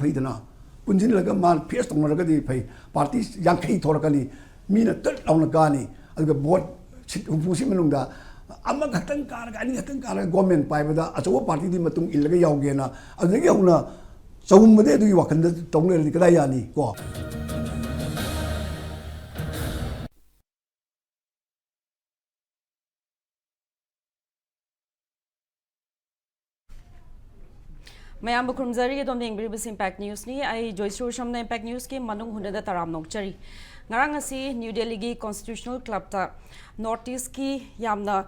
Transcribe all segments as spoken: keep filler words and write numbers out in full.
ꯐꯩꯗꯅ, ꯄꯨꯟꯁꯤꯜꯂꯒ ꯃꯥ ꯐꯦꯁ ꯇꯧꯅꯔꯒꯗꯤ ꯐꯩ꯫ ꯄꯥꯔꯇꯤ ꯌꯥꯡꯈꯩ ꯊꯣꯔꯛꯀꯅꯤ, ꯃꯤꯅ ꯇꯨꯠ ꯂꯥꯎꯅ ꯀꯥꯅꯤ꯫ ꯑꯗꯨꯒ ꯚꯣꯠ ꯁꯤꯠ ꯍꯨꯝꯐꯨꯁꯤ ꯃꯅꯨꯡꯗ ꯑꯃꯈꯛꯇꯪ ꯀꯥꯔꯒ, ꯑꯅꯤꯈꯛꯇꯪ ꯀꯥꯔꯒ ꯒꯣꯔꯃꯦꯟ ꯄꯥꯏꯕꯗ ꯑꯆꯧꯕ ꯄꯥꯔꯇꯤꯗꯤ ꯃꯇꯨꯡ ꯏꯜꯂꯒ ꯌꯥꯎꯒꯦꯅ ꯑꯗꯨꯗꯒꯤ ꯍꯧꯅ ꯆꯒꯨꯝꯕꯗꯤ ꯑꯗꯨꯒꯤ ꯋꯥꯈꯜꯗ ꯇꯧ ꯂꯩꯔꯗꯤ ꯀꯗꯥꯏ ꯌꯥꯅꯤ ꯀꯣ? ꯃꯌꯥꯝꯕꯨ ꯈꯨꯔꯨꯝꯖꯔꯤ꯫ ꯑꯗꯣꯝꯅ ꯌꯦꯡꯕꯤꯔꯤꯕꯁꯤ ꯏꯝꯄꯦꯛ ꯅ꯭ꯌꯨꯁꯅꯤ꯫ ꯑꯩ ꯖꯣꯏꯁ꯭ꯔꯤ ꯎꯁꯝꯅ ꯏꯝꯄꯦꯛ ꯅ꯭ꯌꯨꯁꯀꯤ ꯃꯅꯨꯡ ꯍꯨꯠꯅꯗ ꯇꯔꯥꯝꯅ ꯑꯣꯛꯆꯔꯤ꯫ ꯉꯔꯥꯡ ꯑꯁꯤ ꯅ꯭ꯌꯨ ꯗꯦꯜꯂꯤꯒꯤ ꯀꯣꯟꯁꯇꯤꯇ꯭ꯌꯨꯁꯅꯦꯜ ꯀ꯭ꯂꯕꯇ ꯅꯣꯔꯠ ꯏꯁꯀꯤ ꯌꯥꯝꯅ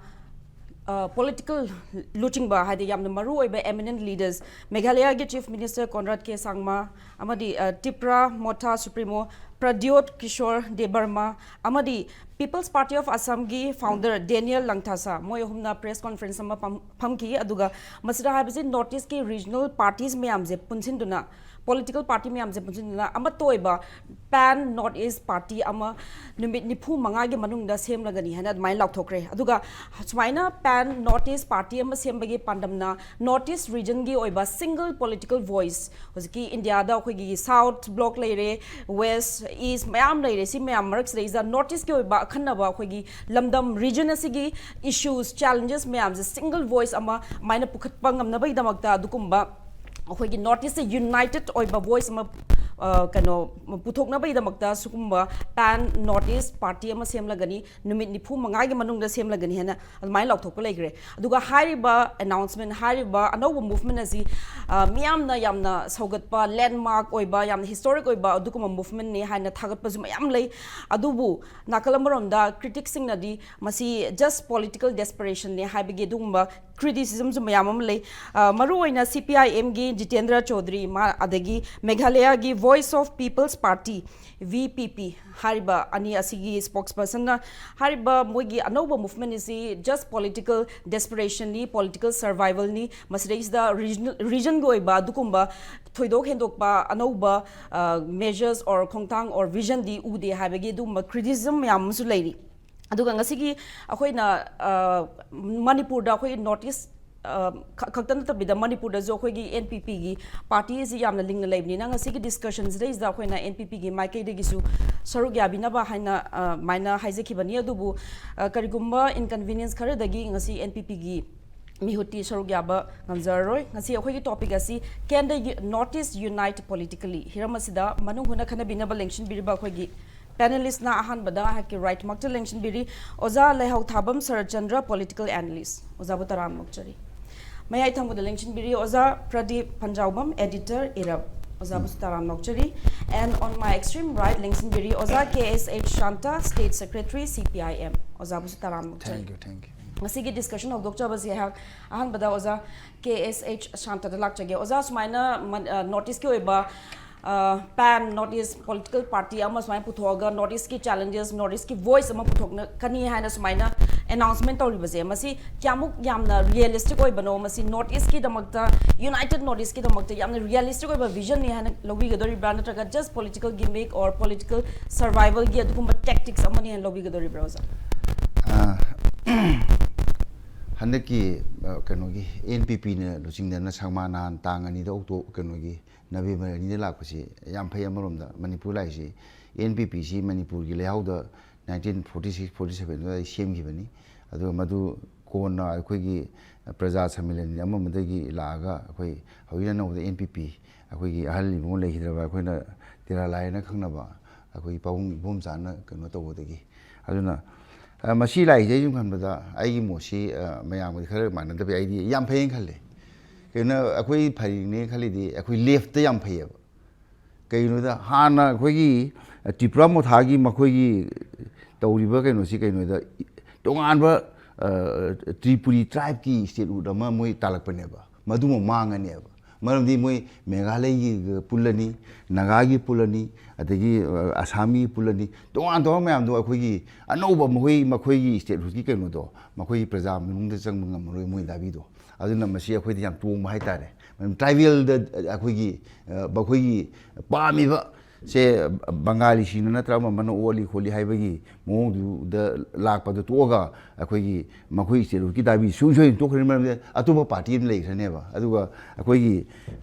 ꯄꯣꯂꯤꯇꯤꯀꯦꯜ ꯂꯨꯆꯤꯡꯕ, ꯍꯥꯏꯗꯤ ꯌꯥꯝꯅ ꯃꯔꯨ ꯑꯣꯏꯕ ꯑꯦꯃꯤꯅꯦꯟ ꯂꯤꯗꯔꯁ, ꯃꯦꯘꯥꯂꯌꯥꯒꯤ ꯆꯤꯐ ꯃꯤꯅꯤꯁꯇꯔ ꯀꯣꯟꯔꯥꯗ ꯀꯦ ꯁꯥꯡꯃꯥ ꯑꯃꯗꯤ ꯇꯤꯄ꯭ꯔꯥ ꯃꯣꯊꯥ ꯁꯨꯄ꯭ꯔꯤꯃꯣ ꯄ꯭ꯔꯗ꯭ꯌꯣꯠ ꯀꯤꯁꯣꯔ ꯗꯦꯕꯔꯃꯥ ꯑꯃꯗꯤ ꯄꯤꯄꯜꯁ ꯄꯥꯔꯇꯤ ꯑꯣꯐ ꯑꯁꯥꯝꯒꯤ ꯐꯥꯎꯟꯗꯔ ꯗꯦꯅꯤꯌꯦꯜ ꯂꯪꯊꯥꯁꯥ, ꯃꯣꯏ ꯑꯍꯨꯝꯅ ꯄ꯭ꯔꯦꯁ ꯀꯣꯟꯐ꯭ꯔꯦꯟꯁ ꯑꯃ ꯄꯥꯡ- ꯐꯝꯈꯤ꯫ ꯑꯗꯨꯒ ꯃꯁꯤꯗ ꯍꯥꯏꯕꯁꯤ ꯅꯣꯔꯠ ꯏꯁꯀꯤ ꯔꯤꯖꯅꯦꯜ ꯄꯥꯔꯇꯤꯁ ꯃꯌꯥꯝꯁꯦ ꯄꯨꯟꯁꯤꯟꯗꯨꯅ, ꯄꯣꯂꯤꯇꯤꯀꯦꯜ ꯄꯥꯔꯇꯤ ꯃꯌꯥꯝꯁꯦ ꯄꯨꯟꯁꯤꯟꯗꯨꯅ ꯑꯃꯠꯇ ꯑꯣꯏꯕ ꯄꯦꯟ ꯅꯣꯔꯠ ꯏꯁ ꯄꯥꯔꯇꯤ ꯑꯃ ꯅꯨꯃꯤꯠ ꯅꯤꯐꯨ ꯃꯉꯥꯒꯤ ꯃꯅꯨꯡꯗ ꯁꯦꯝꯂꯒꯅꯤ ꯍꯥꯏꯅ ꯑꯗꯨꯃꯥꯏꯅ ꯂꯥꯎꯊꯣꯛꯈ꯭ꯔꯦ꯫ ꯑꯗꯨꯒ ꯁꯨꯃꯥꯏꯅ ꯄꯦꯟ ꯅꯣꯔꯠ ꯏꯁ ꯄꯥꯔꯇꯤ ꯑꯃ ꯁꯦꯝꯕꯒꯤ ꯄꯥꯟꯗꯝꯅ ꯅꯣꯔꯠ ꯏꯁ ꯔꯤꯖꯟꯒꯤ ꯑꯣꯏꯕ ꯁꯤꯡꯒꯜ ꯄꯣꯂꯤꯇꯤꯀꯦꯜ ꯚꯣꯏꯁ, ꯍꯧꯖꯤꯛꯀꯤ ꯏꯟꯗꯤꯌꯥꯗ ꯑꯩꯈꯣꯏꯒꯤ ꯁꯥꯎꯠ ꯕ꯭ꯂꯣꯛ ꯂꯩꯔꯦ, ꯋꯦꯁ, ꯏꯁ ꯃꯌꯥꯝ ꯂꯩꯔꯦ꯫ ꯁꯤ ꯃꯌꯥꯝ ꯃꯔꯛꯁꯤꯗꯩꯁꯤꯗ ꯅꯣꯔꯠ ꯏꯁꯀꯤ ꯑꯣꯏꯕ ꯑꯈꯟꯅꯕ ꯑꯩꯈꯣꯏꯒꯤ ꯂꯝꯗꯝ ꯔꯤꯖꯟ ꯑꯁꯤꯒꯤ ꯏꯁꯨꯁ, ꯆꯦꯂꯦꯟꯖꯦꯁ ꯃꯌꯥꯝꯁꯦ ꯁꯤꯡꯒꯜ ꯚꯣꯏꯁ ꯑꯃ ꯑꯗꯨꯃꯥꯏꯅ ꯄꯨꯈꯠꯄ ꯉꯝꯅꯕꯒꯤꯗꯃꯛꯇ ꯑꯗꯨꯒꯨꯝꯕ ꯑꯩꯈꯣꯏꯒꯤ ꯅꯣꯔꯠ ꯏꯁꯁꯦ ꯌꯨꯅꯥꯏꯇꯦꯠ ꯑꯣꯏꯕ ꯚꯣꯏꯁ ꯑꯃ, ꯑ, ꯀꯩꯅꯣ, ꯄꯨꯊꯣꯛꯅꯕꯒꯤꯗꯃꯛꯇ ꯁꯤꯒꯨꯝꯕ ꯄꯦꯟ ꯅꯣꯔꯠ ꯏꯁ ꯄꯥꯔꯇꯤ ꯑꯃ ꯁꯦꯝꯂꯒꯅꯤ, ꯅꯨꯃꯤꯠ ꯅꯤꯐꯨ ꯃꯉꯥꯒꯤ ꯃꯅꯨꯡꯗ ꯁꯦꯝꯂꯒꯅꯤ ꯍꯥꯏꯅ ꯑꯗꯨꯃꯥꯏꯅ ꯂꯥꯎꯊꯣꯛꯄ ꯂꯩꯈ꯭ꯔꯦ꯫ ꯑꯗꯨꯒ ꯍꯥꯏꯔꯤꯕ ꯑꯦꯅꯥꯎꯟꯁꯃꯦꯟ, ꯍꯥꯏꯔꯤꯕ ꯑꯅꯧꯕ ꯃꯨꯚꯃꯦꯟ ꯑꯁꯤ, ꯑ, ꯃꯤꯌꯥꯝꯅ ꯌꯥꯝꯅ ꯁꯧꯒꯠꯄ, ꯂꯦꯟꯃꯥꯔꯛ ꯑꯣꯏꯕ, ꯌꯥꯝꯅ ꯍꯤꯁꯇꯣꯔꯤꯛ ꯑꯣꯏꯕ ꯑꯗꯨꯒꯨꯝꯕ ꯃꯨꯚꯃꯦꯟꯅꯤ ꯍꯥꯏꯅ ꯊꯥꯒꯠꯄꯁꯨ ꯃꯌꯥꯝ ꯂꯩ꯫ ꯑꯗꯨꯕꯨ ꯅꯥꯀꯜ ꯑꯃꯔꯣꯝꯗ ꯀ꯭ꯔꯤꯇꯤꯛꯁꯤꯡꯅꯗꯤ ꯃꯁꯤ ꯖꯁ ꯄꯣꯂꯤꯇꯤꯀꯦꯜ ꯗꯦꯁꯄꯔꯦꯁꯟꯅꯤ ꯍꯥꯏꯕꯒꯤ ꯑꯗꯨꯒꯨꯝꯕ ꯀ꯭ꯔꯤꯇꯤꯁꯤꯖꯝꯁꯨ ꯃꯌꯥꯝ ꯑꯃ ꯂꯩ꯫ ꯑ, ꯃꯔꯨꯑꯣꯏꯅ ꯁꯤ ꯄꯤ ꯑꯥꯏ ꯑꯦꯝꯒꯤ ꯖꯤꯇꯦꯟꯗ꯭ꯔ ꯆꯧꯙꯔꯤ, ꯃꯥ, ꯑꯗꯒꯤ ꯃꯦꯘꯥꯂꯌꯥꯒꯤ voice of people's party, V P P, ꯍꯥꯏꯔꯤꯕ ꯑꯅꯤ ꯑꯁꯤꯒꯤ ꯁ꯭ꯄꯣꯛꯁ ꯄꯔꯁꯟꯅ ꯍꯥꯏꯔꯤꯕ ꯃꯣꯏꯒꯤ ꯑꯅꯧꯕ ꯃꯨꯚꯃꯦꯟ ꯑꯁꯤ ꯖꯁ ꯄꯣꯂꯤꯇꯤꯀꯦꯜ ꯗꯦꯁꯄꯔꯦꯁꯟꯅꯤ, ꯄꯣꯂꯤꯇꯤꯀꯦꯜ ꯁꯔꯚꯥꯏꯚꯜꯅꯤ, ꯃꯁꯤꯗꯩꯁꯤꯗ ꯔꯤꯖꯟ-, ꯔꯤꯖꯟꯒꯤ ꯑꯣꯏꯕ ꯑꯗꯨꯒꯨꯝꯕ ꯊꯣꯏꯗꯣꯛ ꯍꯦꯟꯗꯣꯛꯄ ꯑꯅꯧꯕ, ꯑ, ꯃꯦꯖꯔꯁ ꯑꯣꯔ ꯈꯣꯡꯊꯥꯡ ꯑꯣꯔ ꯚꯤꯖꯟꯗꯤ ꯎꯗꯦ ꯍꯥꯏꯕꯒꯤ ꯑꯗꯨꯒꯨꯝꯕ ꯀ꯭ꯔꯤꯇꯤꯁꯤꯖꯝ ꯃꯌꯥꯝ ꯑꯃꯁꯨ ꯂꯩꯔꯤ꯫ ꯑꯗꯨꯒ ꯉꯁꯤꯒꯤ ꯑꯩꯈꯣꯏꯅ, ꯑ, ꯃꯅꯤꯄꯨꯔꯗ ꯑꯩꯈꯣꯏꯒꯤ ꯅꯣꯔꯠ ꯏꯁ ꯑ, ꯈ- ꯈꯛꯇ ꯅꯠꯇꯕꯤꯗ ꯃꯅꯤꯄꯨꯔꯗꯁꯨ ꯑꯩꯈꯣꯏꯒꯤ ꯑꯦꯟ ꯄꯤ ꯄꯤꯒꯤ ꯄꯥꯔꯇꯤꯁꯤ ꯌꯥꯝꯅ ꯂꯤꯡꯅ ꯂꯩꯕꯅꯤꯅ, ꯉꯁꯤꯒꯤ ꯗꯤꯁꯀꯁꯟꯁꯤꯗꯩꯁꯤꯗ ꯑꯩꯈꯣꯏꯅ ꯑꯦꯟ ꯄꯤ ꯄꯤꯒꯤ ꯃꯥꯏꯀꯩꯗꯒꯤꯁꯨ ꯁꯔꯨꯛ ꯌꯥꯕꯤꯅꯕ ꯍꯥꯏꯅ, ꯑ, ꯃꯥꯏꯅ ꯍꯥꯏꯖꯈꯤꯕꯅꯤ꯫ ꯑꯗꯨꯕꯨ, ꯑ, ꯀꯔꯤꯒꯨꯝꯕ ꯏꯟꯀꯟꯚꯤꯅꯤꯌꯟꯁ ꯈꯔꯗꯒꯤ ꯉꯁꯤ ꯑꯦꯟ ꯄꯤ ꯄꯤꯒꯤ ꯃꯤꯍꯨꯠꯇꯤ ꯁꯔꯨꯛ ꯌꯥꯕ ꯉꯝꯖꯔꯔꯣꯏ꯫ ꯉꯁꯤ ꯑꯩꯈꯣꯏꯒꯤ ꯇꯣꯄꯤꯛ ꯑꯁꯤ, "Can the U- Northeast unite politically?" ꯍꯤꯔꯝ ꯑꯁꯤꯗ ꯃꯅꯨꯡ ꯍꯨꯠꯅ ꯈꯟꯅꯕꯤꯅꯕ ꯂꯦꯡꯁꯤꯟꯕꯤꯔꯤꯕ ꯑꯩꯈꯣꯏꯒꯤ ꯄꯦꯅꯦꯂꯤꯁꯅ ꯑꯍꯥꯟꯕꯗ ꯑꯩꯍꯥꯛꯀꯤ ꯔꯥꯏꯠꯃꯛꯇ ꯂꯦꯡꯁꯤꯟꯕꯤꯔꯤ, ꯑꯣꯖꯥ ꯂꯩꯍꯥꯎꯊꯥꯕꯝ ꯁꯔꯠꯆꯟꯗ꯭ꯔ, ꯄꯣꯂꯤꯇꯤꯀꯦꯜ ꯑꯦꯅꯥꯂꯤꯁ꯫ ꯑꯣꯖꯥꯕꯨ ꯇꯔꯥꯝꯅ ꯑꯣꯛꯆꯔꯤ꯫ ꯃꯌꯥꯏ ꯊꯪꯕꯗ ꯂꯦꯡꯁꯤꯟꯕꯤꯔꯤ ꯑꯣꯖꯥ ꯄ꯭ꯔꯗꯤꯞ ꯄꯟꯖꯥꯎꯕꯝ, ꯑꯦꯗꯤꯇꯔ, ꯏꯔꯞ꯫ ꯑꯣꯖꯥꯕꯨꯁꯨ ꯇꯔꯥꯝꯅ ꯑꯣꯛꯆꯔꯤ꯫ And on my extreme right ꯂꯦꯡꯁꯤꯟꯕꯤꯔꯤ ꯑꯣꯖꯥ ꯀꯦ ꯑꯦꯁ ꯑꯩꯆ ꯁꯥꯟꯇ, ꯁ꯭ꯇꯦꯠ ꯁꯦꯀ꯭ꯔꯦꯇꯔꯤ, ꯁꯤ ꯄꯤ ꯑꯥꯏ ꯑꯦꯝ꯫ ꯑꯣꯖꯥꯕꯨꯁꯨ ꯇꯔꯥꯝꯅ ꯑꯣꯛꯆꯔꯤ꯫ Thank you, thank you. ꯉꯁꯤꯒꯤ ꯗꯤꯁꯀꯁꯟ ꯍꯧꯗꯣꯛꯆꯕꯁꯤ ꯑꯩꯍꯥꯛ ꯑꯍꯥꯟꯕꯗ ꯑꯣꯖꯥ ꯀꯦ ꯑꯦꯁ ꯑꯩꯆ ꯁꯥꯟꯇꯗ ꯂꯥꯛꯆꯒꯦ꯫ ꯑꯣꯖꯥ, ꯁꯨꯃꯥꯏꯅ ꯃꯟ- ꯑ, ꯅꯣꯔꯠ ꯏꯁꯀꯤ ꯑꯣꯏꯕ, ꯑ, pan north east political party ꯑꯃ ꯁꯨꯃꯥꯏꯅ ꯄꯨꯊꯣꯛꯑꯒ ꯅꯣꯔꯠ ꯏꯁꯀꯤ ꯆꯦꯂꯦꯟꯖꯦꯁ, ꯅꯣꯔꯠ ꯏꯁꯀꯤ ꯚꯣꯏꯁ ꯑꯃ ꯄꯨꯊꯣꯛꯀꯅꯤ ꯍꯥꯏꯅ ꯁꯨꯃꯥꯏꯅ ꯑꯦꯅꯥꯎꯟꯁꯃꯦꯟ ꯇꯧꯔꯤꯕꯁꯦ, ꯃꯁꯤ ꯀꯌꯥꯃꯨꯛ ꯌꯥꯝꯅ ꯔꯤꯌꯦꯂꯤꯁꯇꯤꯛ ꯑꯣꯏꯕꯅꯣ? ꯃꯁꯤ ꯅꯣꯔꯠ ꯏꯁꯀꯤꯗꯃꯛꯇ, ꯌꯨꯅꯥꯏꯇꯦꯠ ꯅꯣꯔꯠ ꯏꯁꯀꯤꯗꯃꯛꯇ ꯌꯥꯝꯅ ꯔꯤꯌꯦꯂꯤꯁꯇꯤꯛ ꯑꯣꯏꯕ ꯚꯤꯖꯟꯅꯤ ꯍꯥꯏꯅ ꯂꯧꯕꯤꯒꯗꯧꯔꯤꯕ꯭ꯔꯥ, ꯅꯠꯇ꯭ꯔꯒ ꯖꯁ ꯄꯣꯂꯤꯇꯤꯀꯦꯜ ꯒꯤꯃꯤꯛ ꯑꯣꯔ ꯄꯣꯂꯤꯇꯤꯀꯦꯜ ꯁꯔꯚꯥꯏꯕꯜꯒꯤ ꯑꯗꯨꯒꯨꯝꯕ ꯇꯦꯛꯇꯤꯛꯁ ꯑꯃꯅꯤ ꯍꯥꯏꯅ ꯂꯧꯕꯤꯒꯗꯧꯔꯤꯕ꯭ꯔꯥ, ꯑꯣꯖꯥ? ꯑꯥ, ꯍꯟꯗꯛꯀꯤ, ꯑ, ꯀꯩꯅꯣꯒꯤ ꯑꯦꯟ ꯄꯤ ꯄꯤꯅ ꯂꯨꯆꯤꯡꯗꯅ ꯁꯪꯃꯥ ꯅꯍꯥꯟ ꯇꯥꯡ ꯑꯅꯤꯗ ꯑꯣꯛꯇꯣ-, ꯀꯩꯅꯣꯒꯤ ꯅꯕꯦꯝꯕꯔ ꯑꯅꯤꯗ ꯂꯥꯛꯄꯁꯤ ꯌꯥꯝ ꯐꯩ꯫ ꯑꯃꯔꯣꯝꯗ ꯃꯅꯤꯄꯨꯔ ꯂꯥꯛꯏꯁꯤ, ꯑꯦꯟ ꯄꯤ ꯄꯤꯁꯤ ꯃꯅꯤꯄꯨꯔꯒꯤ ꯂꯩꯍꯥꯎꯗ nineteen forty six forty seven ꯑꯗꯨꯋꯥꯏꯗ ꯁꯦꯝꯈꯤꯕꯅꯤ꯫ ꯑꯗꯨꯒ ꯃꯗꯨ ꯀꯣꯟꯅ ꯑꯩꯈꯣꯏꯒꯤ ꯄ꯭ꯔꯖꯥ ꯁꯝꯃꯦꯂꯟ ꯑꯃ ꯑꯃꯗꯒꯤ ꯂꯥꯛꯑꯒ ꯑꯩꯈꯣꯏ ꯍꯧꯖꯤꯛ ꯑꯅꯧꯕꯗ ꯑꯦꯟ ꯄꯤ ꯄꯤ, ꯑꯩꯈꯣꯏꯒꯤ ꯑꯍꯜ ꯏꯕꯨꯡꯉꯣ ꯂꯩꯈꯤꯗ꯭ꯔꯕ, ꯑꯩꯈꯣꯏꯅ ꯇꯦꯔꯥ ꯂꯥꯏ ꯍꯥꯏꯅ ꯈꯪꯅꯕ ꯑꯩꯈꯣꯏꯒꯤ ꯄꯥꯕꯨꯡ ꯏꯕꯣꯝꯆꯥꯅ ꯀꯩꯅꯣ ꯇꯧꯕꯗꯒꯤ, ꯑꯗꯨꯅ, ꯑ, ꯃꯁꯤ ꯂꯥꯛꯏꯁꯦ ꯑꯩ ꯁꯨꯝ ꯈꯟꯕꯗ ꯑꯩꯒꯤ ꯃꯣꯠꯁꯤ, ꯑ, ꯃꯌꯥꯝꯒꯗꯤ ꯈꯔ ꯃꯥꯟꯅꯗꯕ, ꯑꯩꯗꯤ ꯌꯥꯝ ꯐꯩꯌꯦꯅ ꯈꯜꯂꯦ꯫ ꯀꯩꯅꯣ, ꯑꯩꯈꯣꯏ ꯐꯔꯤꯅꯦ ꯈꯜꯂꯤꯗꯤ ꯑꯩꯈꯣꯏ ꯂꯦꯐꯇ ꯌꯥꯝ ꯐꯩꯌꯦꯕ꯫ ꯀꯩꯒꯤꯅꯣꯗ ꯍꯥꯟꯅ ꯑꯩꯈꯣꯏꯒꯤ, ꯑ, ꯇ꯭ꯔꯤꯄꯨꯔꯥ ꯃꯣꯊꯥꯒꯤ ꯃꯈꯣꯏꯒꯤ ꯇꯧꯔꯤꯕ ꯀꯩꯅꯣꯁꯤ ꯀꯩꯅꯣꯗ, ꯇꯣꯉꯥꯟꯕ, ꯑ, ꯇ꯭ꯔꯤꯄꯨꯔꯤ ꯇ꯭ꯔꯥꯏꯕꯀꯤ ꯁ꯭ꯇꯦꯠꯍꯨꯗ ꯑꯃ ꯃꯣꯏ ꯇꯥꯜꯂꯛꯄꯅꯦꯕ꯫ ꯃꯗꯨꯃ ꯃꯥꯡꯉꯅꯦꯕ꯫ ꯃꯔꯝꯗꯤ ꯃꯣꯏ ꯃꯦꯘꯥꯂꯌꯒꯤ ꯄꯨꯜꯂꯅꯤ, ꯅꯥꯒꯥꯒꯤ ꯄꯨꯜꯂꯅꯤ, ꯑꯗꯒꯤ, ꯑ, ꯑꯁꯥꯝꯒꯤ ꯄꯨꯜꯂꯅꯤ, ꯇꯣꯉꯥꯟ ꯇꯣꯉꯥꯟꯕ ꯃꯌꯥꯝꯗꯣ ꯑꯩꯈꯣꯏꯒꯤ ꯑꯅꯧꯕ ꯃꯈꯣꯏ, ꯃꯈꯣꯏꯒꯤ ꯁ꯭ꯇꯦꯠꯍꯨꯗꯀꯤ ꯀꯩꯅꯣꯗꯣ ꯃꯈꯣꯏꯒꯤ ꯄ꯭ꯔꯖꯥ ꯃꯅꯨꯡꯗ ꯆꯪꯕ ꯉꯝꯃꯔꯣꯏ ꯃꯣꯏ ꯗꯥꯕꯤꯗꯣ꯫ ꯑꯗꯨꯅ ꯃꯁꯤ ꯑꯩꯈꯣꯏꯗ ꯌꯥꯝ ꯇꯣꯡꯕ ꯍꯥꯏꯇꯥꯔꯦ꯫ ꯃꯔꯝ ꯇ꯭ꯔꯥꯏꯕꯦꯜꯗ ꯑꯩꯈꯣꯏꯒꯤ, ꯑ, ꯃꯈꯣꯏꯒꯤ ꯄꯥꯝꯃꯤꯕ ꯁꯦ ꯕꯪꯒꯥꯂꯤꯁꯤꯡꯅ ꯅꯠꯇ꯭ꯔ ꯑꯃ ꯑꯃꯅ ꯑꯣꯠꯂꯤ ꯈꯣꯠꯂꯤ ꯍꯥꯏꯕꯒꯤ ꯃꯑꯣꯡꯗꯨꯗ ꯂꯥꯛꯄꯗꯨ ꯇꯣꯛꯑꯒ ꯑꯩꯈꯣꯏꯒꯤ ꯃꯈꯣꯏ ꯁꯦꯗꯨꯜꯒꯤ ꯗꯥꯕꯤ ꯁꯨꯡꯁꯣꯏ ꯁꯣꯏꯗꯅ ꯇꯣꯛꯈ꯭ꯔꯅꯤ, ꯃꯔꯝꯗꯤ ꯑꯇꯣꯞꯄ ꯄꯥꯔꯇꯤ ꯑꯃ ꯂꯩꯈ꯭ꯔꯅꯦꯕ꯫ ꯑꯗꯨꯒ ꯑꯩꯈꯣꯏꯒꯤ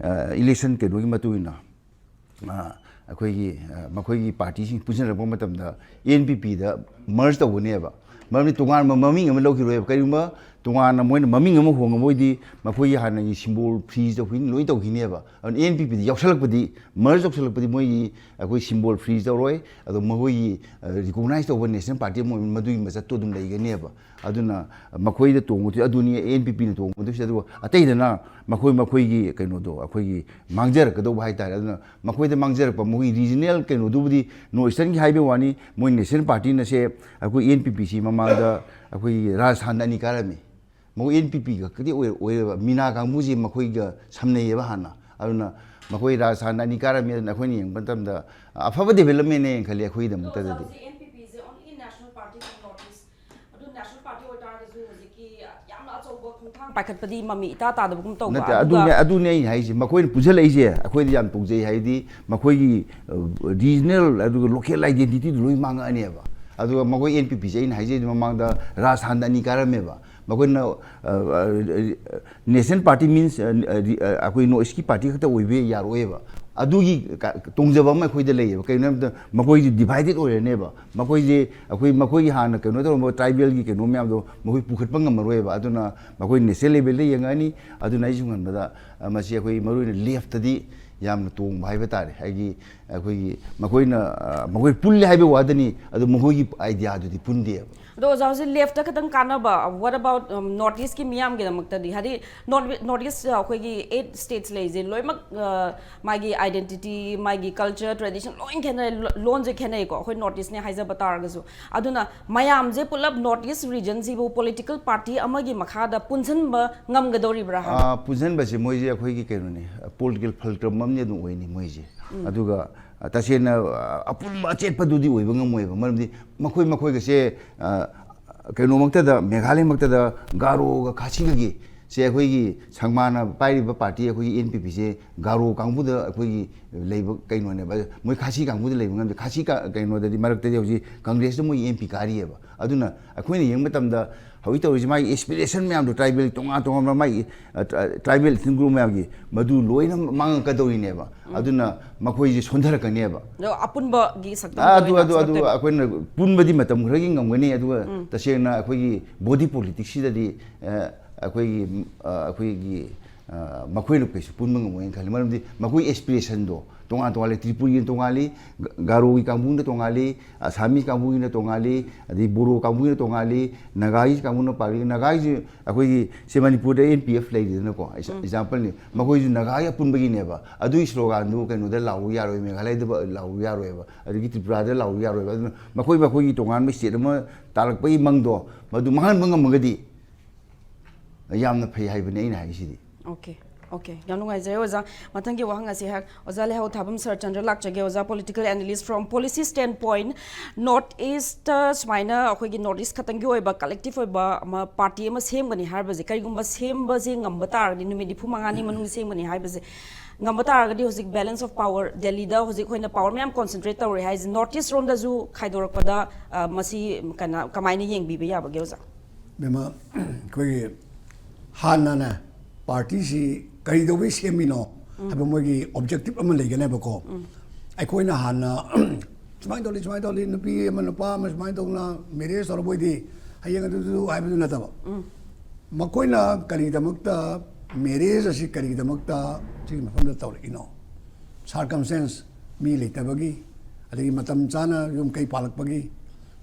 ꯏꯂꯦꯛꯁꯟ ꯀꯩꯅꯣꯒꯤ ꯃꯇꯨꯡ ꯏꯟꯅ ꯑ, ꯑꯩꯈꯣꯏꯒꯤ ꯑ, ꯃꯈꯣꯏꯒꯤ ꯄꯥꯔꯇꯤꯁꯤꯡ ꯄꯨꯟꯁꯤꯟꯅꯔꯛꯄ ꯃꯇꯝꯗ ꯑꯦꯟ ꯄꯤ ꯄꯤꯗ ꯃꯔꯖ ꯇꯧꯒꯅꯦꯕ꯫ ꯃꯔꯝꯗꯤ ꯇꯣꯉꯥꯟꯕ ꯃꯃꯤꯡ ꯑꯃ ꯂꯧꯈꯤꯔꯣꯏꯕ꯫ ꯀꯔꯤꯒꯨꯝꯕ ꯇꯣꯉꯥꯟꯅ ꯃꯣꯏꯅ ꯃꯃꯤꯡ ꯑꯃ ꯍꯣꯡꯉꯕ ꯑꯣꯏꯗꯤ ꯃꯈꯣꯏꯒꯤ ꯍꯥꯟꯅꯒꯤ ꯁꯤꯝꯕꯣꯜ ꯐ꯭ꯔꯤꯖ ꯇꯧꯈꯤꯅꯤ, ꯂꯣꯏ ꯇꯧꯈꯤꯅꯦꯕ꯫ ꯑꯗꯨꯅ ꯑꯦꯟ ꯄꯤ ꯄꯤꯗ ꯌꯥꯎꯁꯜꯂꯛꯄꯗꯤ, ꯃꯔꯖ ꯇꯧꯁꯜꯂꯛꯄꯗꯤ ꯃꯣꯏꯒꯤ ꯑꯩꯈꯣꯏ ꯁꯤꯝꯕꯣꯜ ꯐ꯭ꯔꯤꯖ ꯇꯧꯔꯣꯏ꯫ ꯑꯗꯣ ꯃꯈꯣꯏꯒꯤ ꯔꯤꯀꯣꯛꯅꯥꯏꯖ ꯇꯧꯕ ꯅꯦꯁꯅꯦꯜ ꯄꯥꯔꯇꯤ ꯑꯃ ꯑꯣꯏꯕꯅꯤꯅ ꯃꯗꯨꯒꯤ ꯃꯆꯠꯇꯣ ꯑꯗꯨꯝ ꯂꯩꯒꯅꯦꯕ꯫ ꯑꯗꯨꯅ ꯃꯈꯣꯏꯗ ꯇꯣꯡꯕꯗꯨ ꯑꯗꯨꯅꯤ ꯑꯦꯟ ꯄꯤ ꯄꯤꯅ ꯇꯣꯡꯕꯗꯨꯁꯨ꯫ ꯑꯗꯨꯒ ꯑꯇꯩꯗꯅ ꯃꯈꯣꯏ ꯃꯈꯣꯏꯒꯤ ꯀꯩꯅꯣꯗꯣ ꯑꯩꯈꯣꯏꯒꯤ ꯃꯥꯡꯖꯔꯛꯀꯗꯧꯕ ꯍꯥꯏꯇꯥꯔꯦ꯫ ꯑꯗꯨꯅ ꯃꯈꯣꯏꯗ ꯃꯥꯡꯖꯔꯛꯄ ꯃꯈꯣꯏꯒꯤ ꯔꯤꯖꯅꯦꯜ ꯀꯩꯅꯣꯗꯨꯕꯨꯗꯤ ꯅꯣꯔꯠ ꯏꯁꯇꯔꯟꯒꯤ ꯍꯥꯏꯕꯒꯤ ꯋꯥꯅꯤ꯫ ꯃꯣꯏ ꯅꯦꯁꯅꯦꯜ ꯄꯥꯔꯇꯤꯅꯁꯦ ꯑꯩꯈꯣꯏ ꯑꯦꯟ ꯄꯤ ꯄꯤꯁꯤ ꯃꯃꯥꯡꯗ ꯑꯩꯈꯣꯏꯒꯤ ꯔꯥꯖꯁꯊꯥꯟꯗ ꯑꯅꯤ ꯀꯥꯔꯝꯃꯤ꯫ ꯃꯈꯣꯏ ꯑꯦꯟ ꯄꯤ ꯄꯤ ꯈꯛꯇꯗꯤ ꯑꯣꯏ-, ꯑꯣꯏꯔꯕ, ꯃꯤꯅꯥ ꯀꯥꯡꯕꯨꯁꯤ ꯃꯈꯣꯏꯒ ꯁꯝꯅꯩꯌꯦꯕ ꯍꯥꯟꯅ꯫ ꯑꯗꯨꯅ ꯃꯈꯣꯏ ꯔꯥꯖꯁꯊꯥꯟꯗ ꯑꯅꯤ ꯀꯥꯔꯝꯃꯤ꯫ ꯑꯗꯨꯅ ꯑꯩꯈꯣꯏꯅ ꯌꯦꯡꯕ ꯃꯇꯝꯗ ꯑꯐꯕ ꯗꯦꯕꯂꯞꯃꯦꯟꯅꯦꯅ ꯈꯜꯂꯤ ꯑꯩꯈꯣꯏꯒꯤꯗꯃꯛꯇꯗꯤ꯫ ꯑꯗꯨ ꯅꯦꯁꯅꯦꯜ ꯄꯥꯔꯇꯤ ꯑꯣꯏꯇꯥꯔꯒꯁꯨ ꯍꯧꯖꯤꯛꯀꯤ ꯌꯥꯝꯅ ꯑꯆꯧꯕ ꯈꯣꯡꯊꯥꯡ ꯄꯥꯏꯈꯠꯄꯗꯤ ꯃꯃꯤ ꯏꯇꯥ ꯇꯥꯗꯕꯒꯨꯝ ꯇꯧꯕ꯫ ꯅꯠꯇꯦ, ꯑꯗꯨꯒ ꯑꯗꯨꯅꯦ, ꯑꯗꯨꯅꯦ ꯑꯩꯅ ꯍꯥꯏꯁꯦ꯫ ꯃꯈꯣꯏꯅ ꯄꯨꯟꯁꯤꯜꯂꯛꯏꯁꯦ ꯑꯩꯈꯣꯏꯗꯤ ꯌꯥꯝ ꯇꯣꯡꯖꯩ꯫ ꯍꯥꯏꯗꯤ ꯃꯈꯣꯏꯒꯤ ꯔꯤꯖꯅꯦꯜ ꯑꯗꯨꯒ ꯂꯣꯀꯦꯜ ꯑꯥꯏꯗꯦꯟꯇꯤꯇꯤꯗꯨ ꯂꯣꯏ ꯃꯥꯡꯉꯛꯑꯅꯦꯕ꯫ ꯑꯗꯨꯒ ꯃꯈꯣꯏ ꯑꯦꯟ ꯄꯤ ꯄꯤꯁꯦ ꯑꯩꯅ ꯍꯥꯏꯖꯩ ꯃꯃꯥꯡꯗ ꯔꯥꯖꯁꯊꯥꯟꯗ ꯑꯅꯤ ꯀꯥꯔꯝꯃꯦꯕ꯫ ꯃꯈꯣꯏꯅ ꯅꯦꯁꯅꯦꯜ ꯄꯥꯔꯇꯤ ꯃꯤꯟꯁ ꯑꯩꯈꯣꯏ ꯅꯣꯔꯠ ꯏꯁꯀꯤ ꯄꯥꯔꯇꯤ ꯈꯛꯇ ꯑꯣꯏꯕ ꯌꯥꯔꯣꯏꯕ꯫ ꯑꯗꯨꯒꯤ ꯀ-, ꯇꯣꯡꯖꯕ ꯑꯃ ꯑꯩꯈꯣꯏꯗ ꯂꯩꯌꯦꯕ꯫ ꯀꯩꯒꯤꯅꯣ ꯍꯥꯏꯕꯗ ꯃꯈꯣꯏꯁꯦ ꯗꯤꯚꯥꯏꯗꯦꯠ ꯑꯣꯏꯔꯅꯦꯕ꯫ ꯃꯈꯣꯏꯁꯦ ꯑꯩꯈꯣꯏ, ꯃꯈꯣꯏꯒꯤ ꯍꯥꯟꯅ ꯀꯩꯅꯣ ꯇꯧꯔꯝꯕ ꯇ꯭ꯔꯥꯏꯕꯦꯜꯒꯤ ꯀꯩꯅꯣ ꯃꯌꯥꯝꯗꯣ ꯃꯈꯣꯏ ꯄꯨꯈꯠꯄ ꯉꯝꯃꯔꯣꯏꯕ꯫ ꯑꯗꯨꯅ ꯃꯈꯣꯏ ꯅꯦꯁꯅꯦꯜ ꯂꯦꯚꯦꯜꯗ ꯌꯦꯡꯉꯛꯑꯅꯤ꯫ ꯑꯗꯨꯅ ꯑꯩꯁꯨ ꯈꯟꯕꯗ, ꯑ, ꯃꯁꯤ ꯑꯩꯈꯣꯏ ꯃꯔꯨꯑꯣꯏꯅ ꯂꯦꯐꯇꯗꯤ ꯌꯥꯝꯅ ꯇꯣꯡꯕ ꯍꯥꯏꯕ ꯇꯥꯔꯦ꯫ ꯑꯩꯒꯤ, ꯑꯩꯈꯣꯏꯒꯤ ꯃꯈꯣꯏꯅ, ꯑ, ꯃꯈꯣꯏ ꯄꯨꯜꯂꯦ ꯍꯥꯏꯕꯒꯤ ꯋꯥꯗꯅꯤ, ꯑꯗꯨ ꯃꯈꯣꯏꯒꯤ ꯑꯥꯏꯗꯤꯌꯥꯗꯨꯗꯤ ꯄꯨꯟꯗꯦꯕ꯫ ꯑꯗꯣ ꯑꯣꯖꯥ, ꯍꯧꯖꯤꯛ ꯂꯦꯐꯇ ꯈꯤꯇꯪ ꯀꯥꯟꯅꯕ, what about, um, ꯅꯣꯔꯠ ꯏꯁꯀꯤ ꯃꯤꯌꯥꯝꯒꯤꯗꯃꯛꯇꯗꯤ? ꯍꯥꯏꯗꯤ ꯅꯣꯔꯠ, ꯅꯣꯔꯠ ꯏꯁ ꯑꯩꯈꯣꯏꯒꯤ ꯑꯩꯠ ꯁ꯭ꯇꯦꯠꯁ ꯂꯩꯔꯤꯁꯦ ꯂꯣꯏꯅꯃꯛ, ꯑ, ꯃꯥꯒꯤ ꯑꯥꯏꯗꯦꯟꯇꯤꯇꯤ, ꯃꯥꯒꯤ ꯀꯜꯆꯔ, ꯇ꯭ꯔꯦꯗꯤꯁꯟ ꯂꯣꯏ ꯈꯦꯠꯅꯩ, ꯂꯣ-, ꯂꯣꯟꯁꯦ ꯈꯦꯠꯅꯩꯀꯣ, ꯑꯩꯈꯣꯏ ꯅꯣꯔꯠ ꯏꯁꯅꯦ ꯍꯥꯏꯖꯕ ꯇꯥꯔꯒꯁꯨ꯫ ꯑꯗꯨꯅ ꯃꯌꯥꯝꯁꯦ ꯄꯨꯂꯞ ꯅꯣꯔꯠ ꯏꯁ ꯔꯤꯖꯟꯁꯤꯕꯨ ꯄꯣꯂꯤꯇꯤꯀꯦꯜ ꯄꯥꯔꯇꯤ ꯑꯃꯒꯤ ꯃꯈꯥꯗ ꯄꯨꯟꯁꯤꯟꯕ ꯉꯝꯒꯗꯧꯔꯤꯕ꯭ꯔꯥ ꯍꯥꯏꯕ? ꯑꯥ, ꯄꯨꯟꯁꯤꯟꯕꯁꯦ ꯃꯣꯏꯁꯦ ꯑꯩꯈꯣꯏꯒꯤ ꯀꯩꯅꯣꯅꯤ, ꯄꯣꯂꯤꯇꯤꯀꯦꯜ ꯐꯜꯀ꯭ꯔꯝ ꯑꯃꯗꯤ ꯑꯗꯨꯝ ꯑꯣꯏꯅꯤ ꯃꯣꯏꯁꯦ꯫ ꯎꯝ꯫ ꯑꯗꯨꯒ, ꯑ, ꯇꯁꯦꯡꯅ, ꯑ, ꯑꯄꯨꯟꯕ ꯑꯆꯦꯠꯄꯗꯨꯗꯤ ꯑꯣꯏꯕ ꯉꯝꯃꯣꯏꯕ꯫ ꯃꯔꯝꯗꯤ ꯃꯈꯣꯏ ꯃꯈꯣꯏꯒꯁꯦ, ꯑ, ꯀꯩꯅꯣꯃꯛꯇꯗ, ꯃꯦꯘꯥꯂꯌꯃꯛꯇꯗ ꯒꯥꯔꯣꯒ ꯈꯥꯁꯤꯒꯒꯤ ꯁꯦ ꯑꯩꯈꯣꯏꯒꯤ ꯁꯪꯃꯥꯅ ꯄꯥꯏꯔꯤꯕ ꯄꯥꯔꯇꯤ ꯑꯩꯈꯣꯏꯒꯤ ꯑꯦꯟ ꯄꯤ ꯄꯤꯁꯦ ꯒꯥꯔꯣ ꯀꯥꯡꯕꯨꯗ ꯑꯩꯈꯣꯏꯒꯤ ꯂꯩꯕ ꯀꯩꯅꯣꯅꯦꯕ꯫ ꯃꯣꯏ ꯈꯥꯁꯤ ꯀꯥꯡꯕꯨꯗ ꯂꯩꯕ ꯉꯝꯗꯦ꯫ ꯈꯥꯁꯤ ꯀ- ꯀꯩꯅꯣꯗꯗꯤ ꯃꯔꯛꯇꯗꯤ ꯍꯧꯖꯤꯛ ꯀꯪꯒ꯭ꯔꯦꯁꯇ ꯃꯣꯏ ꯑꯦꯝ ꯄꯤ ꯀꯥꯔꯤꯑꯕ꯫ ꯑꯗꯨꯅ ꯑꯩꯈꯣꯏꯅ ꯌꯦꯡꯕ ꯃꯇꯝꯗ ꯍꯧꯖꯤꯛ ꯇꯧꯔꯤꯁꯦ ꯃꯥꯒꯤ ꯑꯦꯁꯄꯤꯔꯦꯁꯟ ꯃꯌꯥꯝꯗꯣ, ꯇ꯭ꯔꯥꯏꯕꯦꯜ ꯇꯣꯉꯥꯟ ꯇꯣꯉꯥꯟꯕ ꯃꯥꯒꯤ ꯇ꯭ꯔꯥꯏꯕꯦꯜ ꯏꯊꯅꯤꯛ ꯒ꯭ꯔꯨꯞ ꯃꯌꯥꯝꯒꯤ, ꯃꯗꯨ ꯂꯣꯏꯅ ꯃꯥꯡꯉꯛꯀꯗꯧꯔꯤꯅꯦꯕ꯫ ꯑꯗꯨꯅ ꯃꯈꯣꯏꯁꯦ ꯁꯣꯟꯊꯔꯛꯀꯅꯦꯕ꯫ ꯑꯗꯣ ꯑꯄꯨꯟꯕꯒꯤ ꯁꯛꯇꯝ ꯑꯗꯨ ꯑꯣꯏꯅ ꯑꯗꯨ ꯑꯗꯨ ꯁꯛꯇꯝ꯫ ꯑꯩꯈꯣꯏꯅ ꯄꯨꯟꯕꯗꯤ ꯃꯇꯝ ꯈꯔꯒꯤ ꯉꯝꯒꯅꯤ꯫ ꯑꯗꯨꯒ ꯇꯁꯦꯡꯅ ꯑꯩꯈꯣꯏꯒꯤ ꯕꯣꯗꯤ ꯄꯣꯂꯤꯇꯤꯛꯁꯁꯤꯗꯗꯤ ꯑ, ꯑꯩꯈꯣꯏꯒꯤ ꯑ, ꯑꯩꯈꯣꯏꯒꯤ ꯑ, ꯃꯈꯣꯏꯅ ꯀꯩꯁꯨ ꯄꯨꯟꯕ ꯉꯝꯃꯣꯏꯅ ꯈꯜꯂꯤ꯫ ꯃꯔꯝꯗꯤ ꯃꯈꯣꯏ ꯑꯦꯁꯄꯤꯔꯦꯁꯟꯗꯣ ꯇꯣꯉꯥꯟ ꯇꯣꯉꯥꯜꯂꯦ꯫ ꯇ꯭ꯔꯤꯄꯨꯔꯤꯒꯤꯅ ꯇꯣꯉꯥꯜꯂꯤ, ꯒ- ꯒꯥꯔꯣꯒꯤ ꯀꯥꯡꯕꯨꯅ ꯇꯣꯉꯥꯜꯂꯤ, ꯑꯁꯥꯃꯤꯁ ꯀꯥꯡꯕꯨꯒꯤꯅ ꯇꯣꯉꯥꯜꯂꯤ, ꯑꯗꯩ ꯕꯣꯔꯣ ꯀꯥꯡꯕꯨꯒꯤꯅ ꯇꯣꯉꯥꯜꯂꯤ, ꯅꯥꯒꯥꯒꯤ ꯀꯥꯡꯕꯨꯅ ꯄꯥꯜꯂꯤ꯫ ꯅꯥꯒꯥꯒꯤꯁꯨ ꯑꯩꯈꯣꯏꯒꯤ ꯁꯦ ꯃꯅꯤꯄꯨꯔꯗ ꯑꯦꯟ ꯄꯤ ꯑꯦꯐ ꯂꯩꯔꯤꯗꯅꯀꯣ, ꯑꯦꯛꯖꯥꯝꯄꯜꯅꯤ꯫ ꯃꯈꯣꯏꯁꯨ ꯅꯥꯒꯥꯒꯤ ꯑꯄꯨꯟꯕꯒꯤꯅꯦꯕ꯫ ꯑꯗꯨꯒꯤ ꯁ꯭ꯂꯣꯒꯥꯟꯗꯨ ꯀꯩꯅꯣꯗ ꯂꯥꯎꯕ ꯌꯥꯔꯣꯏ, ꯃꯦꯘꯥꯂꯌꯗ ꯂꯥꯎꯕ ꯌꯥꯔꯣꯏꯕ, ꯑꯗꯒꯤ ꯇ꯭ꯔꯤꯄꯨꯔꯥꯗ ꯂꯥꯎꯕ ꯌꯥꯔꯣꯏꯕ꯫ ꯑꯗꯨꯅ ꯃꯈꯣꯏ ꯃꯈꯣꯏꯒꯤ ꯇꯣꯉꯥꯟꯕ ꯁ꯭ꯇꯦꯠ ꯑꯃ ꯇꯥꯔꯛꯄꯒꯤ ꯃꯪꯗꯣ ꯃꯗꯨ ꯃꯥꯡꯍꯟꯕ ꯉꯝꯃꯒꯗꯤ ꯌꯥꯝꯅ ꯐꯩ ꯍꯥꯏꯕꯅꯤ ꯑꯩꯅ ꯍꯥꯏꯁꯤꯗꯤ꯫ ꯑꯣꯀꯦ, ꯑꯣꯀꯦ, ꯌꯥꯝ ꯅꯨꯡꯉꯥꯏꯖꯔꯦ ꯑꯣꯖꯥ꯫ ꯃꯊꯪꯒꯤ ꯋꯥꯍꯪ ꯑꯁꯤ ꯍꯥꯏ, ꯑꯣꯖꯥ ꯂꯩꯍꯧ ꯊꯥꯕꯝ ꯁꯔꯠꯆꯟꯗ꯭ꯔ ꯂꯥꯛꯆꯒꯦ꯫ ꯑꯣꯖꯥ, political analyst from policy standpoint, North East ꯁꯨꯃꯥꯏꯅ ꯑꯩꯈꯣꯏꯒꯤ North East ꯈꯛꯇꯪꯒꯤ ꯑꯣꯏꯕ collective ꯑꯣꯏꯕ ꯑꯃ ꯄꯥꯔꯇꯤ ꯑꯃ ꯁꯦꯝꯒꯅꯤ ꯍꯥꯏꯕꯁꯦ, ꯀꯔꯤꯒꯨꯝꯕ ꯁꯦꯝꯕꯁꯦ ꯉꯝꯕ ꯇꯥꯔꯒꯗꯤ, ꯅꯨꯃꯤꯠ ꯅꯤꯐꯨ ꯃꯉꯥꯅꯤ ꯃꯅꯨꯡꯗ ꯁꯦꯝꯒꯅꯤ ꯍꯥꯏꯕꯁꯦ ꯉꯝꯕ ꯇꯥꯔꯒꯗꯤ, ꯍꯧꯖꯤꯛ balance of power, ꯗꯦꯜꯂꯤꯗ ꯍꯧꯖꯤꯛ ꯑꯩꯈꯣꯏꯅ power ꯃꯌꯥꯝ concentrate ꯇꯧꯔꯦ ꯍꯥꯏꯁꯦ, North East ꯔꯣꯝꯗꯁꯨ ꯈꯥꯏꯗꯣꯔꯛꯄꯗ ꯑ, ꯃꯁꯤ ꯀꯩꯅꯣ ꯀꯃꯥꯏꯅ ꯌꯦꯡꯕꯤꯕ ꯌꯥꯕꯒꯦ ꯑꯣꯖꯥ? ꯃꯦꯝꯃ, ꯑꯩꯈꯣꯏꯒꯤ ꯍꯥꯟꯅꯅꯦ ꯄꯥꯔꯇꯤꯁꯤ ꯀꯔꯤꯗꯧꯕꯩ ꯁꯦꯝꯃꯤꯅꯣ ꯍꯥꯏꯕ ꯃꯣꯏꯒꯤ objective ꯑꯃ ꯂꯩꯒꯅꯦꯕꯀꯣ꯫ ꯑꯩꯈꯣꯏꯅ ꯍꯥꯟꯅ ꯁꯨꯃꯥꯏꯅ ꯇꯧꯔꯤ, ꯁꯨꯃꯥꯏꯅ ꯇꯧꯔꯤ, ꯅꯨꯄꯤ ꯑꯃ ꯅꯨꯄꯥ ꯑꯃ ꯁꯨꯃꯥꯏꯅ ꯇꯧꯅ marriage ꯇꯧꯔꯕꯣꯏꯗꯤ ꯍꯌꯦꯡ ꯑꯗꯨꯗꯨ ꯍꯥꯏꯕꯗꯨ ꯅꯠꯇꯕ, ꯃꯈꯣꯏꯅ ꯀꯔꯤꯒꯤꯗꯃꯛꯇ marriage ꯑꯁꯤ ꯀꯔꯤꯒꯤꯗꯃꯛꯇ ꯁꯤꯒꯤ ꯃꯐꯝꯗ ꯇꯧꯔꯛꯏꯅꯣ? Circumstance, ꯃꯤ ꯂꯩꯇꯕꯒꯤ, ꯑꯗꯒꯤ ꯃꯇꯝ ꯆꯥꯅ ꯌꯨꯝ ꯀꯩ ꯄꯥꯜꯂꯛꯄꯒꯤ,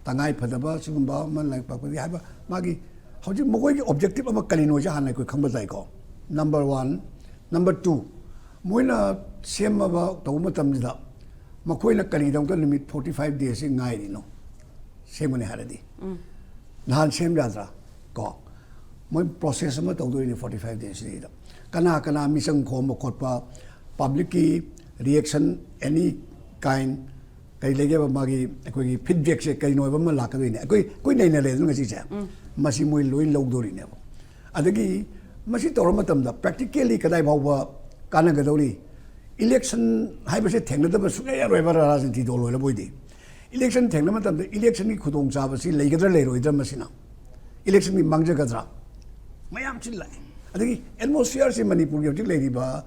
ꯇꯉꯥꯏ ꯐꯗꯕ ꯁꯤꯒꯨꯝꯕ ꯑꯃ ꯂꯩꯔꯛꯄꯒꯤ ꯍꯥꯏꯕ ꯃꯥꯒꯤ ꯍꯧꯖꯤꯛ ꯃꯈꯣꯏꯒꯤ objective ꯑꯃ ꯀꯔꯤꯅꯣꯁꯦ ꯍꯥꯟꯅ ꯑꯩꯈꯣꯏ ꯈꯪꯕ ꯇꯥꯏꯀꯣ꯫ Number one꯫ Number two, ꯃꯣꯏꯅ ꯁꯦꯝꯃꯕ ꯇꯧꯕ ꯃꯇꯝꯁꯤꯗ ꯃꯈꯣꯏꯅ ꯀꯔꯤꯒꯤꯗꯃꯛꯇ ꯅꯨꯃꯤꯠ forty five days ꯁꯤ ꯉꯥꯏꯔꯤꯅꯣ? ꯁꯦꯝꯒꯅꯤ ꯍꯥꯏꯔꯗꯤ ꯅꯍꯥꯟ ꯁꯦꯝ ꯌꯥꯗ꯭ꯔꯥ? ꯀꯣ, ꯃꯣꯏ process ꯑꯃ ꯇꯧꯗꯣꯏꯅꯤ forty five days ꯁꯤꯗꯩꯗ꯫ ꯀꯅꯥ ꯀꯅꯥ ꯃꯤꯆꯪ ꯈꯣꯝꯕ ꯈꯣꯠꯄ, public ꯀꯤ reaction, any kind, ꯀꯔꯤ ꯂꯩꯒꯦꯕ, ꯃꯥꯒꯤ ꯑꯩꯈꯣꯏꯒꯤ feedback ꯁꯦ ꯀꯔꯤꯅꯣ ꯍꯥꯏꯕ ꯑꯃ ꯂꯥꯛꯀꯗꯣꯏꯅꯦ꯫ ꯑꯩꯈꯣꯏ ꯑꯩꯈꯣꯏ ꯅꯩꯅꯔꯦꯗꯅ ꯉꯁꯤꯁꯦ, ꯃꯁꯤ ꯃꯣꯏ ꯂꯣꯏ ꯂꯧꯗꯣꯔꯤꯅꯦꯕ꯫ ꯑꯗꯒꯤ ꯃꯁꯤ ꯇꯧꯔ ꯃꯇꯝꯗ practically ꯀꯗꯥꯏ ꯐꯥꯎꯕ ꯀꯥꯟꯅꯒꯗꯧꯔꯤ? Election ꯍꯥꯏꯕꯁꯦ ꯊꯦꯡꯅꯗꯕ ꯁꯨꯡꯌꯥ ꯌꯥꯔꯣꯏꯕ ꯔꯥꯖꯅꯤꯇꯤ ꯗꯣꯜ ꯑꯣꯏꯔꯕ ꯑꯣꯏꯗꯤ꯫ Election ꯊꯦꯡꯅꯕ ꯃꯇꯝꯗ electionꯒꯤ ꯈꯨꯗꯣꯡꯆꯥꯕꯁꯤ ꯂꯩꯒꯗ꯭ꯔꯥ ꯂꯩꯔꯣꯏꯗ꯭ꯔꯥ, ꯃꯁꯤꯅ electionꯒꯤ ꯃꯥꯡꯖꯒꯗ꯭ꯔꯥ, ꯃꯌꯥꯝꯁꯤ ꯂꯥꯛꯑꯦ꯫ ꯑꯗꯒꯤ atmosphereꯁꯤ ꯃꯅꯤꯄꯨꯔꯒꯤ ꯍꯧꯖꯤꯛ ꯂꯩꯔꯤꯕ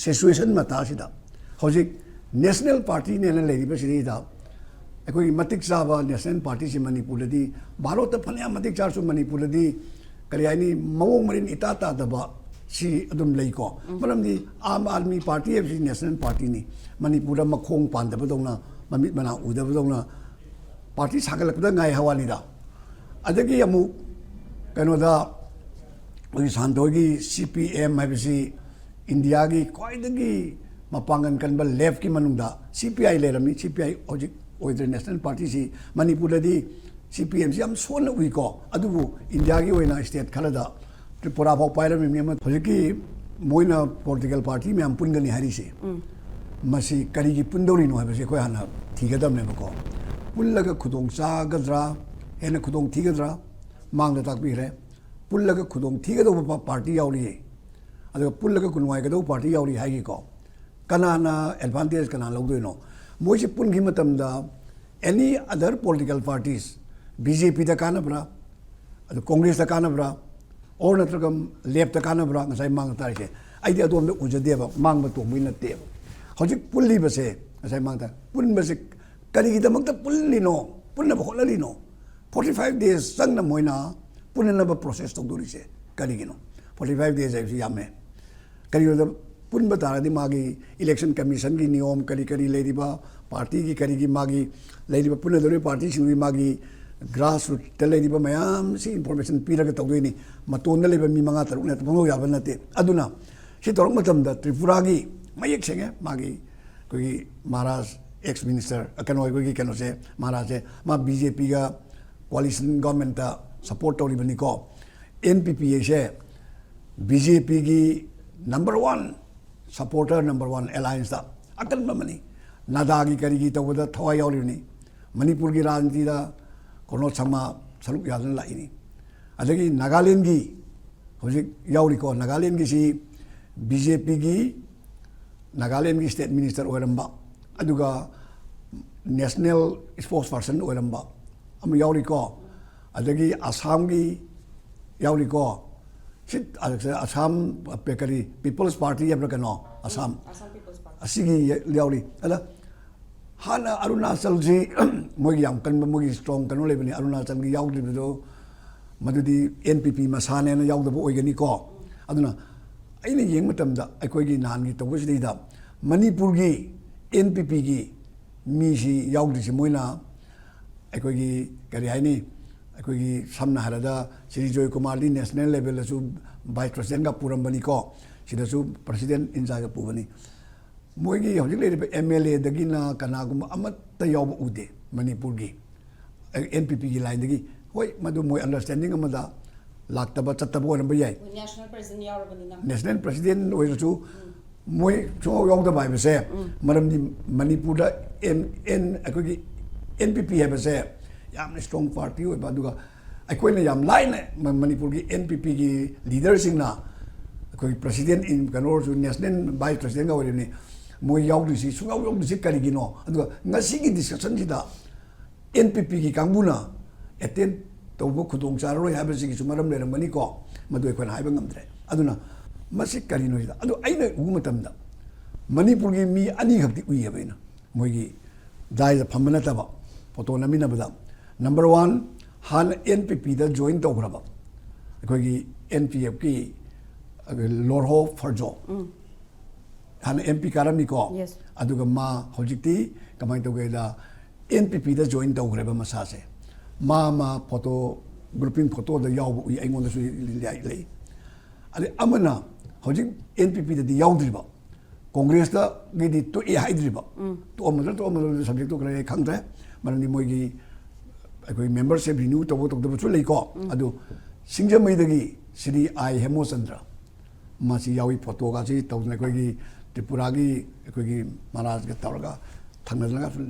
situation ꯃꯇꯥꯁꯤꯗ, ꯍꯧꯖꯤꯛ national partyꯅꯦꯅ ꯂꯩꯔꯤꯕꯁꯤꯗꯩꯗ ꯑꯩꯈꯣꯏꯒꯤ ꯃꯇꯤꯛ ꯆꯥꯕ national partyꯁꯤ ꯃꯅꯤꯄꯨꯔꯗꯗꯤ, ꯚꯥꯔꯠꯇ ꯐꯅꯌꯥꯝ ꯃꯇꯤꯛ ꯆꯥꯔꯁꯨ ꯃꯅꯤꯄꯨꯔꯗꯗꯤ ꯀꯔꯤ ꯍꯥꯏꯅꯤ, ꯃꯑꯣꯡ ꯃꯔꯤꯟ ꯏꯇꯥ ꯇꯥꯗꯕ ꯁꯤ ꯑꯗꯨꯝ ꯂꯩꯀꯣ꯫ ꯃꯔꯝꯗꯤ ꯑꯥꯝ ꯑꯥꯗꯃꯤ ꯄꯥꯔꯇꯤ ꯍꯥꯏꯕꯁꯤ national partyꯅꯤ꯫ ꯃꯅꯤꯄꯨꯔꯗ ꯃꯈꯣꯡ ꯄꯥꯟꯗꯕꯗꯧꯅ, ꯃꯃꯤꯠ ꯃꯅꯥ ꯎꯗꯕꯗꯧꯅ, ꯄꯥꯔꯇꯤ ꯁꯥꯒꯠꯂꯛꯄꯗ ꯉꯥꯏ ꯍꯋꯥꯅꯤꯗ꯫ ꯑꯗꯒꯤ ꯑꯃꯨꯛ ꯀꯩꯅꯣꯗ ꯑꯩꯈꯣꯏꯒꯤ ꯁꯥꯟꯇꯣꯏꯒꯤ C P M ꯍꯥꯏꯕꯁꯤ ꯏꯟꯗꯤꯌꯥꯒꯤ ꯈ꯭ꯋꯥꯏꯗꯒꯤ ꯃꯄꯥꯡꯒꯜ ꯀꯟꯕ leftꯀꯤ ꯃꯅꯨꯡꯗ C P I ꯂꯩꯔꯝꯃꯤ꯫ C P I ꯍꯧꯖꯤꯛ ꯑꯣꯏꯗ꯭ꯔꯦ, national partyꯁꯤ꯫ ꯃꯅꯤꯄꯨꯔꯗꯗꯤ C P Mꯁꯤ ꯌꯥꯝ ꯁꯣꯟꯅ ꯎꯏꯀꯣ, ꯑꯗꯨꯕꯨ ꯏꯟꯗꯤꯌꯥꯒꯤ ꯑꯣꯏꯅ state ꯈꯔꯗ, ꯇ꯭ꯔꯤꯄꯨꯔꯥ ꯐꯥꯎ ꯄꯥꯏꯔꯝꯃꯤꯕꯅꯤ ꯑꯃ꯫ ꯍꯧꯖꯤꯛꯀꯤ ꯃꯣꯏꯅ political party ꯃꯌꯥꯝ ꯄꯨꯟꯒꯅꯤ ꯍꯥꯏꯔꯤꯁꯦ, ꯃꯁꯤ ꯀꯔꯤꯒꯤ ꯄꯨꯟꯗꯧꯔꯤꯅꯣ ꯍꯥꯏꯕꯁꯤ ꯑꯩꯈꯣꯏ ꯍꯥꯟꯅ ꯊꯤꯒꯗꯕꯅꯦꯕꯀꯣ꯫ ꯄꯨꯜꯂꯒ ꯈꯨꯗꯣꯡ ꯆꯥꯒꯗ꯭ꯔꯥ, ꯍꯦꯟꯅ ꯈꯨꯗꯣꯡ ꯊꯤꯒꯗ꯭ꯔꯥ? ꯃꯥꯡꯗ ꯇꯥꯛꯄꯤꯈ꯭ꯔꯦ꯫ ꯄꯨꯜꯂꯒ ꯈꯨꯗꯣꯡ ꯊꯤꯒꯗꯧꯕ ꯄꯥꯔꯇꯤ ꯌꯥꯎꯔꯤ, ꯑꯗꯨꯒ ꯄꯨꯜꯂꯒ ꯅꯨꯡꯉꯥꯏꯒꯗꯧꯕ ꯄꯥꯔꯇꯤ ꯌꯥꯎꯔꯤ ꯍꯥꯏꯒꯤꯀꯣ꯫ ꯀꯅꯥꯅ advantage ꯀꯅꯥ ꯂꯧꯗꯣꯏꯅꯣ? ꯃꯣꯏꯁꯤ ꯄꯨꯟꯈꯤꯕ ꯃꯇꯝꯗ any other political parties, BJPꯗ ꯀꯥꯟꯅꯕ꯭ꯔꯥ, ꯑꯗꯨ Congressꯇ ꯀꯥꯟꯅꯕ꯭ꯔꯥ, or ꯅꯠꯇ꯭ꯔꯒ leftꯇ ꯀꯥꯟꯅꯕ꯭ꯔꯥ? ꯉꯁꯥꯏ ꯃꯥꯡꯗ ꯇꯥꯔꯤꯁꯦ ꯑꯩꯗꯤ ꯑꯗꯣꯝꯗ ꯎꯖꯗꯦꯕ, ꯃꯥꯡꯕ ꯇꯣꯡꯕꯒꯤ ꯅꯠꯇꯦꯕ꯫ ꯍꯧꯖꯤꯛ ꯄꯨꯜꯂꯤꯕꯁꯦ, ꯉꯁꯥꯏ ꯃꯥꯡꯗ ꯄꯨꯟꯕꯁꯦ ꯀꯔꯤꯒꯤꯗꯃꯛꯇ ꯄꯨꯜꯂꯤꯅꯣ, ꯄꯨꯟꯅꯕ ꯍꯣꯠꯅꯔꯤꯅꯣ? Forty five days ꯆꯪꯅ ꯃꯣꯏꯅ ꯄꯨꯟꯅꯅꯕ process ꯇꯧꯗꯣꯔꯤꯁꯦ ꯀꯔꯤꯒꯤꯅꯣ? Forty five days ꯍꯥꯏꯕꯁꯤ ꯌꯥꯝꯃꯦ꯫ ꯀꯔꯤꯒꯤꯅꯣꯗ, ꯄꯨꯟꯕ ꯇꯥꯔꯗꯤ ꯃꯥꯒꯤ election commissionꯒꯤ ꯅꯤꯌꯣꯝ ꯀꯔꯤ ꯀꯔꯤ ꯂꯩꯔꯤꯕ, partyꯒꯤ ꯀꯔꯤꯒꯤ ꯃꯥꯒꯤ ꯂꯩꯔꯤꯕ ꯄꯨꯟꯅꯗꯧꯔꯤꯕ partyꯁꯤꯡꯗꯨꯒꯤ ꯃꯥꯒꯤ grassrootꯇ ꯂꯩꯔꯤꯕ ꯃꯌꯥꯝꯁꯤ information ꯄꯤꯔꯒ ꯇꯧꯗꯣꯏꯅꯤ꯫ ꯃꯇꯣꯟꯗ ꯂꯩꯕ ꯃꯤ ꯃꯉꯥ ꯇꯔꯨꯛꯅ ꯄꯪꯂꯧ ꯌꯥꯕ ꯅꯠꯇꯦ꯫ ꯑꯗꯨꯅ ꯁꯤ ꯇꯧꯔꯛꯄ ꯃꯇꯝꯗ ꯇ꯭ꯔꯤꯄꯨꯔꯥꯒꯤ ꯃꯌꯦꯛ ꯁꯦꯡꯉꯦ, ꯃꯥꯒꯤ ꯑꯩꯈꯣꯏꯒꯤ ꯃꯍꯥꯔꯥꯖ, ex minister, ꯀꯩꯅꯣ, ꯑꯩꯈꯣꯏꯒꯤ ꯀꯩꯅꯣꯁꯦ, ꯃꯍꯥꯔꯥꯖꯁꯦ, ꯃꯥ BJPꯒ coalition governmentꯇ support ꯇꯧꯔꯤꯕꯅꯤꯀꯣ꯫ NPP ꯍꯥꯏꯁꯦ BJPꯒꯤ number one supporter, number one allianceꯇ ꯑꯀꯟꯕ ꯑꯃꯅꯤ꯫ ꯅꯥꯒꯥꯒꯤ ꯀꯔꯤꯒꯤ ꯇꯧꯕꯗ ꯊꯋꯥꯏ ꯌꯥꯎꯔꯤꯕꯅꯤ꯫ ꯃꯅꯤꯄꯨꯔꯒꯤ ꯔꯥꯖꯅꯤꯇꯤꯗ ꯀꯣꯅꯣꯗ ꯁꯪꯃꯥ ꯁꯔꯨꯛ ꯌꯥꯗꯨꯅ ꯂꯥꯛꯏꯅꯤ꯫ ꯑꯗꯒꯤ ꯅꯥꯒꯥꯂꯦꯟꯒꯤ ꯍꯧꯖꯤꯛ ꯌꯥꯎꯔꯤꯀꯣ, ꯅꯥꯒꯥꯂꯦꯟꯒꯤꯁꯤ ꯕꯤ ꯖꯦ ꯄꯤꯒꯤ ꯅꯥꯒꯥꯂꯦꯟꯒꯤ ꯁ꯭ꯇꯦꯠ ꯃꯤꯅꯤꯁꯇꯔ ꯑꯣꯏꯔꯝꯕ, ꯑꯗꯨꯒ ꯅꯦꯁꯅꯦꯜ ꯁ꯭ꯄꯣꯛꯁ ꯄꯥꯔꯁꯟ ꯑꯣꯏꯔꯝꯕ ꯑꯃ ꯌꯥꯎꯔꯤꯀꯣ, ꯑꯗꯒꯤ ꯑꯁꯥꯝꯒꯤ ꯌꯥꯎꯔꯤꯀꯣ, ꯁꯤ ꯑꯁꯥꯝ ꯀꯔꯤ ꯄꯤꯄꯜꯁ ꯄꯥꯔꯇꯤ ꯍꯥꯏꯕ꯭ꯔꯥ ꯀꯩꯅꯣ, ꯑꯁꯥꯝ, ꯑꯁꯥꯝ ꯄꯤꯄꯜꯁ ꯄꯥꯔꯇꯤ꯫ ꯑꯁꯤꯒꯤ ꯌꯥꯎꯔꯤ꯫ ꯑꯗ ꯍꯥꯟꯅ ꯑꯔꯨꯅꯥꯆꯜꯁꯤ ꯃꯣꯏꯒꯤ ꯌꯥꯝ ꯀꯟꯕ, ꯃꯣꯏꯒꯤ ꯁ꯭ꯇꯔꯣꯡ ꯀꯩꯅꯣ ꯂꯩꯕꯅꯤ꯫ ꯑꯔꯨꯅꯥꯆꯜꯒꯤ ꯌꯥꯎꯗ꯭ꯔꯤꯕꯗꯣ ꯃꯗꯨꯗꯤ ꯑꯦꯟ ꯄꯤ ꯄꯤ ꯃꯁꯥꯅꯦꯅ ꯌꯥꯎꯗꯕ ꯑꯣꯏꯒꯅꯤꯀꯣ꯫ ꯑꯗꯨꯅ ꯑꯩꯅ ꯌꯦꯡꯕ ꯃꯇꯝꯗ ꯑꯩꯈꯣꯏꯒꯤ ꯅꯍꯥꯟꯒꯤ ꯇꯧꯕꯁꯤꯗꯩꯗ ꯃꯅꯤꯄꯨꯔꯒꯤ ꯑꯦꯟ ꯄꯤ ꯄꯤꯒꯤ ꯃꯤꯁꯤ ꯌꯥꯎꯗ꯭ꯔꯤꯁꯤ ꯃꯣꯏꯅ ꯑꯩꯈꯣꯏꯒꯤ ꯀꯔꯤ ꯍꯥꯏꯅꯤ, ꯑꯩꯈꯣꯏꯒꯤ ꯁꯝꯅ ꯍꯥꯏꯔꯕꯗ ꯁ꯭ꯔꯤ ꯖꯣꯏ ꯀꯨꯃꯥꯔꯗꯤ ꯅꯦꯁꯅꯦꯜ ꯂꯦꯚꯦꯜꯗꯁꯨ ꯚꯥꯏꯁ ꯄ꯭ꯔꯁꯤꯗꯦꯟꯒ ꯄꯨꯔꯝꯕꯅꯤꯀꯣ, ꯁꯤꯗꯁꯨ ꯄ꯭ꯔꯁꯤꯗꯦꯟ ꯏꯟꯆꯥꯔꯖ ꯄꯨꯕꯅꯤ꯫ ꯃꯣꯏꯒꯤ ꯍꯧꯖꯤꯛ ꯂꯩꯔꯤꯕ ꯑꯦꯝ ꯑꯦꯜ ꯑꯦꯗꯒꯤꯅ ꯀꯅꯥꯒꯨꯝꯕ ꯑꯃꯠꯇ ꯌꯥꯎꯕ ꯎꯗꯦ ꯃꯅꯤꯄꯨꯔꯒꯤ ꯑꯦꯟ ꯄꯤ ꯄꯤꯒꯤ ꯂꯥꯏꯟꯗꯒꯤ꯫ ꯍꯣꯏ, ꯃꯗꯨ ꯃꯣꯏ ꯑꯟꯗꯔꯁ꯭ꯇꯦꯟꯗꯤꯡ ꯑꯃꯗ ꯂꯥꯛꯇꯕ ꯆꯠꯇꯕ ꯑꯣꯏꯔꯝꯕ ꯌꯥꯏ꯫ ꯃꯣꯏ ꯅꯦꯁꯅꯦꯜ ꯄ꯭ꯔꯁꯤꯗꯦꯟ ꯌꯥꯎꯔꯕꯅꯤꯅ꯫ ꯅꯦꯁꯅꯦꯜ ꯄ꯭ꯔꯁꯤꯗꯦꯟ ꯑꯣꯏꯔꯁꯨ ꯃꯣꯏ ꯁꯨꯡꯌꯥꯎ ꯌꯥꯎꯗꯕ ꯍꯥꯏꯕꯁꯦ, ꯃꯔꯝꯗꯤ ꯃꯅꯤꯄꯨꯔꯗ ꯑꯦꯟ ꯑꯦꯟ ꯑꯩꯈꯣꯏꯒꯤ ꯑꯦꯟ ꯄꯤ ꯄꯤ ꯍꯥꯏꯕꯁꯦ ꯌꯥꯝꯅ ꯁ꯭ꯇꯔꯣꯡ ꯄꯥꯔꯇꯤ ꯑꯣꯏꯕ, ꯑꯗꯨꯒ ꯑꯩꯈꯣꯏꯅ ꯌꯥꯝ ꯂꯥꯏꯅ ꯃ- ꯃꯅꯤꯄꯨꯔꯒꯤ ꯑꯦꯟ ꯄꯤ ꯄꯤꯒꯤ ꯂꯤꯗꯔꯁꯤꯡꯅ ꯑꯩꯈꯣꯏꯒꯤ ꯄ꯭ꯔꯁꯤꯗꯦꯟ ꯏꯟ ꯀꯩꯅꯣ ꯑꯣꯏꯔꯁꯨ ꯅꯦꯁꯅꯦꯜ ꯚꯥꯏꯁ ꯄ꯭ꯔꯁꯤꯗꯦꯟꯒ ꯑꯣꯏꯔꯤꯕꯅꯤ, ꯃꯣꯏ ꯌꯥꯎꯗ꯭ꯔꯤꯁꯤ, ꯁꯨꯡꯌꯥꯎ ꯌꯥꯎꯗ꯭ꯔꯤꯁꯤ ꯀꯔꯤꯒꯤꯅꯣ? ꯑꯗꯨꯒ ꯉꯁꯤꯒꯤ ꯗꯤꯁꯀꯁꯟꯁꯤꯗ ꯑꯦꯟ ꯄꯤ ꯄꯤꯒꯤ ꯀꯥꯡꯕꯨꯅ ꯑꯦꯇꯦꯟ ꯇꯧꯕ ꯈꯨꯗꯣꯡ ꯆꯥꯔꯔꯣꯏ ꯍꯥꯏꯕꯁꯤꯒꯤꯁꯨ ꯃꯔꯝ ꯂꯩꯔꯝꯒꯅꯤꯀꯣ, ꯃꯗꯨ ꯑꯩꯈꯣꯏꯅ ꯍꯥꯏꯕ ꯉꯝꯗ꯭ꯔꯦ꯫ ꯑꯗꯨꯅ ꯃꯁꯤ ꯀꯔꯤꯅꯣ ꯁꯤꯗ, ꯑꯗꯨ ꯑꯩꯅ ꯎꯕ ꯃꯇꯝꯗ ꯃꯅꯤꯄꯨꯔꯒꯤ ꯃꯤ ꯑꯅꯤꯈꯛꯇꯤ ꯎꯏꯌꯦꯕ ꯑꯩꯅ, ꯃꯣꯏꯒꯤ ꯗꯥꯏꯗ ꯐꯝꯕ ꯅꯠꯇꯕ, ꯐꯣꯇꯣ ꯅꯝꯃꯤꯟꯅꯕꯗ꯫ ꯅꯝꯕꯔ ꯋꯥꯟ, ꯍꯥꯟꯅ ꯑꯦꯟ ꯄꯤ ꯄꯤꯗ ꯖꯣꯏꯟ ꯇꯧꯈ꯭ꯔꯕ ꯑꯩꯈꯣꯏꯒꯤ ꯑꯦꯟ ꯄꯤ ꯑꯦꯐꯀꯤ ꯂꯣꯔꯍꯣ ꯐꯔꯖꯣ, ꯍꯥꯟꯅ ꯑꯦꯝ ꯄꯤ ꯀꯥꯔꯝꯃꯤꯀꯣ꯫ Yes. ꯑꯗꯨꯒ ꯃꯥ ꯍꯧꯖꯤꯛꯇꯤ ꯀꯃꯥꯏꯅ ꯇꯧꯒꯦꯗ, ꯑꯦꯟ ꯄꯤ ꯄꯤꯗ ꯖꯣꯏꯟ ꯇꯧꯈ꯭ꯔꯦꯕ ꯃꯁꯥꯁꯦ꯫ ꯃꯥ, ꯃꯥ ꯐꯣꯇꯣ, ꯒ꯭ꯔꯨꯄꯤꯡ ꯐꯣꯇꯣꯗ ꯌꯥꯎꯕ ꯎꯏ, ꯑꯩꯉꯣꯟꯗꯁꯨ ꯂꯩ꯫ ꯑꯗꯩ ꯑꯃꯅ ꯍꯧꯖꯤꯛ ꯑꯦꯟ ꯄꯤ ꯄꯤꯗꯗꯤ ꯌꯥꯎꯗ꯭ꯔꯤꯕ, ꯀꯣꯡꯒ꯭ꯔꯦꯁꯇꯒꯤꯗꯤ ꯇꯣꯛꯑꯦ ꯍꯥꯏꯗ꯭ꯔꯤꯕ, ꯇꯣꯛꯑꯝꯃꯗ꯭ꯔꯥ ꯇꯣꯛꯑꯝꯃꯗ꯭ꯔꯥ ꯁꯕꯖꯦꯛꯇꯣ ꯈꯔ ꯑꯩ ꯈꯪꯗ꯭ꯔꯦ, ꯃꯔꯝꯗꯤ ꯃꯣꯏꯒꯤ ꯑꯩꯈꯣꯏ ꯃꯦꯝꯕꯔꯁꯤꯞ ꯔꯤꯅ꯭ꯌꯨ ꯇꯧꯕ ꯇꯧꯗꯕꯁꯨ ꯂꯩꯀꯣ꯫ ꯑꯗꯨ ꯁꯤꯡꯖꯃꯩꯗꯒꯤ ꯁ꯭ꯔꯤ ꯑꯥꯏ ꯍꯦꯃꯣꯆꯟꯗ꯭ꯔ, ꯃꯥꯁꯤ ꯌꯥꯎꯏ, ꯐꯣꯇꯣꯒꯁꯤ ꯇꯧꯗꯅ ꯑꯩꯈꯣꯏꯒꯤ ꯇ꯭ꯔꯤꯄꯨꯔꯥꯒꯤ ꯑꯩꯈꯣꯏꯒꯤ ꯃꯍꯥꯔꯥꯖꯒ ꯇꯧꯔꯒ ꯊꯪꯅꯗꯅꯒꯁꯨ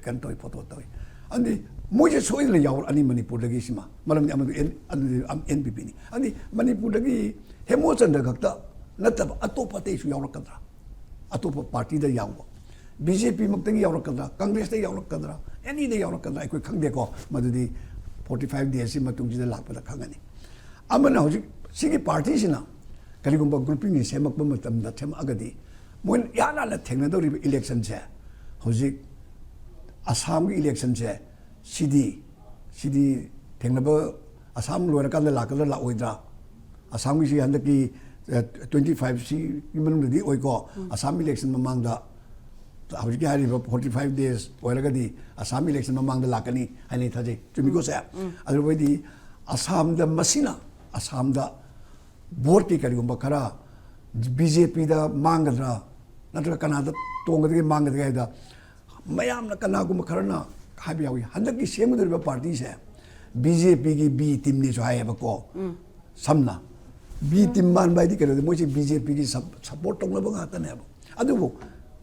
ꯀꯩꯅꯣ ꯇꯧꯏ, ꯐꯣꯇꯣ ꯇꯧꯏ꯫ ꯑꯗꯨꯗꯤ ꯃꯣꯏꯁꯦ ꯁꯣꯏꯗꯅ ꯌꯥꯎꯔꯛꯑꯅꯤ ꯃꯅꯤꯄꯨꯔꯗꯒꯤ꯫ ꯁꯤꯃ ꯃꯔꯝꯗꯤ ꯑꯃꯗꯨ ꯑꯦꯟ ꯑꯗꯨꯗꯤ ꯑꯦꯟ ꯄꯤ ꯄꯤꯅꯤ꯫ ꯑꯗꯨꯗꯤ ꯃꯅꯤꯄꯨꯔꯗꯒꯤ ꯍꯦꯃꯣꯆꯟꯗ꯭ꯔ ꯈꯛꯇ ꯅꯠꯇꯕ ꯑꯇꯣꯞꯄ ꯑꯇꯩꯁꯨ ꯌꯥꯎꯔꯛꯀꯗ꯭ꯔꯥ? ꯑꯇꯣꯞꯄ ꯄꯥꯔꯇꯤꯗ ꯌꯥꯎꯕ, ꯕꯤ ꯖꯦ ꯄꯤ ꯃꯛꯇꯒꯤ ꯌꯥꯎꯔꯛꯀꯗ꯭ꯔꯥ, ꯀꯪꯒ꯭ꯔꯦꯁꯇ ꯌꯥꯎꯔꯛꯀꯗ꯭ꯔꯥ, ꯑꯦꯅꯤꯗ ꯌꯥꯎꯔꯛꯀꯗ꯭ꯔꯥ, ꯑꯩꯈꯣꯏ ꯈꯪꯗꯦꯀꯣ꯫ ꯃꯗꯨꯗꯤ ꯐꯣꯔꯇꯤ ꯐꯥꯏꯚ ꯗꯦꯁꯁꯤ ꯃꯇꯨꯡꯁꯤꯗ ꯂꯥꯛꯄꯗ ꯈꯪꯒꯅꯤ꯫ ꯑꯃꯅ ꯍꯧꯖꯤꯛ ꯁꯤꯒꯤ ꯄꯥꯔꯇꯤꯁꯤꯅ ꯀꯔꯤꯒꯨꯝꯕ ꯒ꯭ꯔꯨꯄꯤꯡꯁꯤ ꯁꯦꯝꯃꯛꯄ ꯃꯇꯝꯗ, ꯁꯦꯝꯃꯛꯑꯒꯗꯤ ꯃꯣꯏꯅ ꯏꯍꯥꯟ ꯍꯥꯟꯅ ꯊꯦꯡꯅꯗꯧꯔꯤꯕ ꯏꯂꯦꯛꯁꯟꯁꯦ, ꯍꯧꯖꯤꯛ ꯑꯁꯥꯝꯒꯤ ꯏꯂꯦꯛꯁꯟꯁꯦ, ꯁꯤꯗꯤ ꯁꯤꯗꯤ ꯊꯦꯡꯅꯕ, ꯑꯁꯥꯝ ꯂꯣꯏꯔꯀꯥꯟꯗ ꯂꯥꯛꯀꯗ꯭ꯔꯥ ꯂꯥꯛꯑꯣꯏꯗ꯭ꯔꯥ? ꯑꯁꯥꯝꯒꯤꯁꯤ ꯍꯟꯗꯛꯀꯤ ꯇ꯭ꯋꯦꯟꯇꯤ ꯐꯥꯏꯚꯁꯤꯒꯤ ꯃꯅꯨꯡꯗꯗꯤ ꯑꯣꯏꯀꯣ꯫ ꯑꯁꯥꯝ ꯏꯂꯦꯛꯁꯟ ꯃꯃꯥꯡꯗ, ꯍꯧꯖꯤꯛꯀꯤ ꯍꯥꯏꯔꯤꯕ ꯐꯣꯔꯇꯤ ꯐꯥꯏꯚ ꯗꯦꯖ ꯑꯣꯏꯔꯒꯗꯤ ꯑꯁꯥꯝ ꯏꯂꯦꯛꯁꯟ ꯃꯃꯥꯡꯗ ꯂꯥꯛꯀꯅꯤ ꯍꯥꯏꯅ ꯊꯥꯖꯩ꯫ ꯆꯨꯝꯃꯤꯀꯣ ꯁꯦ? ꯑꯗꯨꯕꯨ ꯑꯩꯗꯤ ꯑꯁꯥꯝꯗ, ꯃꯁꯤꯅ ꯑꯁꯥꯝꯗ ꯚꯣꯠꯀꯤ ꯀꯔꯤꯒꯨꯝꯕ ꯈꯔ ꯕꯤ ꯖꯦ ꯄꯤꯗ ꯃꯥꯡꯒꯗ꯭ꯔꯥ, ꯅꯠꯇ꯭ꯔꯒ ꯀꯅꯥꯗ ꯇꯣꯡꯒꯗꯒꯦ, ꯃꯥꯡꯒꯗꯒꯦ ꯍꯥꯏꯕꯗ, ꯃꯌꯥꯝꯅ, ꯀꯅꯥꯒꯨꯝꯕ ꯈꯔꯅ ꯍꯥꯏꯕ ꯌꯥꯎꯏ, ꯍꯟꯗꯛꯀꯤ ꯁꯦꯝꯒꯗꯧꯔꯤꯕ ꯄꯥꯔꯇꯤꯁꯦ ꯕꯤ ꯖꯦ ꯄꯤꯒꯤ ꯕꯤ ꯇꯤꯝꯅꯤꯁꯨ ꯍꯥꯏꯌꯦꯕꯀꯣ꯫ ꯁꯝꯅ ꯕꯤ ꯇꯤꯝ ꯃꯥꯟꯕ ꯍꯥꯏꯗꯤ ꯀꯩꯅꯣꯗꯤ, ꯃꯣꯏꯁꯦ ꯕꯤ ꯖꯦ ꯄꯤꯒꯤ ꯁꯞꯄꯣꯔꯠ ꯇꯧꯅꯕ ꯉꯥꯛꯇꯅꯦꯕ꯫ ꯑꯗꯨꯕꯨ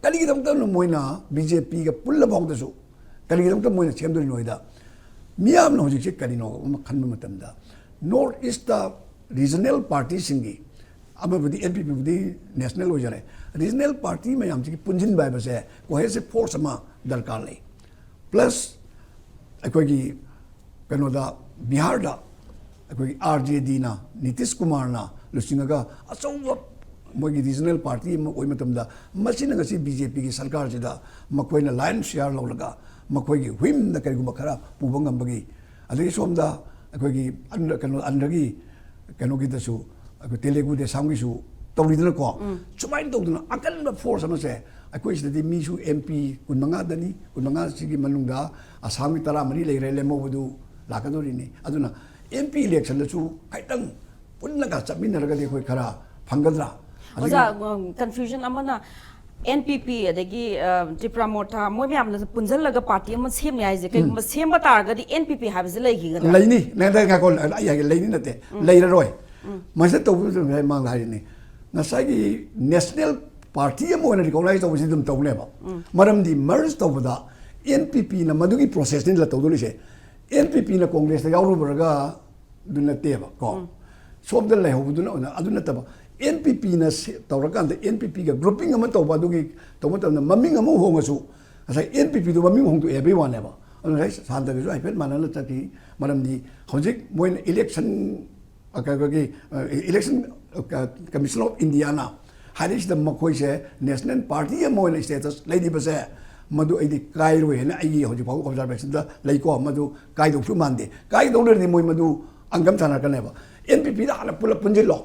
ꯀꯔꯤꯒꯤꯗꯃꯛꯇꯅꯣ ꯃꯣꯏꯅ ꯕꯤ ꯖꯦ ꯄꯤꯒ ꯄꯨꯜꯂ ꯐꯥꯎꯗꯁꯨ ꯀꯔꯤꯒꯤꯗꯃꯛꯇ ꯃꯣꯏꯅ ꯁꯦꯝꯗꯣꯏꯅꯣ ꯍꯥꯏꯗ, ꯃꯤꯌꯥꯝꯅ ꯍꯧꯖꯤꯛꯁꯦ ꯀꯔꯤꯅꯣ ꯑꯃ ꯈꯟꯕ ꯃꯇꯝꯗ, ꯅꯣꯔꯠ ꯏꯁꯇ ꯔꯤꯖꯅꯦꯜ ꯄꯥꯔꯇꯤꯁꯤꯡꯒꯤ, ꯑꯃꯕꯨꯗꯤ ꯑꯦꯟ ꯄꯤ ꯄꯤꯕꯨꯗꯤ ꯅꯦꯁꯅꯦꯜ ꯑꯣꯏꯖꯔꯦ, ꯔꯤꯖꯅꯦꯜ ꯄꯥꯔꯇꯤ ꯃꯌꯥꯝꯁꯤꯒꯤ ꯄꯨꯟꯁꯤꯟꯕ ꯍꯥꯏꯕꯁꯦ ꯀꯣꯍꯦꯁꯤꯚ ꯐꯣꯔꯁ ꯑꯃ ꯗꯔꯀꯥꯔ ꯂꯩ꯫ ꯄ꯭ꯂꯁ ꯑꯩꯈꯣꯏꯒꯤ ꯀꯩꯅꯣꯗ, ꯕꯤꯍꯥꯔꯗ ꯑꯩꯈꯣꯏꯒꯤ ꯑꯥꯔ ꯖꯦ ꯗꯤꯅ, ꯅꯤꯇꯤꯁ ꯀꯨꯃꯥꯔꯅ ꯂꯨꯆꯤꯡꯉꯒ ꯑꯆꯧꯕ ꯃꯣꯏꯒꯤ ꯔꯤꯖꯅꯦꯜ ꯄꯥꯔꯇꯤ ꯑꯃ ꯑꯣꯏꯕ ꯃꯇꯝꯗ, ꯃꯁꯤꯅ ꯉꯁꯤ ꯕꯤ ꯖꯦ ꯄꯤꯒꯤ ꯁꯔꯀꯥꯔꯁꯤꯗ ꯃꯈꯣꯏꯅ ꯂꯥꯏꯟ ꯁꯤꯌꯥꯔ ꯂꯧꯔꯒ ꯃꯈꯣꯏꯒꯤ ꯋꯤꯡꯗ ꯀꯔꯤꯒꯨꯝꯕ ꯈꯔ ꯄꯨꯕ ꯉꯝꯕꯒꯤ, ꯑꯗꯒꯤ ꯁꯣꯝꯗ ꯑꯩꯈꯣꯏꯒꯤ ꯑꯟꯗ-, ꯀꯩꯅꯣ, ꯑꯟꯗꯒꯤ ꯀꯩꯅꯣꯒꯤꯗꯁꯨ, ꯑꯩꯈꯣꯏ ꯇꯦꯂꯦꯒꯨ ꯗꯦꯁꯥꯝꯒꯤꯁꯨ ꯇꯧꯔꯤꯗꯅꯀꯣ꯫ ꯁꯨꯃꯥꯏꯅ ꯇꯧꯗꯅ ꯑꯀꯟꯕ ꯐꯣꯔꯁ ꯑꯃꯁꯦ, ꯑꯩꯈꯣꯏ ꯁꯤꯗꯗꯤ ꯃꯤꯁꯨ ꯑꯦꯝ ꯄꯤ ꯀꯨꯟꯃꯉꯥꯗꯅꯤ, ꯀꯨꯟꯃꯉꯥꯁꯤꯒꯤ ꯃꯅꯨꯡꯗ ꯑꯁꯥꯝꯒꯤ ꯇꯔꯥꯃꯔꯤ ꯂꯩꯈ꯭ꯔꯦ, ꯂꯦꯝꯍꯧꯕꯗꯨ ꯂꯥꯛꯀꯗꯧꯔꯤꯅꯤ꯫ ꯑꯗꯨꯅ ꯑꯦꯝ ꯄꯤ ꯏꯂꯦꯛꯁꯟꯗꯁꯨ ꯈꯤꯇꯪ ꯄꯨꯟꯅꯒ ꯆꯠꯃꯤꯟꯅꯔꯒꯗꯤ ꯑꯩꯈꯣꯏ ꯈꯔ ꯐꯪꯒꯗ꯭ꯔꯥ? ꯑꯗꯒꯤ ꯑꯣꯖꯥ, ꯀꯟꯐ꯭ꯌꯨꯖꯟ ꯑꯃꯅ, ꯑꯦꯟ ꯄꯤ ꯄꯤ ꯑꯗꯒꯤ, ꯑ, ꯇꯤꯄ꯭ꯔꯥ ꯃꯣꯔꯆꯥ, ꯃꯣꯏ ꯃꯌꯥꯝꯅ ꯄꯨꯟꯁꯤꯜꯂꯒ ꯄꯥꯔꯇꯤ ꯑꯃ ꯁꯦꯝꯅꯤ ꯍꯥꯏꯁꯦ, ꯀꯩꯒꯨꯝꯕ ꯁꯦꯝꯕ ꯇꯥꯔꯒꯗꯤ ꯑꯦꯟ ꯄꯤ ꯄꯤ ꯍꯥꯏꯕꯁꯦ ꯂꯩꯈꯤꯒꯗ꯭ꯔꯥ? ꯂꯩꯅꯤ꯫ ꯅꯪ, ꯅꯪ ꯉꯥꯏꯈꯣ, ꯑꯩ ꯍꯥꯏꯒꯦ, ꯂꯩꯅꯤ ꯅꯠꯇꯦ, ꯂꯩꯔꯔꯣꯏ꯫ ꯃꯁꯤꯗ ꯇꯧꯕꯗꯨ ꯉꯁꯥꯏ ꯃꯥꯡꯗ ꯍꯥꯏꯔꯤꯅꯤ, ꯉꯁꯥꯏꯒꯤ ꯅꯦꯁꯅꯦꯜ ꯄꯥꯔꯇꯤ ꯑꯃ ꯑꯣꯏꯅ ꯔꯤꯀꯣꯛꯅꯥꯏꯖ ꯇꯧꯕꯁꯤ ꯑꯗꯨꯝ ꯇꯧꯅꯦꯕ꯫ ꯃꯔꯝꯗꯤ ꯃꯔꯖ ꯇꯧꯕꯗ ꯑꯦꯟ ꯄꯤ ꯄꯤꯅ ꯃꯗꯨꯒꯤ ꯄ꯭ꯔꯣꯁꯦꯁꯅꯤꯗ ꯇꯧꯗꯣꯔꯤꯁꯦ꯫ ꯑꯦꯟ ꯄꯤ ꯄꯤꯅ ꯀꯣꯡꯒ꯭ꯔꯦꯁꯇ ꯌꯥꯎꯔꯨꯕ꯭ꯔꯒ ꯑꯗꯨ ꯅꯠꯇꯦꯕ ꯀꯣ꯫ ꯁꯣꯝꯗ ꯂꯩꯍꯧꯕꯗꯨꯅ ꯑꯣꯏꯅ ꯑꯗꯨ ꯅꯠꯇꯕ, ꯑꯦꯟ ꯄꯤ ꯄꯤꯅ ꯇꯧꯔꯀꯥꯟꯗ ꯑꯦꯟ ꯄꯤ ꯄꯤꯒ ꯒ꯭ꯔꯨꯄꯤꯡ ꯑꯃ ꯇꯧꯕ, ꯑꯗꯨꯒꯤ ꯇꯧꯕ ꯃꯇꯝꯗ ꯃꯃꯤꯡ ꯑꯃ ꯍꯣꯡꯉꯁꯨ ꯉꯁꯥꯏ ꯑꯦꯟ ꯄꯤ ꯄꯤꯗꯨ ꯃꯃꯤꯡ ꯍꯣꯡꯗꯣꯛꯑꯦ ꯍꯥꯏꯕꯒꯤ ꯋꯥꯅꯦꯕ꯫ ꯑꯗꯨ ꯉꯁꯥꯏ ꯁꯥꯟꯇꯒꯤꯁꯨ ꯍꯥꯏꯐꯦꯠ ꯃꯥꯟꯅꯅ ꯆꯠꯈꯤ꯫ ꯃꯔꯝꯗꯤ ꯍꯧꯖꯤꯛ ꯃꯣꯏꯅ ꯏꯂꯦꯛꯁꯟ ꯑꯩꯈꯣꯏꯒꯤ ꯏꯂꯦꯛꯁꯟ ꯀꯃꯤꯁꯟ ꯑꯣꯐ ꯏꯟꯗꯤꯌꯥꯅ ꯍꯥꯏꯔꯤꯁꯤꯗ ꯃꯈꯣꯏꯁꯦ ꯅꯦꯁꯅꯦꯜ ꯄꯥꯔꯇꯤ ꯑꯃ ꯑꯣꯏꯅ ꯁ꯭ꯇꯦꯇꯁ ꯂꯩꯔꯤꯕꯁꯦ ꯃꯗꯨ ꯑꯩꯗꯤ ꯀꯥꯏꯔꯣꯏ ꯍꯥꯏꯅ ꯑꯩꯒꯤ ꯍꯧꯖꯤꯛ ꯐꯥꯎꯕ ꯑꯣꯕꯖꯥꯔꯕꯦꯁꯟꯗ ꯂꯩꯀꯣ꯫ ꯃꯗꯨ ꯀꯥꯏꯗꯧꯁꯨ ꯃꯥꯟꯗꯦ꯫ ꯀꯥꯏꯗꯧ ꯂꯩꯔꯗꯤ ꯃꯣꯏ ꯃꯗꯨ ꯑꯪꯒꯝ ꯊꯥꯅꯔꯛꯀꯅꯦꯕ꯫ ꯑꯦꯟ ꯄꯤ ꯄꯤꯗ ꯍꯥꯟꯅ ꯄꯨꯂꯞ ꯄꯨꯟꯁꯤꯜꯂꯣ,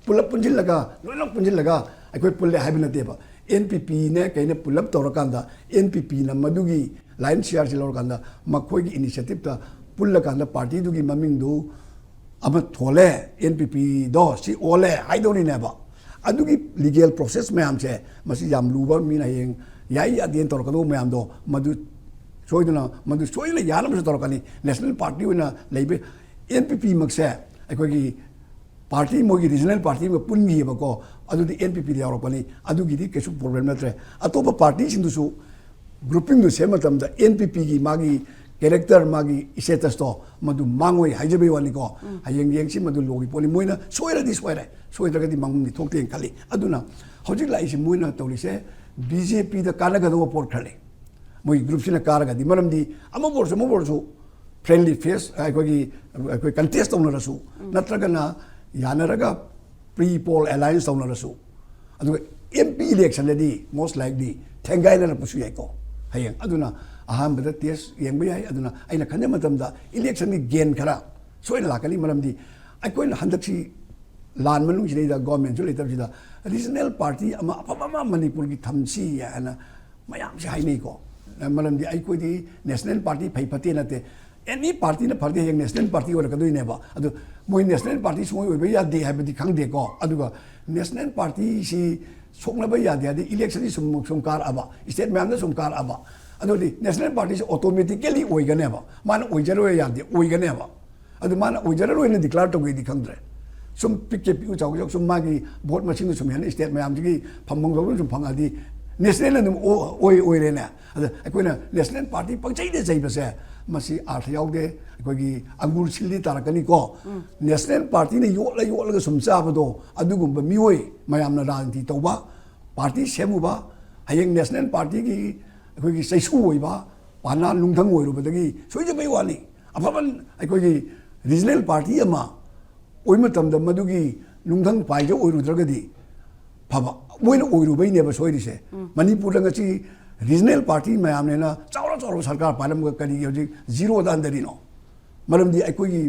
ꯄꯨꯂꯞ ꯄꯨꯟꯁꯤꯜꯂꯒ, ꯂꯣꯏꯅꯃꯛ ꯄꯨꯟꯁꯤꯜꯂꯒ ꯑꯩꯈꯣꯏ ꯄꯨꯜꯂꯦ ꯍꯥꯏꯕ ꯅꯠꯇꯦꯕ꯫ ꯑꯦꯟ ꯄꯤ ꯄꯤꯅꯦ ꯀꯩꯅ ꯄꯨꯂꯞ ꯇꯧꯔꯀꯥꯟꯗ, ꯑꯦꯟ ꯄꯤ ꯄꯤꯅ ꯃꯗꯨꯒꯤ ꯂꯥꯏꯟ ꯁꯤꯌꯥꯔꯁꯤ ꯂꯧꯔꯀꯥꯟꯗ ꯃꯈꯣꯏꯒꯤ ꯏꯅꯤꯁꯤꯌꯦꯇꯤꯞꯇ ꯄꯨꯜꯂꯀꯥꯟꯗ ꯄꯥꯔꯇꯤꯗꯨꯒꯤ ꯃꯃꯤꯡꯗꯨ ꯑꯃ ꯊꯣꯜꯂꯦ, ꯑꯦꯟ ꯄꯤ ꯄꯤꯗꯣ ꯁꯤ ꯑꯣꯜꯂꯦ ꯍꯥꯏꯗꯧꯔꯤꯅꯦꯕ꯫ ꯑꯗꯨꯒꯤ ꯂꯤꯒꯦꯜ ꯄ꯭ꯔꯣꯁꯦꯁ ꯃꯌꯥꯝꯁꯦ, ꯃꯁꯤ ꯌꯥꯝ ꯂꯨꯕ, ꯃꯤꯅ ꯍꯌꯦꯡ ꯌꯥꯏ ꯌꯥꯗꯦꯅ ꯇꯧꯔꯛꯀꯗꯧꯕ ꯃꯌꯥꯝꯗꯣ ꯃꯗꯨ ꯁꯣꯏꯗꯅ, ꯃꯗꯨ ꯁꯣꯏꯗꯅ ꯌꯥꯅꯕꯁꯨ ꯇꯧꯔꯛꯀꯅꯤ꯫ ꯅꯦꯁꯅꯦꯜ ꯄꯥꯔꯇꯤ ꯑꯣꯏꯅ ꯂꯩꯕ ꯑꯦꯟ ꯄꯤ ꯄꯤꯃꯛꯁꯦ ꯑꯩꯈꯣꯏꯒꯤ ꯄꯥꯔꯇꯤ, ꯃꯣꯏꯒꯤ ꯔꯤꯖꯅꯦꯜ ꯄꯥꯔꯇꯤ ꯑꯃꯒ ꯄꯨꯟꯈꯤꯑꯕꯀꯣ꯫ ꯑꯗꯨꯗꯤ ꯑꯦꯟ ꯄꯤ ꯄꯤꯗ ꯌꯥꯎꯔꯛꯄꯅꯤ꯫ ꯑꯗꯨꯒꯤꯗꯤ ꯀꯩꯁꯨ ꯄ꯭ꯔꯣꯕ꯭ꯂꯦꯝ ꯅꯠꯇ꯭ꯔꯦ꯫ ꯑꯇꯣꯞꯄ ꯄꯥꯔꯇꯤꯁꯤꯡꯗꯨꯁꯨ ꯒ꯭ꯔꯨꯄꯤꯡꯗꯨ ꯁꯦꯝꯕ ꯃꯇꯝꯗ ꯑꯦꯟ ꯄꯤ ꯄꯤꯒꯤ ꯃꯥꯒꯤ ꯀꯦꯔꯦꯛꯇꯔ, ꯃꯥꯒꯤ ꯁ꯭ꯇꯦꯇꯁꯇꯣ ꯃꯗꯨ ꯃꯥꯡꯉꯣꯏ ꯍꯥꯏꯖꯕꯩ ꯋꯥꯅꯤꯀꯣ꯫ ꯍꯌꯦꯡ ꯌꯦꯡꯁꯤ, ꯃꯗꯨ ꯂꯣꯒꯤ ꯄꯣꯠꯅꯤ꯫ ꯃꯣꯏꯅ ꯁꯣꯏꯔꯗꯤ ꯁꯣꯏꯔꯦ, ꯁꯣꯏꯗ꯭ꯔꯒꯗꯤ ꯃꯥꯡꯐꯝꯗꯤ ꯊꯣꯛꯇꯦꯅ ꯈꯜꯂꯤ꯫ ꯑꯗꯨꯅ ꯍꯧꯖꯤꯛ ꯂꯥꯛꯏꯁꯤ ꯃꯣꯏꯅ ꯇꯧꯔꯤꯁꯦ ꯕꯤ ꯖꯦ ꯄꯤꯗ ꯀꯥꯟꯅꯒꯗꯧꯕ ꯄꯣꯠ ꯈꯔ ꯂꯩ꯫ ꯃꯣꯏ ꯒ꯭ꯔꯨꯞꯁꯤꯅ ꯀꯥꯔꯒꯗꯤ, ꯃꯔꯝꯗꯤ ꯑꯃꯕꯨ ꯑꯣꯏꯔꯁꯨ ꯑꯃꯕꯨ ꯑꯣꯏꯔꯁꯨ ꯐ꯭ꯔꯦꯟꯂꯤ ꯐꯦꯁ, ꯑꯩꯈꯣꯏꯒꯤ, ꯑꯩꯈꯣꯏ ꯀꯟꯇꯦꯁ ꯇꯧꯅꯔꯁꯨ, ꯅꯠꯇ꯭ꯔꯒꯅ ꯌꯥꯅꯔꯒ ꯄ꯭ꯔꯤ ꯄꯣꯜ ꯑꯦꯂꯥꯏꯟꯁ ꯇꯧꯅꯔꯁꯨ, ꯑꯗꯨꯒ ꯑꯦꯝ ꯄꯤ ꯏꯂꯦꯛꯁꯟꯗꯗꯤ ꯃꯣꯁ ꯂꯥꯏꯛꯂꯤ ꯊꯦꯡꯒꯥꯏꯅꯔꯛꯄꯁꯨ ꯌꯥꯏꯀꯣ ꯍꯌꯦꯡ꯫ ꯑꯗꯨꯅ ꯑꯍꯥꯟꯕꯗ ꯇꯦꯁ ꯌꯦꯡꯕ ꯌꯥꯏ꯫ ꯑꯗꯨꯅ ꯑꯩꯅ ꯈꯟꯖꯕ ꯃꯇꯝꯗ ꯏꯂꯦꯛꯁꯟꯒꯤ ꯒꯦꯟ ꯈꯔ ꯁꯣꯏꯅ ꯂꯥꯛꯀꯅꯤ꯫ ꯃꯔꯝꯗꯤ ꯑꯩꯈꯣꯏꯅ ꯍꯟꯗꯛꯁꯤ ꯂꯥꯟ ꯃꯅꯨꯡꯁꯤꯗꯩꯗ ꯒꯣꯔꯃꯦꯟꯁꯨ ꯂꯩꯇꯕꯁꯤꯗ ꯔꯤꯖꯅꯦꯜ ꯄꯥꯔꯇꯤ ꯑꯃ ꯑꯐꯕ ꯑꯃ ꯃꯅꯤꯄꯨꯔꯒꯤ ꯊꯝꯁꯤ ꯍꯥꯏꯅ ꯃꯌꯥꯝꯁꯦ ꯍꯥꯏꯅꯩꯀꯣ꯫ ꯃꯔꯝꯗꯤ ꯑꯩꯈꯣꯏꯗꯤ ꯅꯦꯁꯅꯦꯜ ꯄꯥꯔꯇꯤ ꯐꯩ ꯐꯠꯇꯦ ꯅꯠꯇꯦ, ꯑꯦꯅꯤ ꯄꯥꯔꯇꯤꯅ ꯐꯔꯗꯤ ꯍꯌꯦꯡ ꯅꯦꯁꯅꯦꯜ ꯄꯥꯔꯇꯤ ꯑꯣꯏꯔꯛꯀꯗꯣꯏꯅꯦꯕ꯫ ꯑꯗꯨ ꯃꯣꯏ ꯅꯦꯁꯅꯦꯜ ꯄꯥꯔꯇꯤ ꯁꯨꯡꯑꯣꯏ ꯑꯣꯏꯕ ꯌꯥꯗꯦ ꯍꯥꯏꯕꯗꯤ ꯈꯪꯗꯦꯀꯣ꯫ ꯑꯗꯨꯒ ꯅꯦꯁꯅꯦꯜ ꯄꯥꯔꯇꯤꯁꯤ ꯁꯣꯛꯅꯕ ꯌꯥꯗꯦ ꯍꯥꯏꯗꯤ ꯏꯂꯦꯛꯁꯟꯁꯤ ꯁꯨꯝ ꯁꯨꯝ ꯀꯥꯔꯛꯑꯕ, ꯁ꯭ꯇꯦꯠ ꯃꯌꯥꯝꯗ ꯁꯨꯝ ꯀꯥꯔꯛꯑꯕ, ꯑꯗꯨꯗꯤ ꯅꯦꯁꯅꯦꯜ ꯄꯥꯔꯇꯤꯁꯤ ꯑꯣꯇꯣꯃꯦꯇꯤꯀꯦꯂꯤ ꯑꯣꯏꯒꯅꯦꯕ꯫ ꯃꯥꯅ ꯑꯣꯏꯖꯔꯣꯏ ꯌꯥꯗꯦ, ꯑꯣꯏꯒꯅꯦꯕ꯫ ꯑꯗꯨ ꯃꯥꯅ ꯑꯣꯏꯖꯔꯔꯣꯏꯅ ꯗꯤꯀ꯭ꯂꯦꯌꯔ ꯇꯧꯒꯦꯗꯤ ꯈꯪꯗ꯭ꯔꯦ꯫ ꯁꯨꯝ ꯄꯤꯛꯀꯦ ꯄꯤꯛꯎ ꯆꯥꯎꯒꯦ ꯆꯥꯎ, ꯁꯨꯝ ꯃꯥꯒꯤ ꯚꯣꯠ ꯃꯁꯤꯡꯗꯣ ꯁꯨꯝ ꯍꯦꯟꯅ ꯁ꯭ꯇꯦꯠ ꯃꯌꯥꯝꯁꯤꯒꯤ ꯐꯝꯐꯝ ꯊꯣꯛꯄ ꯁꯨꯝ ꯐꯪꯉꯛꯑꯗꯤ ꯅꯦꯁꯅꯦꯜ ꯑꯗꯨꯝ ꯑꯣ- ꯑꯣꯏ ꯑꯣꯏꯔꯦꯅꯦ꯫ ꯑꯗ ꯑꯩꯈꯣꯏꯅ ꯅꯦꯁꯅꯦꯜ ꯄꯥꯔꯇꯤ ꯄꯪꯆꯩꯗ ꯆꯩꯕꯁꯦ, ꯃꯁꯤ ꯑꯥꯔꯊ ꯌꯥꯎꯗꯦ꯫ ꯑꯩꯈꯣꯏꯒꯤ ꯑꯪꯒꯨꯔ ꯁꯤꯜꯗꯤ ꯇꯥꯔꯛꯀꯅꯤꯀꯣ꯫ ꯅꯦꯁꯅꯦꯜ ꯄꯥꯔꯇꯤꯅ ꯌꯣꯠꯂ ꯌꯣꯠꯂꯒ ꯁꯨꯝ ꯆꯥꯕꯗꯣ, ꯑꯗꯨꯒꯨꯝꯕ ꯃꯤꯑꯣꯏ ꯃꯌꯥꯝꯅ ꯔꯥꯖꯅꯤꯇꯤ ꯇꯧꯕ, ꯄꯥꯔꯇꯤ ꯁꯦꯝꯃꯨꯕ, ꯍꯌꯦꯡ ꯅꯦꯁꯅꯦꯜ ꯄꯥꯔꯇꯤꯒꯤ ꯑꯩꯈꯣꯏꯒꯤ ꯆꯩꯁꯨ ꯑꯣꯏꯕ ꯄꯥꯅꯥ ꯅꯨꯡꯊꯪ ꯑꯣꯏꯔꯨꯕꯗꯒꯤ ꯁꯣꯏꯖꯕꯩ ꯋꯥꯅꯤ꯫ ꯑꯐꯕ ꯑꯩꯈꯣꯏꯒꯤ ꯔꯤꯖꯅꯦꯜ ꯄꯥꯔꯇꯤ ꯑꯃ ꯑꯣꯏꯕ ꯃꯇꯝꯗ ꯃꯗꯨꯒꯤ ꯅꯨꯡꯊꯪ ꯄꯥꯏꯖ ꯑꯣꯏꯔꯨꯗ꯭ꯔꯒꯗꯤ ꯐꯕ, ꯃꯣꯏꯅ ꯑꯣꯏꯔꯨꯕꯩꯅꯦꯕ ꯁꯣꯏꯔꯤꯁꯦ꯫ ꯃꯅꯤꯄꯨꯔꯗ ꯉꯁꯤ ꯔꯤꯖꯅꯦꯜ ꯄꯥꯔꯇꯤ ꯃꯌꯥꯝꯅꯦꯅ ꯆꯥꯎꯔ ꯆꯥꯎꯔ ꯁꯔꯀꯥꯔ ꯄꯥꯏꯔꯝꯃꯒ ꯀꯔꯤꯒꯤ ꯍꯧꯖꯤꯛ ꯖꯤꯔꯣꯗ ꯍꯟꯊꯔꯤꯅꯣ? ꯃꯔꯝꯗꯤ ꯑꯩꯈꯣꯏꯒꯤ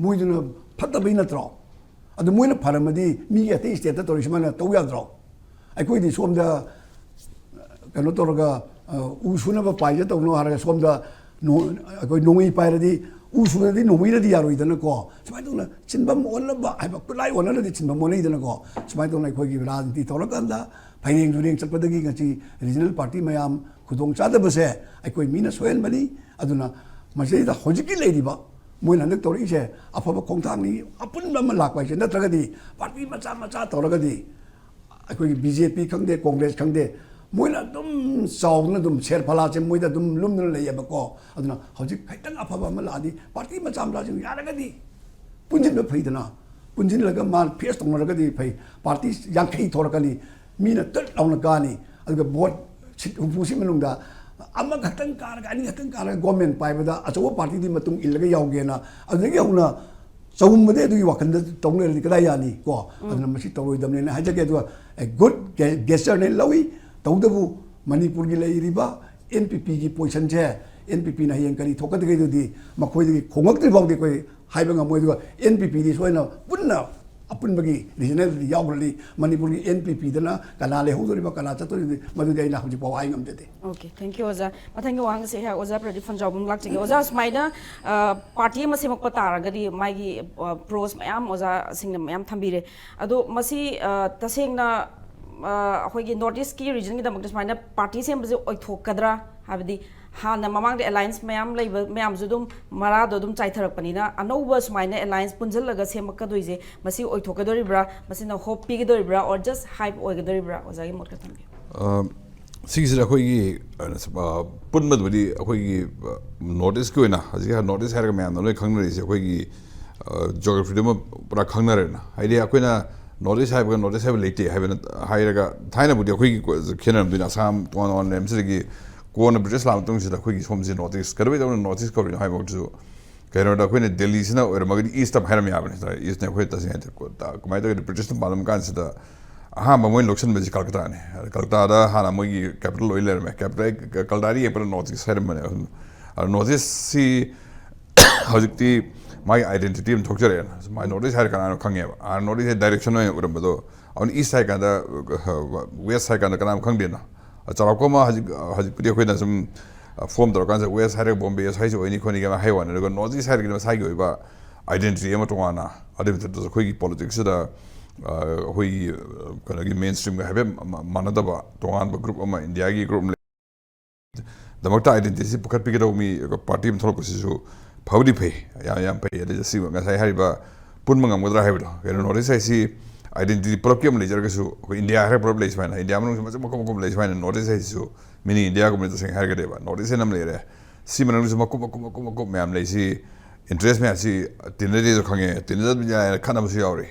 ꯃꯣꯏꯗꯨꯅ ꯐꯠꯇꯕꯩ ꯅꯠꯇ꯭ꯔꯣ? ꯑꯗꯨ ꯃꯣꯏꯅ ꯐꯔꯝꯃꯗꯤ ꯃꯤꯒꯤ ꯑꯇꯩ ꯁ꯭ꯇꯦꯠꯇ ꯇꯧꯔꯤ ꯁꯨꯃꯥꯏꯅ ꯇꯧ ꯌꯥꯗ꯭ꯔꯣ? ꯑꯩꯈꯣꯏꯗꯤ ꯁꯣꯝꯗ ꯀꯩꯅꯣ ꯇꯧꯔꯒ, ꯑ, ꯎ ꯁꯨꯅꯕ ꯄꯥꯏꯖ ꯇꯧꯅꯣ ꯍꯥꯏꯔꯒ ꯁꯣꯝꯗ ꯅꯣ- ꯑꯩꯈꯣꯏ ꯅꯣꯡꯃꯩ ꯄꯥꯏꯔꯗꯤ ꯎ ꯁꯨꯔꯗꯤ ꯅꯣꯡꯃꯩꯅꯗꯤ ꯌꯥꯔꯣꯏꯗꯅꯀꯣ꯫ ꯁꯨꯃꯥꯏꯅ ꯇꯧꯅ ꯆꯤꯟꯐꯝ ꯑꯣꯟꯅꯕ ꯍꯥꯏꯕ, ꯈꯨꯠꯂꯥꯏ ꯑꯣꯟꯅꯔꯗꯤ ꯆꯤꯟꯐꯝ ꯑꯣꯟꯅꯩꯗꯅꯀꯣ꯫ ꯁꯨꯃꯥꯏꯅ ꯇꯧꯅ ꯑꯩꯈꯣꯏꯒꯤ ꯔꯥꯖꯅꯤꯇꯤ ꯇꯧꯔꯀꯥꯟꯗ ꯐꯩꯔꯦꯡ ꯇꯨꯔꯦꯡ ꯆꯠꯄꯗꯒꯤ ꯉꯁꯤ ꯔꯤꯖꯅꯦꯜ ꯄꯥꯔꯇꯤ ꯃꯌꯥꯝ ꯈꯨꯗꯣꯡ ꯆꯥꯗꯕꯁꯦ ꯑꯩꯈꯣꯏ ꯃꯤꯅ ꯁꯣꯏꯍꯟꯕꯅꯤ꯫ ꯑꯗꯨꯅ ꯃꯁꯤꯗꯩꯗ ꯍꯧꯖꯤꯛꯀꯤ ꯂꯩꯔꯤꯕ ꯃꯣꯏꯅ ꯍꯟꯗꯛ ꯇꯧꯔꯛꯏꯁꯦ ꯑꯐꯕ ꯈꯣꯡꯊꯥꯡꯅꯤ꯫ ꯑꯄꯨꯟꯕ ꯑꯃ ꯂꯥꯛꯄ ꯍꯥꯏꯁꯦ, ꯅꯠꯇ꯭ꯔꯒꯗꯤ ꯄꯥꯔꯇꯤ ꯃꯆꯥ ꯃꯆꯥ ꯇꯧꯔꯒꯗꯤ ꯑꯩꯈꯣꯏꯒꯤ ꯕꯤ ꯖꯦ ꯄꯤ ꯈꯪꯗꯦ, ꯀꯣꯡꯒ꯭ꯔꯦꯁ ꯈꯪꯗꯦ, ꯃꯣꯏꯅ ꯑꯗꯨꯝ ꯆꯥꯎꯗꯅ ꯑꯗꯨꯝ ꯁꯦꯔ ꯐꯂꯥꯁꯦ ꯃꯣꯏꯗ ꯑꯗꯨꯝ ꯂꯨꯝꯗꯨꯅ ꯂꯩꯌꯦꯕꯀꯣ꯫ ꯑꯗꯨꯅ ꯍꯧꯖꯤꯛ ꯈꯤꯇꯪ ꯑꯐꯕ ꯑꯃ ꯂꯥꯛꯑꯗꯤ ꯄꯥꯔꯇꯤ ꯃꯆꯥ ꯃꯆꯥꯁꯤꯡ ꯌꯥꯔꯒꯗꯤ ꯄꯨꯟꯁꯤꯟꯕ ꯐꯩꯗꯅ, ꯄꯨꯟꯁꯤꯜꯂꯒ ꯃꯥ ꯐꯦꯁ ꯇꯧꯅꯔꯒꯗꯤ ꯐꯩ꯫ ꯄꯥꯔꯇꯤ ꯌꯥꯡꯈꯩ ꯊꯣꯛꯂꯛꯀꯅꯤ, ꯃꯤꯅ ꯇꯠ ꯂꯥꯎꯅ ꯀꯥꯅꯤ, ꯑꯗꯨꯒ ꯚꯣꯠ ꯁꯤꯠ ꯍꯨꯝꯐꯨꯁꯤ ꯃꯅꯨꯡꯗ ꯑꯃꯈꯛꯇꯪ ꯀꯥꯔꯒ, ꯑꯅꯤꯈꯛꯇꯪ ꯀꯥꯔꯒ ꯒꯣꯔꯃꯦꯟ ꯄꯥꯏꯕꯗ ꯑꯆꯧꯕ ꯄꯥꯔꯇꯤꯗꯤ ꯃꯇꯨꯡ ꯏꯜꯂꯒ ꯌꯥꯎꯒꯦꯅ ꯑꯗꯨꯗꯒꯤ ꯍꯧꯅ ꯆꯒꯨꯝꯕꯗꯤ ꯑꯗꯨꯒꯤ ꯋꯥꯈꯜꯗ ꯇꯧ ꯂꯩꯔꯗꯤ ꯀꯗꯥꯏ ꯌꯥꯅꯤ ꯀꯣ? ꯑꯗꯨꯅ ꯃꯁꯤ ꯇꯧꯔꯣꯏꯗꯕꯅꯦꯅ ꯍꯥꯏꯖꯒꯦ꯫ ꯑꯗꯨꯒ ꯑꯦ ꯒꯨꯗ ꯒꯦꯁꯆꯔꯅꯦ ꯂꯧꯏ꯫ ꯇꯧꯕꯇꯕꯨ ꯃꯅꯤꯄꯨꯔꯒꯤ ꯂꯩꯔꯤꯕ ꯑꯦꯟ ꯄꯤ ꯄꯤꯒꯤ ꯄꯣꯖꯤꯁꯟꯁꯦ, ꯑꯦꯟ ꯄꯤ ꯄꯤꯅ ꯍꯌꯦꯡ ꯀꯔꯤ ꯊꯣꯛꯀꯗꯒꯦꯗꯨꯗꯤ ꯃꯈꯣꯏꯗꯒꯤ ꯈꯣꯡꯉꯛꯇ꯭ꯔꯤ ꯐꯥꯎꯗꯤ ꯑꯩꯈꯣꯏ ꯍꯥꯏꯕ ꯉꯝꯃꯣꯏ꯫ ꯑꯗꯨꯒ ꯑꯦꯟ ꯄꯤ ꯄꯤꯗꯤ ꯁꯣꯏꯅ ꯄꯨꯟꯅ ꯑꯄꯨꯟꯕꯒꯤ ꯔꯤꯖꯅꯦꯜꯗꯤ ꯌꯥꯎꯈ꯭ꯔꯅꯤ꯫ ꯃꯅꯤꯄꯨꯔꯒꯤ ꯑꯦꯟ ꯄꯤ ꯄꯤꯗꯅ ꯀꯅꯥ ꯂꯩꯍꯧꯗꯣꯔꯤꯕ, ꯀꯅꯥ ꯆꯠꯇꯣꯔꯤꯕꯗꯤ ꯃꯗꯨꯗꯤ ꯑꯩꯅ ꯍꯧꯖꯤꯛ ꯐꯥꯎ ꯍꯥꯏ ꯉꯝꯖꯗꯦ꯫ ꯑꯣꯀꯦ, ꯊꯦꯡꯛ ꯌꯨ ꯑꯣꯖꯥ꯫ ꯃꯊꯪꯒꯤ ꯋꯥꯍꯪꯁꯦ ꯑꯩꯍꯥꯛ ꯑꯣꯖꯥ ꯄ꯭ꯔꯗꯤꯞ ꯐꯝꯖꯥꯎꯕꯝ ꯂꯥꯛꯆꯒꯦ꯫ ꯑꯣꯖꯥ, ꯁꯨꯃꯥꯏꯅ, ꯑ, ꯄꯥꯔꯇꯤ ꯑꯃ ꯁꯦꯝꯃꯛꯄ ꯇꯥꯔꯒꯗꯤ ꯃꯥꯒꯤ, ꯑ, ꯄ꯭ꯔꯣꯁ ꯃꯌꯥꯝ ꯑꯣꯖꯥꯁꯤꯡꯅ ꯃꯌꯥꯝ ꯊꯝꯕꯤꯔꯦ꯫ ꯑꯗꯣ ꯃꯁꯤ, ꯑ, ꯇꯁꯦꯡꯅ, ꯑ, ꯑꯩꯈꯣꯏꯒꯤ ꯅꯣꯔꯠ ꯏꯁꯀꯤ ꯔꯤꯖꯟꯒꯤꯗꯃꯛꯇ ꯁꯨꯃꯥꯏꯅ ꯄꯥꯔꯇꯤ ꯁꯦꯝꯕꯁꯦ ꯑꯣꯏꯊꯣꯛꯀꯗ꯭ꯔꯥ? ꯍꯥꯏꯕꯗꯤ ꯍꯥꯟꯅ ꯃꯃꯥꯡꯗ ꯑꯦꯂꯥꯏꯟꯁ ꯃꯌꯥꯝ ꯂꯩꯕ ꯃꯌꯥꯝꯁꯨ ꯑꯗꯨꯝ ꯃꯔꯥꯗꯣ ꯑꯗꯨꯝ ꯆꯥꯏꯊꯔꯛꯄꯅꯤꯅ, ꯑꯅꯧꯕ ꯁꯨꯃꯥꯏꯅ ꯑꯦꯂꯥꯏꯟꯁ ꯄꯨꯟꯁꯤꯜꯂꯒ ꯁꯦꯝꯃꯛꯀꯗꯣꯏꯁꯦ ꯃꯁꯤ ꯑꯣꯏꯊꯣꯛꯀꯗꯣꯔꯤꯕ꯭ꯔꯥ? ꯃꯁꯤꯅ ꯍꯣꯞ ꯄꯤꯒꯗꯣꯔꯤꯕ꯭ꯔꯥ? Or just ꯍꯥꯏꯞ ꯑꯣꯏꯒꯗꯣꯔꯤꯕ꯭ꯔꯥ? ꯑꯣꯖꯥꯒꯤ ꯃꯣꯠ ꯈꯔ ꯊꯝꯕꯤꯌꯨ꯫ ꯑ, ꯁꯤꯒꯤꯁꯤꯗ ꯑꯩꯈꯣꯏꯒꯤ ꯑ, ꯄꯨꯟꯕꯗꯨꯕꯨꯗꯤ ꯑꯩꯈꯣꯏꯒꯤ ꯅꯣꯔꯠ ꯏꯁꯀꯤ ꯑꯣꯏꯅ ꯍꯧꯖꯤꯛ ꯅꯣꯔꯠ ꯏꯁ ꯍꯥꯏꯔꯒ ꯃꯌꯥꯝꯅ ꯂꯣꯏ ꯈꯪꯅꯔꯤꯁꯦ ꯑꯩꯈꯣꯏꯒꯤ ꯖꯣꯒ꯭ꯔꯥꯐꯤꯗꯨꯃ ꯄꯨꯔꯥ ꯈꯪꯅꯔꯦꯅ꯫ ꯍꯥꯏꯗꯤ ꯑꯩꯈꯣꯏꯅ ꯅꯣꯔꯠ ꯏꯁ ꯍꯥꯏꯕꯒ ꯅꯣꯔꯠ ꯏꯁ ꯍꯥꯏꯕ ꯂꯩꯇꯦ ꯍꯥꯏꯕꯅ ꯍꯥꯏꯔꯒ ꯊꯥꯏꯅꯕꯨꯗꯤ ꯑꯩꯈꯣꯏꯒꯤ ꯈꯦꯠꯅꯔꯝꯗꯣꯏꯅꯤ꯫ ꯑꯁꯥꯝ ꯇꯣꯉꯥꯟ ꯇꯣꯉꯥꯟꯕ ꯂꯩꯔꯝꯁꯤꯗꯒꯤ ꯀꯣꯟꯅ ꯕ꯭ꯔꯤꯇꯤꯁ ꯂꯥꯛꯑ ꯃꯇꯨꯡꯁꯤꯗ ꯑꯩꯈꯣꯏꯒꯤ ꯁꯣꯝꯁꯦ ꯅꯣꯔꯠ ꯏꯁ ꯀꯩꯗꯧꯕꯩ ꯇꯧꯅ ꯅꯣꯔꯠ ꯏꯁ ꯀꯧꯔꯤꯅꯣ ꯍꯥꯏꯕꯁꯨ ꯀꯩꯅꯣꯗ ꯑꯩꯈꯣꯏꯅ ꯗꯦꯜꯂꯤꯁꯤꯅ ꯑꯣꯏꯔꯝꯃꯒꯗꯤ ꯏꯁꯇ ꯍꯥꯏꯔꯝ ꯌꯥꯕꯅꯤ꯫ ꯏꯁꯅꯦ ꯑꯩꯈꯣꯏ ꯇꯁꯦꯡꯅ ꯍꯥꯏꯗꯤ ꯀꯃꯥꯏꯅ ꯇꯧꯒꯦꯗ ꯕ꯭ꯔꯤꯇꯤꯁꯅ ꯄꯥꯜꯂꯝ ꯀꯥꯟꯁꯤꯗ ꯑꯍꯥꯟꯕ ꯃꯣꯏꯅ ꯂꯧꯁꯤꯟꯕꯁꯤ ꯀꯜꯀꯇꯥꯅꯤ꯫ ꯀꯜꯀꯇꯥꯗ ꯍꯥꯟꯅ ꯃꯣꯏꯒꯤ ꯀꯦꯄꯤꯇꯦꯜ ꯑꯣꯏ ꯂꯩꯔꯝꯃꯦ꯫ ꯀꯦꯄꯤꯇꯦꯜ ꯀꯜꯀꯇꯥꯗ ꯌꯦꯡꯕꯗ ꯅꯣꯔꯠ ꯏꯁ ꯍꯥꯏꯔꯝꯕꯅꯦ꯫ ꯑꯗꯣ ꯅꯣꯔꯠ ꯏꯁꯁꯤ ꯍꯧꯖꯤꯛꯇꯤ ꯃꯥꯒꯤ ꯑꯥꯏꯗꯦꯟꯇꯤꯇꯤ ꯑꯃ ꯊꯣꯛꯆꯔꯛꯑꯦꯅ꯫ ꯃꯥꯏ ꯅꯣꯔꯠ ꯏꯁ ꯍꯥꯏꯔ ꯀꯅꯥꯅꯣ ꯈꯪꯉꯦꯕ꯫ ꯅꯣꯔꯠ ꯏꯁ ꯗꯥꯏꯔꯦꯛꯁꯟ ꯑꯣꯏꯅ ꯎꯔꯝꯕꯗꯣ ꯑꯗꯨꯅ ꯏꯁ ꯍꯥꯏ ꯀꯥꯟꯗ ꯋꯦꯁ ꯍꯥꯏ ꯀꯥꯟꯗ ꯀꯅꯥꯝ ꯈꯪꯗꯦꯅ꯫ ꯆꯥꯎꯔꯥꯛꯄ ꯑꯃ ꯍꯧꯖꯤꯛ ꯍꯧꯖꯤꯛꯄꯨꯗꯤ ꯑꯩꯈꯣꯏꯅ ꯁꯨꯝ ꯐꯣꯝ ꯇꯧꯔꯀꯥꯟꯗ ꯋꯦꯁ ꯍꯥꯏꯔꯒ ꯕꯣꯝꯕꯦ ꯁ꯭ꯋꯥꯏꯁꯤ ꯑꯣꯏꯅꯤ ꯈꯣꯠꯅꯤ ꯀꯥꯏꯅ ꯍꯥꯏ ꯋꯥꯅꯤ꯫ ꯑꯗꯨꯒ ꯅꯣꯔꯠ ꯏꯁ ꯍꯥꯏꯔꯒꯗꯤ ꯃꯁꯥꯒꯤ ꯑꯣꯏꯕ ꯑꯥꯏꯗꯦꯟꯇꯤꯇꯤ ꯑꯃ ꯇꯣꯉꯥꯟꯅ, ꯑꯗꯨꯒꯤ ꯃꯊꯛꯇꯁꯨ ꯑꯩꯈꯣꯏꯒꯤ ꯄꯣꯂꯤꯇꯤꯛꯁꯁꯤꯗ ꯑꯩꯈꯣꯏꯒꯤ ꯀꯩꯅꯣꯒꯤ ꯃꯦꯟ ꯁ꯭ꯇ꯭ꯔꯤꯝꯒ ꯍꯥꯏꯐꯦꯠ ꯃꯥꯟꯅꯗꯕ ꯇꯣꯉꯥꯟꯕ ꯒ꯭ꯔꯨꯞ ꯑꯃ, ꯏꯟꯗꯤꯌꯥꯒꯤ ꯒ꯭ꯔꯨꯞ ꯑꯃ ꯂꯩ꯫ ꯗꯃꯛꯇ ꯑꯥꯏꯗꯦꯟꯇꯤꯇꯤ ꯄꯨꯈꯠꯄꯤꯒꯗꯧꯕ ꯃꯤ ꯄꯥꯔꯇꯤ ꯑꯃ ꯊꯣꯛꯂꯛꯄꯁꯤꯁꯨ ꯐꯕꯨꯗꯤ ꯐꯩ, ꯌꯥꯝ ꯌꯥꯝ ꯐꯩ꯫ ꯑꯗꯩ ꯁꯤ ꯉꯁꯥꯏ ꯍꯥꯏꯔꯤꯕ ꯄꯨꯟꯕ ꯉꯝꯒꯗ꯭ꯔꯥ ꯍꯥꯏꯕꯗꯣ, ꯀꯩꯅꯣ ꯅꯣꯔꯠ ꯏꯁ ꯍꯥꯏꯁꯤ ꯑꯥꯏꯗꯦꯟꯇꯤꯇꯤ ꯄꯨꯂꯞꯀꯤ ꯑꯃ ꯂꯩꯖꯔꯒꯁꯨ ꯑꯩꯈꯣꯏ ꯏꯟꯗꯤꯌꯥ ꯍꯥꯏꯔꯒ ꯄꯨꯂꯞ ꯂꯩ ꯁꯨꯃꯥꯏꯅ, ꯏꯟꯗꯤꯌꯥ ꯃꯅꯨꯡꯁꯨ ꯃꯆꯨ ꯃꯀꯨꯞ ꯃꯀꯨꯞ ꯂꯩ ꯁꯨꯃꯥꯏꯅ ꯅꯣꯔꯠ ꯏꯁ ꯍꯥꯏꯁꯤꯁꯨ ꯃꯤꯅꯤ ꯏꯟꯗꯤꯌꯥꯒꯨꯝꯕꯗꯤ ꯇꯁꯦꯡꯅ ꯍꯥꯏꯔꯒꯗꯤꯕ ꯅꯣꯔꯠ ꯏꯁ ꯍꯥꯏꯅ ꯑꯃ ꯂꯩꯔꯦ꯫ ꯁꯤ ꯃꯅꯨꯡꯗꯁꯨ ꯃꯀꯨꯞ ꯃꯀꯨꯞ ꯃꯀꯨꯞ ꯃꯀꯨꯞ ꯃꯌꯥꯝ ꯂꯩ꯫ ꯁꯤ ꯏꯟꯇꯔꯦꯁ ꯃꯌꯥꯝꯁꯤ ꯇꯤꯟꯅꯗꯦꯁꯨ ꯈꯪꯉꯦ, ꯇꯤꯟꯅꯗꯕ ꯌꯥꯏꯅ ꯈꯠꯅꯕꯁꯨ ꯌꯥꯎꯔꯤ꯫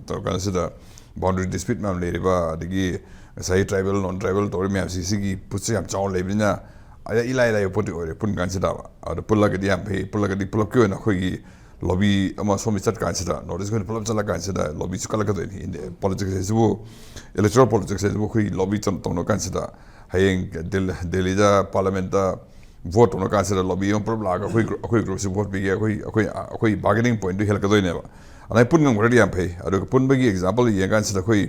ꯇꯧꯔꯀꯥꯟꯁꯤꯗ ꯕꯥꯎꯟꯗꯔꯤ ꯗꯤꯁꯄ꯭ꯌꯨꯠ ꯃꯌꯥꯝ ꯂꯩꯔꯤꯕ, ꯑꯗꯒꯤ ꯉꯁꯥꯏꯒꯤ ꯇ꯭ꯔꯥꯏꯕꯦꯜ ꯅꯣꯟ ꯇ꯭ꯔꯥꯏꯕꯦꯜ ꯇꯧꯔꯤ ꯃꯌꯥꯝꯁꯤ, ꯁꯤꯒꯤ ꯄꯣꯠꯁꯦ ꯌꯥꯝ ꯆꯥꯎꯅ ꯂꯩꯕꯅꯤꯅ ꯑꯗ ꯏꯂꯥꯏ ꯂꯥꯏꯕ ꯄꯣꯠꯇꯤ ꯑꯣꯏꯔꯦ꯫ ꯄꯨꯟ ꯀꯥꯟꯁꯤꯗ ꯑꯗꯣ ꯄꯨꯜꯂꯒꯗꯤ ꯌꯥꯝ ꯐꯩ꯫ ꯄꯨꯜꯂꯒꯗꯤ ꯄꯨꯂꯞꯀꯤ ꯑꯣꯏꯅ ꯑꯩꯈꯣꯏꯒꯤ ꯂꯣꯕꯤ ꯑꯃ ꯁꯣꯝꯗ ꯆꯠ ꯀꯥꯟꯁꯤꯗ, ꯅꯣꯔꯠ ꯏꯁꯀꯤ ꯑꯣꯏꯅ ꯄꯨꯂꯞ ꯆꯠꯂ ꯀꯥꯟꯁꯤꯗ ꯂꯣꯕꯤ ꯆꯨꯈꯠꯂꯛꯀꯗꯣꯏꯅꯤ꯫ ꯏꯟꯗꯤꯌꯥ ꯄꯣꯂꯤꯇꯤꯛꯁ ꯍꯥꯏꯁꯤꯕꯨ, ꯏꯂꯦꯛꯇꯣꯔꯦꯜ ꯄꯣꯂꯤꯇꯤꯛꯁ ꯍꯥꯏꯁꯤꯕꯨ ꯑꯩꯈꯣꯏ ꯂꯣꯕꯤ ꯇꯧꯅ ꯀꯥꯟꯁꯤꯗ ꯍꯌꯦꯡ ꯗꯦꯜ-, ꯗꯦꯜꯂꯤꯗ ꯄꯥꯔꯂꯤꯌꯥꯃꯦꯟꯠꯇ ꯚꯣꯠ ꯇꯧꯅ ꯀꯥꯟꯁꯤꯗ ꯂꯣꯕꯤ ꯑꯃ ꯄꯨꯂꯞ ꯂꯥꯛꯑꯒ ꯑꯩꯈꯣꯏ ꯒ꯭ꯔꯨꯞ, ꯑꯩꯈꯣꯏ ꯒ꯭ꯔꯨꯞꯁꯤ ꯚꯣꯠ ꯄꯤꯒꯦ, ꯑꯩꯈꯣꯏ, ꯑꯩꯈꯣꯏ, ꯑꯩꯈꯣꯏ ꯕꯥꯔꯒꯦꯅꯤꯡ ꯄꯣꯏꯟꯠꯇꯨ ꯍꯦꯜꯂꯛꯀꯗꯣꯏꯅꯦꯕ꯫ ꯑꯗꯨꯃꯥꯏꯅ ꯄꯨꯟ ꯉꯝꯈ꯭ꯔꯗꯤ ꯌꯥꯝ ꯐꯩ꯫ ꯑꯗꯨꯒ ꯄꯨꯟꯕꯒꯤ ꯑꯦꯛꯖꯥꯝꯄꯜ ꯌꯦꯡꯉꯀꯥꯟꯁꯤꯗ ꯑꯩꯈꯣꯏ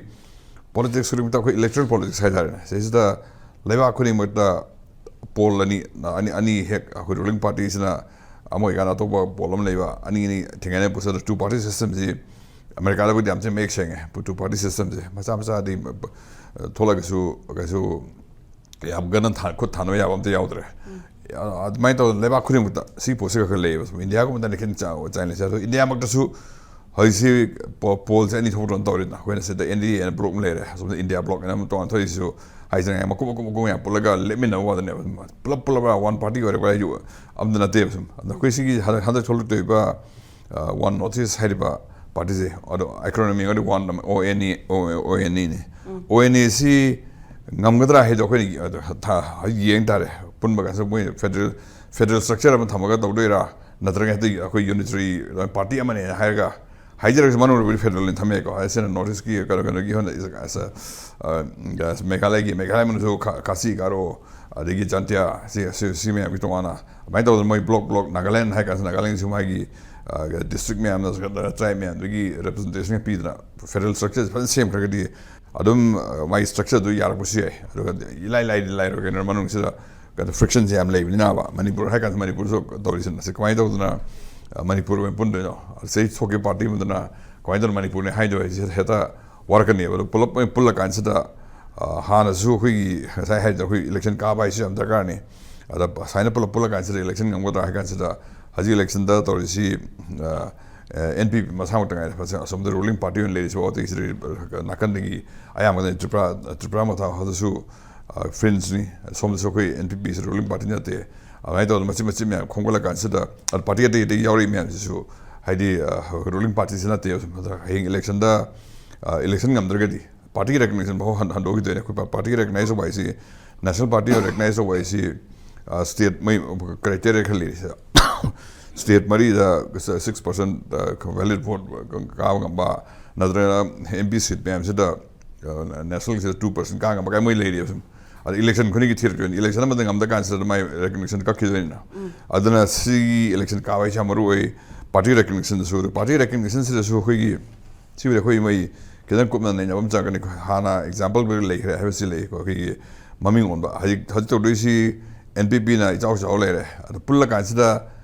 ꯄꯣꯂꯤꯇꯤꯛꯁ ꯈꯨꯗꯤꯡꯃꯛꯇ ꯑꯩꯈꯣꯏ ꯏꯂꯦꯛꯇꯣꯔꯦꯜ ꯄꯣꯂꯤꯇꯤꯛꯁ ꯍꯥꯏꯇꯥꯔꯦꯅꯦ, ꯁꯤꯁꯤꯗ ꯂꯩꯕꯥꯛ ꯈꯨꯗꯤꯡꯃꯛꯇ ꯄꯣꯜ ꯑꯅꯤ, ꯑꯅꯤ, ꯑꯅꯤ ꯍꯦꯛ ꯑꯩꯈꯣꯏ ꯔꯨꯂꯤꯡ ꯄꯥꯔꯇꯤꯁꯤꯅ ꯑꯃ ꯑꯣꯏꯀꯥꯟꯗ ꯑꯇꯣꯞꯄ ꯄꯣꯜ ꯑꯃ ꯂꯩꯕ, ꯑꯅꯤ ꯑꯅꯤ ꯊꯦꯡꯒꯥꯏꯅ ꯄꯨꯁꯤꯜꯂꯛꯇ ꯇꯨ ꯄꯥꯔꯇꯤ ꯁꯤꯁꯇꯦꯝꯁꯤ ꯑꯃꯦꯔꯤꯀꯥꯗꯕꯨꯗꯤ ꯌꯥꯝ ꯊꯤꯅ ꯃꯌꯦꯛ ꯁꯦꯡꯉꯦ꯫ ꯇꯨ ꯄꯥꯔꯇꯤ ꯁꯤꯁꯇꯦꯝꯁꯦ ꯃꯆꯥ ꯃꯆꯥꯗꯤ ꯊꯣꯛꯂꯒꯁꯨ ꯀꯩꯁꯨ ꯌꯥꯝ ꯀꯟꯅ ꯊꯥ-, ꯈꯨꯠ ꯊꯥꯅꯕ ꯌꯥꯕ ꯑꯝꯇ ꯌꯥꯎꯗ꯭ꯔꯦ꯫ ꯑꯗꯨꯃꯥꯏꯅ ꯇꯧꯗꯅ ꯂꯩꯕꯥꯛ ꯈꯨꯗꯤꯡꯃꯛꯇ ꯁꯤ ꯄꯣꯠꯁꯤ ꯈꯔ ꯈꯔ ꯂꯩꯌꯦꯕ꯫ ꯁꯨꯝ ꯏꯟꯗꯤꯌꯥꯒꯨꯝꯕꯗꯅ ꯈꯤꯇꯪ ꯆꯥ-, ꯆꯥꯏꯅ ꯂꯩꯁꯦ꯫ ꯑꯗꯣ ꯏꯟꯗꯤꯌꯥꯃꯛꯇꯁꯨ ꯍꯧꯖꯤꯛꯁꯤ ꯄꯣꯜꯁꯦ ꯑꯅꯤ ꯊꯣꯛꯇꯅ ꯇꯧꯔꯤꯗꯅ, ꯑꯩꯈꯣꯏꯅ ꯁꯤꯗ ꯑꯦꯟ ꯗꯤ ꯑꯦ ꯑꯅ ꯕ꯭ꯂꯣꯛ ꯑꯃ ꯂꯩꯔꯦ, ꯑꯁꯣꯝꯗ ꯏꯟꯗꯤꯌꯥ ꯕ꯭ꯂꯣꯛ ꯑꯅ ꯑꯃ ꯇꯣꯉꯥꯟ ꯊꯣꯛꯏꯁꯤꯁꯨ ꯍꯥꯏꯖꯅꯤꯡꯉꯥꯏ ꯃꯀꯨꯞ ꯃꯀꯨꯞ ꯃꯀꯨꯞ ꯃꯌꯥꯝ ꯄꯨꯜꯂꯒ ꯂꯦꯞꯃꯤꯟꯅꯕ ꯋꯥꯗꯅꯦꯕ꯫ ꯄꯨꯂꯞ ꯄꯨꯜꯂꯞ ꯋꯥꯟ ꯄꯥꯔꯇꯤ ꯑꯣꯏꯔꯒ ꯑꯩꯁꯨ ꯑꯝꯇ ꯅꯠꯇꯦꯕ꯫ ꯁꯨꯝ ꯑꯗ ꯑꯩꯈꯣꯏ ꯁꯤꯒꯤ ꯍꯟꯗꯛ ꯍꯟꯗꯛ ꯊꯣꯛꯂꯛꯇꯣꯏꯕ ꯋꯥꯟ ꯅꯣꯔꯠ ꯏꯁ ꯍꯥꯏꯔꯤꯕ ꯄꯥꯔꯇꯤꯁꯦ, ꯑꯗꯣ ꯑꯦꯀ꯭ꯔꯣꯅꯤꯃꯤ ꯑꯣꯏꯔꯗꯤ ꯋꯥꯟ ꯑꯣ ꯑꯦꯟ ꯏ, ꯑꯣ ꯑꯦꯟ ꯏꯅꯤ꯫ ꯑꯣ ꯑꯦꯟ ꯏ ꯁꯤ ꯉꯝꯒꯗ꯭ꯔꯥ ꯍꯥꯏꯗꯣ ꯑꯩꯈꯣꯏꯅ ꯌꯦꯡ ꯇꯥꯔꯦ꯫ ꯄꯨꯟꯕ ꯀꯥꯟꯁꯤꯗ ꯃꯣꯏ ꯐꯦꯗꯔꯦꯜ ꯐꯦꯗꯔꯦꯜ ꯁ꯭ꯇ꯭ꯔꯛꯆꯔ ꯑꯃ ꯊꯝꯃꯒ ꯇꯧꯗꯣꯏꯔꯥ, ꯅꯠꯇ꯭ꯔꯒ ꯍꯦꯛꯇ ꯑꯩꯈꯣꯏ ꯌꯨꯅꯤꯇꯔꯤ ꯄꯥꯔꯇꯤ ꯑꯃꯅꯦꯅ ꯍꯥꯏꯔꯒ, ꯍꯥꯏꯖꯔꯒꯁꯨ ꯃꯅꯨꯡꯗꯕꯨꯗꯤ ꯐꯦꯗꯔꯦꯜꯅꯤ ꯊꯝꯃꯦꯀꯣ꯫ ꯑꯁꯤꯅ ꯅꯣꯔꯠ ꯏꯁꯀꯤ ꯀꯩꯅꯣ, ꯀꯩꯅꯣꯒꯤ ꯍꯣꯠꯅ ꯃꯦꯘꯥꯂꯌꯒꯤ, ꯃꯦꯘꯥꯂꯌ ꯃꯅꯨꯡꯗꯁꯨ ꯈꯥꯁꯤ ꯒꯥꯔꯣ, ꯑꯗꯒꯤ ꯖꯥꯟꯇꯤꯌꯥ, ꯁꯤ ꯁꯤ ꯁꯤ ꯃꯌꯥꯝꯒꯤ ꯇꯣꯉꯥꯟꯅ ꯑꯗꯨꯃꯥꯏꯅ ꯇꯧꯗꯅ ꯃꯣꯏ ꯕ꯭ꯂꯣꯛ ꯕ꯭ꯂꯣꯛ, ꯅꯥꯒꯥꯂꯦꯟ ꯍꯥꯏ ꯀꯥꯟꯁꯤꯗ ꯅꯥꯒꯥꯂꯦꯟꯒꯤꯁꯨ ꯃꯥꯒꯤ ꯗꯤꯁꯇ꯭ꯔꯤꯛ ꯃꯌꯥꯝꯅ, ꯇ꯭ꯔꯥꯏꯕ ꯃꯌꯥꯝꯗꯨꯒꯤ ꯔꯤꯄ꯭ꯔꯖꯦꯟꯇꯦꯁꯟ ꯄꯤꯗꯅ ꯐꯦꯗꯔꯦꯜ ꯁ꯭ꯇ꯭ꯔꯛꯆꯔꯁꯦ ꯐꯖꯅ ꯁꯦꯝꯈ꯭ꯔꯒꯗꯤ ꯑꯗꯨꯝ ꯃꯥꯒꯤ ꯁ꯭ꯇ꯭ꯔꯛꯆꯔꯗꯨ ꯌꯥꯔꯛꯄꯁꯨ ꯌꯥꯏ꯫ ꯑꯗꯨꯒ ꯏꯂꯥꯏ ꯂꯥꯏꯗꯤ ꯂꯥꯏꯔꯣꯏ, ꯀꯩꯅꯣ ꯃꯅꯨꯡꯁꯤꯗ ꯀꯩꯅꯣ ꯐ꯭ꯔꯤꯛꯁꯟꯁꯦ ꯌꯥꯝ ꯂꯩꯕꯅꯤꯅꯕ꯫ ꯃꯅꯤꯄꯨꯔ ꯍꯥꯏ ꯀꯥꯟꯗ ꯃꯅꯤꯄꯨꯔꯁꯨ ꯇꯧꯔꯤꯁꯤꯅ ꯁꯤ ꯀꯃꯥꯏꯅ ꯇꯧꯗꯅ ꯃꯅꯤꯄꯨꯔ ꯑꯣꯏꯅ ꯄꯨꯟꯗꯣꯏꯅꯣ? ꯁꯤꯗꯩ ꯊꯣꯛꯈꯤꯕ ꯄꯥꯔꯇꯤ ꯑꯃꯗꯨꯅ ꯀꯃꯥꯏꯅ ꯇꯧꯅ ꯃꯅꯤꯄꯨꯔꯅꯤ ꯍꯥꯏꯗꯣꯏ ꯍꯥꯏꯁꯦ ꯍꯦꯛꯇ ꯋꯥꯔꯛꯀꯅꯦꯕ꯫ ꯑꯗꯣ ꯄꯨꯂꯞ ꯑꯣꯏꯅ ꯄꯨꯜꯂ ꯀꯥꯟꯁꯤꯗ ꯍꯥꯟꯅꯁꯨ ꯑꯩꯈꯣꯏꯒꯤ ꯉꯁꯥꯏ ꯍꯥꯏꯗꯅ ꯑꯩꯈꯣꯏ ꯏꯂꯦꯛꯁꯟ ꯀꯥꯕ ꯍꯥꯏꯁꯤ ꯌꯥꯝ ꯗꯔꯀꯥꯔꯅꯤ꯫ ꯑꯗ ꯁꯨꯃꯥꯏꯅ ꯄꯨꯂꯞ ꯄꯨꯜꯂ ꯀꯥꯟꯁꯤꯗ ꯏꯂꯦꯛꯁꯟ ꯉꯝꯒꯗ꯭ꯔꯥ ꯍꯥꯏ ꯀꯥꯟꯁꯤꯗ ꯍꯧꯖꯤꯛ ꯏꯂꯦꯛꯁꯟꯗ ꯇꯧꯔꯤꯁꯤ ꯑꯦꯟ ꯄꯤ ꯄꯤ ꯃꯁꯥꯃꯛꯇ ꯉꯥꯏꯔꯦ꯫ ꯑꯁꯣꯝꯗ ꯔꯨꯂꯤꯡ ꯄꯥꯔꯇꯤ ꯑꯣꯏꯅ ꯂꯩꯔꯤꯁꯤ ꯑꯇꯩꯁꯤꯗ ꯅꯥꯀꯟꯗꯒꯤ ꯑꯌꯥꯝꯕꯅ ꯇ꯭ꯔꯤꯄꯨꯔꯥ, ꯇ꯭ꯔꯤꯄꯨꯔꯥ ꯃꯊꯛ ꯍꯧꯗꯁꯨ ꯐ꯭ꯔꯦꯟꯁꯅꯤ, ꯁꯣꯝꯗꯁꯨ ꯑꯩꯈꯣꯏ ꯑꯦꯟ ꯄꯤ ꯄꯤꯁꯤ ꯔꯨꯂꯤꯡ ꯄꯥꯔꯇꯤ ꯅꯠꯇꯦ꯫ ꯑꯗꯨꯃꯥꯏꯅ ꯇꯧꯗꯅ ꯃꯆꯤꯠ ꯃꯆꯤꯠ ꯃꯌꯥꯝ ꯈꯣꯝꯒꯠꯂ ꯀꯥꯟꯁꯤꯗ ꯄꯥꯔꯇꯤ ꯑꯇꯩ ꯑꯇꯩ ꯌꯥꯎꯔꯛꯏ ꯃꯌꯥꯝꯁꯤꯁꯨ ꯍꯥꯏꯗꯤ ꯔꯨꯂꯤꯡ ꯄꯥꯔꯇꯤꯁꯤ ꯅꯠꯇꯦꯕ꯫ ꯍꯌꯦꯡ ꯏꯂꯦꯛꯁꯟꯗ ꯏꯂꯦꯛꯁꯟ ꯉꯝꯗ꯭ꯔꯒꯗꯤ ꯄꯥꯔꯇꯤꯒꯤ ꯔꯦꯀꯒꯅꯤꯁꯟ ꯐꯥꯎ ꯍꯟꯗꯣꯛꯈꯤꯗꯣꯏꯅꯦ꯫ ꯑꯩꯈꯣꯏ ꯄꯥꯔꯇꯤꯒꯤ ꯔꯦꯀꯒꯅꯥꯏꯁ ꯇꯧꯕ ꯍꯥꯏꯁꯤ, ꯅꯦꯁꯅꯦꯜ ꯄꯥꯔꯇꯤ ꯑꯣꯏꯅ ꯔꯦꯀꯒꯅꯥꯏꯁ ꯇꯧꯕ ꯍꯥꯏꯁꯤ ꯁ꯭ꯇꯦꯠ ꯃꯣꯏ ꯀ꯭ꯔꯥꯏꯇꯦꯔꯤꯌꯥ ꯈꯔ ꯂꯩꯔꯤꯁꯦ꯫ ꯁ꯭ꯇꯦꯠ ꯃꯔꯤꯗ ꯁꯤꯛꯁ ꯄꯥꯔꯁꯦꯟ ꯚꯦꯂꯤꯠ ꯚꯣꯠ ꯀꯥꯕ ꯉꯝꯕ, ꯅꯠꯇ꯭ꯔꯒꯅ ꯑꯦꯝ ꯄꯤ ꯁꯤꯠ ꯃꯌꯥꯝꯁꯤꯗ ꯅꯦꯁꯅꯦꯜꯒꯤꯁꯤꯗ ꯇꯨ ꯄꯥꯔꯁꯦꯟ ꯀꯥ ꯉꯝꯕ ꯀꯥꯏ ꯃꯣꯏ ꯂꯩꯔꯤꯕ꯫ ꯁꯨꯝ ꯑꯗ ꯏꯂꯦꯛꯁꯟ ꯈꯨꯗꯤꯡꯒꯤ ꯊꯤꯔꯛꯇꯣꯏꯅꯤ꯫ ꯏꯂꯦꯛꯁꯟ ꯑꯃꯗ ꯉꯝꯗ ꯀꯥꯟꯁꯤꯗ ꯃꯥꯏ ꯔꯦꯀꯒꯅꯤꯁꯟ ꯀꯛꯈꯤꯗꯣꯏꯅꯤꯅ꯫ ꯑꯗꯨꯅ ꯁꯤꯒꯤ ꯏꯂꯦꯛꯁꯟ ꯀꯥꯕ ꯍꯥꯏꯁꯦ ꯌꯥꯝ ꯃꯔꯨ ꯑꯣꯏ꯫ ꯄꯥꯔꯇꯤ ꯔꯦꯀꯒꯅꯤꯁꯟꯗꯁꯨ, ꯄꯥꯔꯇꯤ ꯔꯦꯀꯒꯅꯤꯁꯟꯁꯤꯗꯁꯨ ꯑꯩꯈꯣꯏꯒꯤ ꯁꯤꯕꯨꯗꯤ ꯑꯩꯈꯣꯏ ꯃꯣꯏ ꯈꯤꯇꯪ ꯀꯨꯞꯅ ꯅꯩꯅꯕ ꯑꯃ ꯆꯪꯒꯅꯤ꯫ ꯍꯥꯟꯅ ꯑꯦꯛꯖꯥꯝꯄꯜꯕꯨꯗꯤ ꯂꯩꯈ꯭ꯔꯦ ꯍꯥꯏꯕꯁꯤ ꯂꯩꯀꯣ꯫ ꯑꯩꯈꯣꯏꯒꯤ ꯃꯃꯤꯡ ꯑꯣꯟꯕ ꯍꯧꯖꯤꯛ ꯍꯧꯖꯤꯛ ꯇꯧꯗꯣꯏꯁꯤ ꯑꯦꯟ ꯄꯤ ꯄꯤꯅ ꯏꯆꯥꯎ ꯆꯥꯎ ꯂꯩꯔꯦ꯫ ꯑꯗꯣ ꯄꯨꯜꯂ ꯀꯥꯟꯁꯤꯗ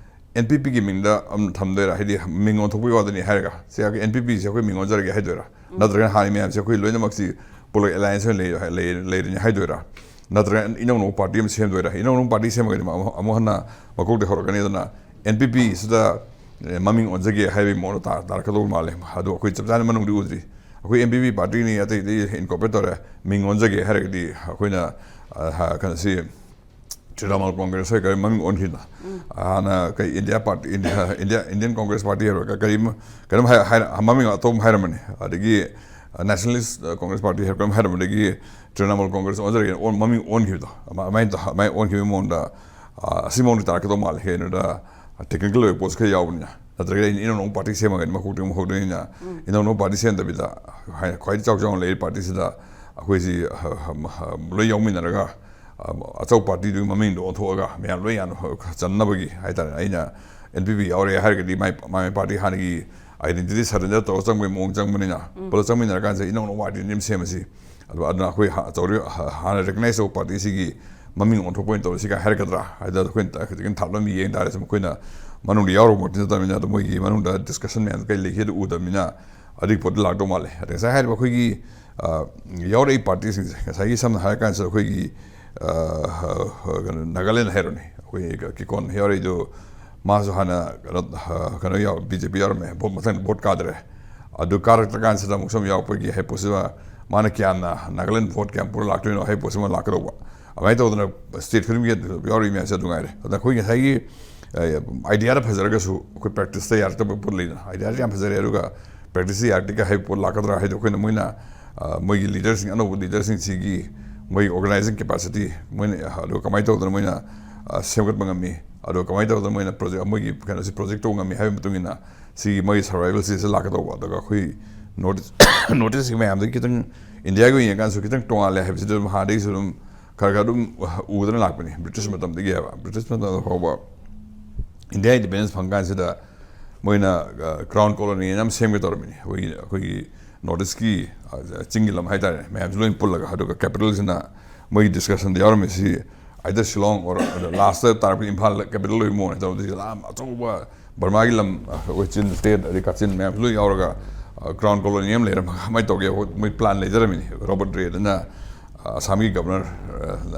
ꯑꯦꯟ ꯄꯤ ꯄꯤꯒꯤ ꯃꯤꯡꯗ ꯑꯃ ꯊꯝꯗꯣꯏꯔꯥ, ꯍꯥꯏꯗꯤ ꯃꯤꯡ ꯑꯣꯟꯊꯣꯛꯄꯒꯤ ꯋꯥꯗꯅꯤ ꯍꯥꯏꯔꯒ ꯁꯤ ꯑꯦꯟ ꯄꯤ ꯄꯤꯁꯦ ꯑꯩꯈꯣꯏ ꯃꯤꯡ ꯑꯣꯟꯖꯔꯒꯦ ꯍꯥꯏꯗꯣꯏꯔꯥ, ꯅꯠꯇ꯭ꯔꯒꯅ ꯍꯥꯟꯅ ꯃꯌꯥꯝꯁꯦ ꯑꯩꯈꯣꯏ ꯂꯣꯏꯅꯃꯛꯁꯤ ꯄꯨꯂꯞ ꯑꯦꯂꯥꯏꯟꯁ ꯑꯣꯏꯅ ꯂꯩ-, ꯂꯩ-, ꯂꯩꯔꯅꯤ ꯍꯥꯏꯗꯣꯏꯔꯥ, ꯅꯠꯇ꯭ꯔꯒꯅ ꯏꯅꯧ ꯅꯧꯕ ꯄꯥꯔꯇꯤ ꯑꯃ ꯁꯦꯝꯗꯣꯏꯔꯥ? ꯏꯅꯧ ꯅꯧꯕ ꯄꯥꯔꯇꯤ ꯁꯦꯝꯃꯒꯗꯤ ꯑꯃꯨꯛ, ꯑꯃꯨꯛ ꯍꯟꯅ ꯃꯀꯣꯛꯇꯒꯤ ꯍꯧꯔꯛꯀꯅꯤ꯫ ꯑꯗꯨꯅ ꯑꯦꯟ ꯄꯤ ꯄꯤꯁꯤꯗ ꯃꯃꯤꯡ ꯑꯣꯟꯖꯒꯦ ꯍꯥꯏꯕꯒꯤ ꯃꯑꯣꯡꯗ ꯇꯥ- ꯇꯥꯔꯛꯀꯗꯧꯕ ꯃꯥꯜꯂꯦ꯫ ꯑꯗꯣ ꯑꯩꯈꯣꯏ ꯆꯞ ꯆꯥꯅ ꯃꯅꯨꯡꯗꯤ ꯎꯗ꯭ꯔꯤ꯫ ꯑꯩꯈꯣꯏ ꯑꯦꯝ ꯕꯤ ꯄꯤ ꯄꯥꯔꯇꯤꯅꯤ, ꯑꯇꯩ ꯑꯇꯩ ꯏꯟꯀꯣꯔꯄꯣꯔꯦꯠ ꯇꯧꯔꯦ꯫ ꯃꯤꯡ ꯑꯣꯟꯖꯒꯦ ꯍꯥꯏꯔꯒꯗꯤ ꯑꯩꯈꯣꯏꯅ, ꯑ, ꯍ-, ꯀꯩꯅꯣꯁꯤ, ꯇ꯭ꯔꯤꯅꯥꯃꯨꯜ ꯀꯣꯡꯒ꯭ꯔꯦꯁ ꯍꯣꯏ ꯀꯔꯤ ꯃꯃꯤꯡ ꯑꯣꯟꯈꯤꯕ? ꯍꯥꯟꯅ ꯀꯩ India party, India, India, Indian Congress party ꯍꯥꯏꯕ꯭ꯔꯥ? ꯀ-, ꯀꯔꯤ ꯑꯃ, ꯀꯩꯅꯣꯝ ꯍꯥꯏ-, ꯍꯥꯏꯔ-, ꯃꯃꯤꯡ ꯑꯇꯣꯞꯄ ꯍꯥꯏꯔꯝꯕꯅꯤ꯫ ꯑꯗꯒꯤ, ꯑ, ꯅꯦꯁꯅꯦꯂꯤꯁ, ꯑ, ꯀꯣꯡꯒ꯭ꯔꯦꯁ ꯄꯥꯔꯇꯤ ꯍꯥꯏꯕ꯭ꯔꯥ ꯀꯩꯅꯣꯝ ꯍꯥꯏꯔꯝꯕꯅꯤ꯫ ꯑꯗꯒꯤ ꯇ꯭ꯔꯤꯅꯥꯃꯨꯜ ꯀꯣꯡꯒ꯭ꯔꯦꯁ ꯑꯣꯟꯖꯔꯒꯦꯅ ꯑꯣꯟ-, ꯃꯃꯤꯡ ꯑꯣꯟꯈꯤꯕꯗꯣ꯫ ꯑꯃ-, ꯑꯗꯨꯃꯥꯏꯅ ꯇꯧ-, ꯑꯗꯨꯃꯥꯏꯅ ꯑꯣꯟꯈꯤꯕꯒꯤ ꯃꯑꯣꯡꯗ, ꯑ, ꯑꯁꯤ ꯃꯑꯣꯡꯗ ꯇꯥꯔꯛꯀꯗꯧ ꯃꯥꯜꯂꯦ꯫ ꯀꯩꯅꯣꯗ, ꯑ, ꯇꯦꯛꯅꯤꯀꯦꯜ ꯑꯣꯏꯕ ꯄꯣꯠꯁꯨ ꯈꯔ ꯌꯥꯎꯕꯅꯤꯅ꯫ ꯅꯠꯇ꯭ꯔꯒꯗꯤ ꯑꯩꯅ ꯏꯅꯧ ꯅꯧꯕ ꯄꯥꯔꯇꯤ ꯁꯦꯝꯃꯒꯗꯤ ꯃꯀꯣꯛꯇꯒꯤ ꯃꯀꯣꯛꯇꯒꯤꯅ ꯏꯅꯧ ꯅꯧꯕ ꯄꯥꯔꯇꯤ ꯁꯦꯝꯗꯕꯤꯗ ꯍꯥꯏꯅ ꯈ꯭ꯋꯥꯏꯗꯒꯤ ꯆꯥꯎ ꯆꯥꯎꯅ ꯂꯩꯔꯤꯕ ꯄꯥꯔꯇꯤꯁꯤꯗ ꯑꯩꯈꯣꯏꯁꯤ, ꯑ, ꯑ, ꯑ, ꯂꯣꯏ ꯌꯥꯎꯃꯤꯟꯅꯔꯒ, ꯑ, ꯑꯆꯧ ꯄꯥꯔꯇꯤꯗꯨꯒꯤ ꯃꯃꯤꯡꯗꯣ ꯑꯣꯟꯊꯣꯛꯑꯒ ꯃꯌꯥꯝ ꯂꯣꯏ ꯌꯥꯅ ꯆꯟꯅꯕꯒꯤ ꯍꯥꯏꯇꯥꯔꯦ꯫ ꯑꯩꯅ ꯑꯦꯟ ꯄꯤ ꯄꯤ ꯌꯥꯎꯔꯦ ꯍꯥꯏꯔꯒꯗꯤ ꯃꯥꯏ, ꯃꯥꯏ ꯄꯥꯔꯇꯤ ꯍꯥꯟꯅꯒꯤ ꯑꯥꯏꯗꯦꯟꯇꯤꯇꯤ ꯁꯔꯦꯟꯗꯔ ꯇꯧꯔꯒ ꯆꯪꯕꯒꯤ ꯃꯑꯣꯡ ꯆꯪꯕꯅꯤꯅ, ꯄꯨꯂꯞ ꯆꯪꯃꯤꯟꯅꯔꯀꯥꯟꯁꯤꯗ ꯏꯅꯧ ꯅꯧꯕ ꯑꯥꯏꯗꯦꯟꯇꯤꯇꯤ ꯑꯃ ꯁꯦꯝꯃꯁꯤ꯫ ꯑꯗꯣ ꯑꯗꯨꯅ ꯑꯩꯈꯣꯏ ꯍꯥ-, ꯆꯧꯔꯤ-, ꯍꯥ-, ꯍꯥꯟꯅ ꯔꯤꯀꯛꯅꯥꯏꯁ ꯇꯧꯕ ꯄꯥꯔꯇꯤꯁꯤꯒꯤ ꯃꯃꯤꯡ ꯑꯣꯟꯊꯣꯛꯄ ꯑꯣꯏꯅ ꯇꯧꯔꯁꯤ ꯀꯥꯏ ꯍꯥꯏꯔꯛꯀꯗ꯭ꯔꯥ? ꯍꯥꯏꯗꯤ ꯑꯩꯈꯣꯏꯅ ꯈꯤꯇꯪ ꯊꯥꯞꯂꯝꯃꯤ ꯌꯦꯡ ꯇꯥꯔꯁꯨ, ꯃꯈꯣꯏꯅ ꯃꯅꯨꯡꯗ ꯌꯥꯎꯔꯨꯕꯃꯛꯇꯤ ꯅꯠꯇꯕꯅꯤꯅ, ꯑꯗꯣ ꯃꯣꯏꯒꯤ ꯃꯅꯨꯡꯗ ꯗꯤꯁꯀꯁꯟ ꯃꯌꯥꯝꯗꯣ ꯀꯔꯤ ꯂꯩꯒꯦꯗꯣ ꯎꯗꯕꯅꯤꯅ, ꯑꯗꯨꯒꯤ ꯄꯣꯠꯇꯣ ꯂꯥꯛꯇꯧ ꯃꯥꯜꯂꯦ꯫ ꯑꯗꯩ ꯉꯁꯥꯏ ꯍꯥꯏꯔꯤꯕ ꯑꯩꯈꯣꯏꯒꯤ, ꯑ, ꯌꯥꯎꯔꯛꯏ ꯄꯥꯔꯇꯤꯁꯤꯡꯁꯦ, ꯉꯁꯥꯏꯒꯤ ꯁꯝꯅ ꯍꯥꯏꯔꯀꯥꯟꯁꯤꯗ ꯑꯩꯈꯣꯏꯒꯤ, ꯑ, ꯀꯩꯅꯣ, ꯅꯥꯒꯥꯂꯦꯟ ꯍꯥꯏꯔꯣꯅꯦ, ꯑꯩꯈꯣꯏ ꯀꯤꯀꯣꯟ ꯌꯥꯎꯔꯛꯏꯗꯣ, ꯃꯥꯁꯨ ꯍꯥꯟꯅ ꯀꯩꯅꯣ, ꯑ, ꯀꯩꯅꯣ ꯌꯥꯎ-, ꯕꯤ ꯖꯦ ꯄꯤ ꯌꯥꯎꯔꯝꯃꯦ, ꯚꯣꯠ, ꯃꯊꯪ ꯚꯣꯠ ꯀꯥꯗ꯭ꯔꯦ꯫ ꯑꯗꯨ ꯀꯥꯔꯛꯇ꯭ꯔꯀꯥꯟꯁꯤꯗ ꯑꯃꯨꯛ ꯁꯨꯝ ꯌꯥꯎꯔꯛꯄꯒꯤ ꯍꯥꯏ ꯄꯣꯠꯁꯤꯃ, ꯃꯥꯅ ꯀꯌꯥꯝꯅ ꯅꯥꯒꯥꯂꯦꯟ ꯚꯣꯠ ꯀꯌꯥꯝ ꯄꯨꯔ ꯂꯥꯛꯇꯣꯏꯅꯣ ꯍꯥꯏ ꯄꯣꯠꯁꯤꯃ ꯂꯥꯛꯀꯗꯧꯕ꯫ ꯑꯗꯨꯃꯥꯏꯅ ꯇꯧꯗꯅ ꯁ꯭ꯇꯦꯠ ꯈꯨꯗꯤꯡꯒꯤ ꯌꯥꯎꯔꯛꯏ ꯃꯌꯥꯝꯁꯦ ꯑꯗꯨ ꯉꯥꯏꯔꯦ꯫ ꯑꯗ ꯑꯩꯈꯣꯏ ꯉꯁꯥꯏꯒꯤ, ꯑ, ꯑꯥꯏꯗꯤꯌꯥꯗ ꯐꯖꯔꯒꯁꯨ ꯑꯩꯈꯣꯏ ꯄ꯭ꯔꯦꯛꯇꯤꯁꯇ ꯌꯥꯔꯛꯇꯕ ꯄꯣꯠ ꯂꯩꯗꯅ, ꯑꯥꯏꯗꯤꯌꯥꯗꯤ ꯌꯥꯝ ꯐꯖꯔꯦ, ꯑꯗꯨꯒ ꯄ꯭ꯔꯦꯛꯇꯤꯁꯇ ꯌꯥꯔꯛꯇꯦ ꯍꯥꯏꯕ ꯄꯣꯠ ꯂꯥꯛꯀꯗ꯭ꯔꯥ ꯍꯥꯏꯗꯣ ꯑꯩꯈꯣꯏꯅ ꯃꯣꯏꯅ, ꯑ, ꯃꯣꯏꯒꯤ ꯂꯤꯗꯔꯁꯤꯡ, ꯑꯅꯧꯕ ꯂꯤꯗꯔꯁꯤꯡꯁꯤꯒꯤ ꯃꯣꯏꯒꯤ ꯑꯣꯔꯒꯅꯥꯏꯖꯤꯡ ꯀꯦꯄꯥꯁꯤꯇꯤ, ꯃꯣꯏꯅ, ꯑ, ꯑꯗꯣ ꯀꯃꯥꯏꯅ ꯇꯧꯗꯅ ꯃꯣꯏꯅ, ꯑ, ꯁꯦꯝꯒꯠꯄ ꯉꯝꯃꯤ, ꯑꯗꯣ ꯀꯃꯥꯏꯅ ꯇꯧꯗꯅ ꯃꯣꯏꯅ ꯄ꯭ꯔꯣꯖꯦꯛ, ꯃꯣꯏꯒꯤ ꯀꯩꯅꯣꯁꯤ ꯄ꯭ꯔꯣꯖꯦꯛ ꯇꯧꯕ ꯉꯝꯃꯤ ꯍꯥꯏꯕꯒꯤ ꯃꯇꯨꯡ ꯏꯟꯅ ꯁꯤꯒꯤ ꯃꯣꯏꯒꯤ ꯁꯔꯚꯥꯏꯚꯦꯜꯁꯤꯁꯨ ꯂꯥꯛꯀꯗꯧꯕ꯫ ꯑꯗꯨꯒ ꯑꯩꯈꯣꯏ ꯅꯣꯔꯠ ꯏꯁ, ꯅꯣꯔꯠ ꯏꯁꯀꯤ ꯃꯌꯥꯝꯗꯒꯤ ꯈꯤꯇꯪ ꯏꯟꯗꯤꯌꯥꯒꯤ ꯑꯣꯏꯅ ꯌꯦꯡꯉꯀꯥꯟꯗꯁꯨ ꯈꯤꯇꯪ ꯇꯣꯉꯥꯜꯂꯦ ꯍꯥꯏꯕꯁꯤꯗꯤ ꯑꯗꯨꯝ ꯍꯥꯟꯅꯗꯒꯤꯁꯨ ꯑꯗꯨꯝ ꯈꯔ ꯈꯔ ꯑꯗꯨꯝ ꯎꯗꯅ ꯂꯥꯛꯄꯅꯤ꯫ ꯕ꯭ꯔꯤꯇꯤꯁ ꯃꯇꯝꯗꯒꯤ ꯍꯥꯏꯕ, ꯕ꯭ꯔꯤꯇꯤꯁ ꯃꯇꯝꯗ ꯐꯥꯎꯕ ꯏꯟꯗꯤꯌꯥ ꯏꯟꯗꯤꯄꯦꯟꯗꯦꯟꯁ ꯐꯪꯀꯥꯟꯁꯤꯗ ꯃꯣꯏꯅ, ꯑ, ꯀ꯭ꯔꯥꯎꯟ ꯀꯣꯂꯣꯅꯤ ꯑꯃ ꯁꯦꯝꯒꯦ ꯇꯧꯔꯝꯃꯤꯅꯤ꯫ ꯑꯩꯈꯣꯏꯒꯤ, ꯑꯩꯈꯣꯏꯒꯤ ꯅꯣꯔꯠ ꯏꯁꯀꯤ, ꯑ, ꯆꯤꯡꯒꯤ ꯂꯝ ꯍꯥꯏꯇꯥꯔꯦ, ꯃꯌꯥꯝꯁꯤ ꯂꯣꯏ ꯄꯨꯜꯂꯒ꯫ ꯑꯗꯨꯒ ꯀꯦꯄꯤꯇꯦꯜꯁꯤꯅ ꯃꯣꯏꯒꯤ ꯗꯤꯁꯀꯁꯟꯗ ꯌꯥꯎꯔꯝꯃꯤꯁꯤ either ꯁꯤꯂꯣꯡ or ꯂꯥꯁꯇ ꯇꯥꯔꯛꯄ ꯏꯝꯐꯥꯜꯗ ꯀꯦꯄꯤꯇꯦꯜ ꯑꯣꯏꯕ ꯃꯑꯣꯡꯅꯦ ꯇꯧꯔꯝꯗꯣꯏꯁꯦ꯫ ꯂꯝ ꯑꯆꯧꯕ ꯕꯔꯃꯥꯒꯤ ꯂꯝ, ꯑ, ꯑꯩꯈꯣꯏ ꯆꯤꯟ ꯁ꯭ꯇꯦꯠ, ꯑꯗꯩ ꯀꯥꯆꯤꯟ ꯃꯌꯥꯝꯁꯨ ꯂꯣꯏ ꯌꯥꯎꯔꯒ, ꯑ, ꯀ꯭ꯔꯥꯎꯟ ꯀꯣꯂꯣꯅꯤ ꯑꯃ ꯂꯩꯔꯝꯃꯒ ꯀꯃꯥꯏꯅ ꯇꯧꯒꯦ? ꯑꯩꯈꯣꯏ ꯃꯣꯏ ꯄ꯭ꯂꯥꯟ ꯂꯩꯖꯔꯝꯃꯤꯅꯤ꯫ ꯔꯣꯕꯔꯠ ꯔꯦꯗꯅ, ꯑ, ꯑꯁꯥꯝꯒꯤ ꯒꯕꯔꯅꯔ,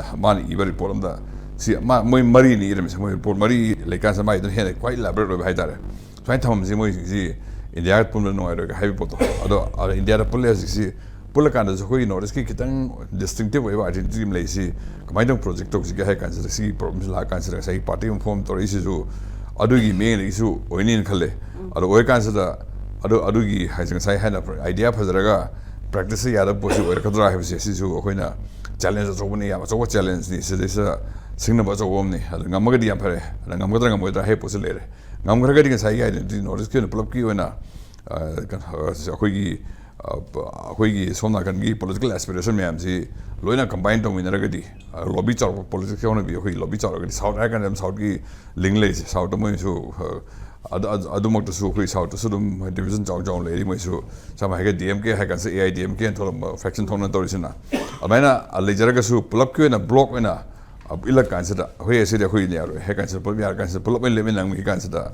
ꯑ, ꯃꯥꯅ ꯏꯕ ꯔꯤꯄꯣꯔꯠ ꯑꯃꯗ, ꯁꯤ ꯃꯥ-, ꯃꯣꯏ ꯃꯔꯤꯅꯤ ꯏꯔꯝꯃꯤꯁꯦ꯫ ꯃꯣꯏ ꯔꯤꯄꯣꯔꯠ ꯃꯔꯤ ꯂꯩꯀꯥꯟꯁꯤꯗ ꯃꯥꯏꯗꯨꯅ ꯍꯦꯟꯅ ꯈ꯭ꯋꯥꯏ ꯏꯂꯥꯕꯣꯔꯦꯠ ꯑꯣꯏꯕ ꯍꯥꯏꯇꯥꯔꯦ꯫ ꯁꯨꯃꯥꯏꯅ ꯊꯝꯃꯝꯁꯤ, ꯃꯣꯏꯁꯤꯡꯁꯤ ꯏꯟꯗꯤꯌꯥꯒ ꯄꯨꯟꯕꯗ ꯅꯨꯡꯉꯥꯏꯔꯣꯏꯒ ꯍꯥꯏꯕ ꯄꯣꯠꯇꯣ꯫ ꯑꯗꯣ ꯑ, ꯏꯟꯗꯤꯌꯥꯗ ꯄꯨꯜꯂꯦ ꯍꯧꯖꯤꯛꯁꯤ꯫ ꯄꯨꯜꯂꯀꯥꯟꯗꯁꯨ ꯑꯩꯈꯣꯏꯒꯤ ꯅꯣꯔꯠ ꯏꯁꯀꯤ ꯈꯤꯇꯪ ꯗꯤꯁꯇꯤꯡꯇꯤꯞ ꯑꯣꯏꯕ ꯑꯥꯏꯗꯦꯟꯇꯤꯇꯤ ꯑꯃ ꯂꯩꯁꯤ, ꯀꯃꯥꯏꯅ ꯇꯧꯅ ꯄ꯭ꯔꯣꯖꯦꯛ ꯇꯧꯁꯤꯒꯦ ꯍꯥꯏ ꯀꯥꯟꯁꯤꯗ, ꯁꯤꯒꯤ ꯄ꯭ꯔꯣꯕ꯭ꯂꯦꯝꯁꯤ ꯂꯥꯛꯑ ꯀꯥꯟꯁꯤꯗ ꯉꯁꯥꯏꯒꯤ ꯄꯥꯔꯇꯤ ꯑꯃ ꯐꯣꯔꯝ ꯇꯧꯔꯛꯏꯁꯤꯁꯨ ꯑꯗꯨꯒꯤ ꯃꯤꯠꯌꯦꯡꯗꯒꯤꯁꯨ ꯑꯣꯏꯅꯤꯅ ꯈꯜꯂꯦ꯫ ꯑꯗꯣ ꯑꯣꯏꯔꯀꯥꯟꯁꯤꯗ ꯑꯗꯨ, ꯑꯗꯨꯒꯤ ꯍꯥꯏꯁꯦ ꯉꯁꯥꯏ ꯍꯥꯏꯅ ꯑꯥꯏꯗꯤꯌꯥ ꯐꯖꯔꯒ ꯄ꯭ꯔꯦꯛꯇꯤꯁꯇ ꯌꯥꯗꯕ ꯄꯣꯠꯁꯤ ꯑꯣꯏꯔꯛꯀꯗ꯭ꯔꯥ ꯍꯥꯏꯕꯁꯦ, ꯁꯤꯁꯨ ꯑꯩꯈꯣꯏꯅ ꯆꯦꯂꯦꯟꯖ ꯑꯆꯧꯕꯅꯤ, ꯌꯥꯝ ꯑꯆꯧꯕ ꯆꯦꯂꯦꯟꯖꯅꯤ꯫ ꯁꯤꯗꯩꯁꯤꯗ ꯁꯤꯡꯅꯕ ꯑꯆꯧꯕ ꯑꯃꯅꯤ꯫ ꯑꯗꯣ ꯉꯝꯃꯒꯗꯤ ꯌꯥꯝ ꯐꯔꯦ, ꯑꯗ ꯉꯝꯒꯗ꯭ꯔꯥ ꯉꯝꯃꯣꯏꯗ꯭ꯔꯥ ꯍꯥꯏꯕ ꯄꯣꯠꯁꯤ ꯂꯩꯔꯦ꯫ ꯉꯝꯈ꯭ꯔꯒꯗꯤ ꯉꯁꯥꯏꯒꯤ ꯑꯥꯏꯗꯦꯟꯇꯤꯇꯤ ꯅꯣꯔꯠ ꯏꯁꯀꯤ ꯑꯣꯏꯅ ꯄꯨꯂꯞꯀꯤ ꯑꯣꯏꯅ, ꯑ, ꯀꯩꯅꯣ, ꯑ, ꯑꯩꯈꯣꯏꯒꯤ, ꯑ, ꯄ-, ꯑꯩꯈꯣꯏꯒꯤ ꯁꯣꯝ ꯅꯥꯀꯟꯒꯤ ꯄꯣꯂꯤꯇꯤꯀꯦꯜ ꯑꯦꯁꯄꯤꯔꯦꯁꯟ ꯃꯌꯥꯝꯁꯤ ꯂꯣꯏꯅ ꯀꯝꯕꯥꯏꯟ ꯇꯧꯃꯤꯟꯅꯔꯒꯗꯤ, ꯑ, ꯂꯣꯕꯤ ꯆꯥꯎꯔꯛꯄ, ꯄꯣꯂꯤꯇꯤꯛꯁꯀꯤ ꯍꯧꯅꯕꯤ ꯑꯩꯈꯣꯏꯒꯤ ꯂꯣꯕꯤ ꯆꯥꯎꯔꯛꯑꯒꯗꯤ, ꯁꯥꯎꯠ ꯍꯥꯏꯔ ꯀꯥꯟꯗ ꯑꯗꯨꯝ ꯁꯥꯎꯠꯀꯤ ꯂꯤꯡ ꯂꯩꯔꯤꯁꯦ, ꯁꯥꯎꯠꯇ ꯃꯣꯏꯁꯨ, ꯑ, ꯑꯗꯨ-, ꯑꯗꯨ-, ꯑꯗꯨꯃꯛꯇꯁꯨ ꯑꯩꯈꯣꯏ ꯁꯥꯎꯠꯇꯁꯨ ꯑꯗꯨꯝ ꯗꯤꯕꯤꯖꯟ ꯆꯥꯎ ꯆꯥꯎꯅ ꯂꯩꯔꯤ꯫ ꯃꯣꯏꯁꯨ ꯁꯝꯅ ꯍꯥꯏꯔꯒ ꯗꯤ ꯑꯦꯝ ꯀꯦ ꯍꯥꯏ ꯀꯥꯟꯗ ꯑꯦ ꯑꯥꯏ ꯗꯤ ꯑꯦꯝ ꯀꯦ ꯊꯣꯛꯂꯛꯄ ꯐꯦꯛꯁꯟ ꯊꯣꯛꯅ ꯇꯧꯔꯤꯁꯤꯅ, ꯑꯗꯨꯃꯥꯏꯅ ꯂꯩꯖꯔꯒꯁꯨ ꯄꯨꯂꯞꯀꯤ ꯑꯣꯏꯅ ꯕ꯭ꯂꯣꯛ ꯑꯣꯏꯅ ꯏꯜꯂꯛ ꯀꯥꯟꯁꯤꯗ, ꯑꯩꯈꯣꯏ ꯑꯁꯤꯗꯤ ꯑꯩꯈꯣꯏꯅ ꯌꯥꯔꯣꯏ ꯍꯥꯏ ꯀꯥꯟꯁꯤꯗ, ꯄꯨꯂꯞ ꯌꯥꯔ ꯀꯥꯟꯁꯤꯗ, ꯄꯨꯂꯞ ꯑꯣꯏꯅ ꯂꯦꯞꯃꯤꯟꯅꯔꯝꯃꯤ ꯀꯥꯟꯁꯤꯗ,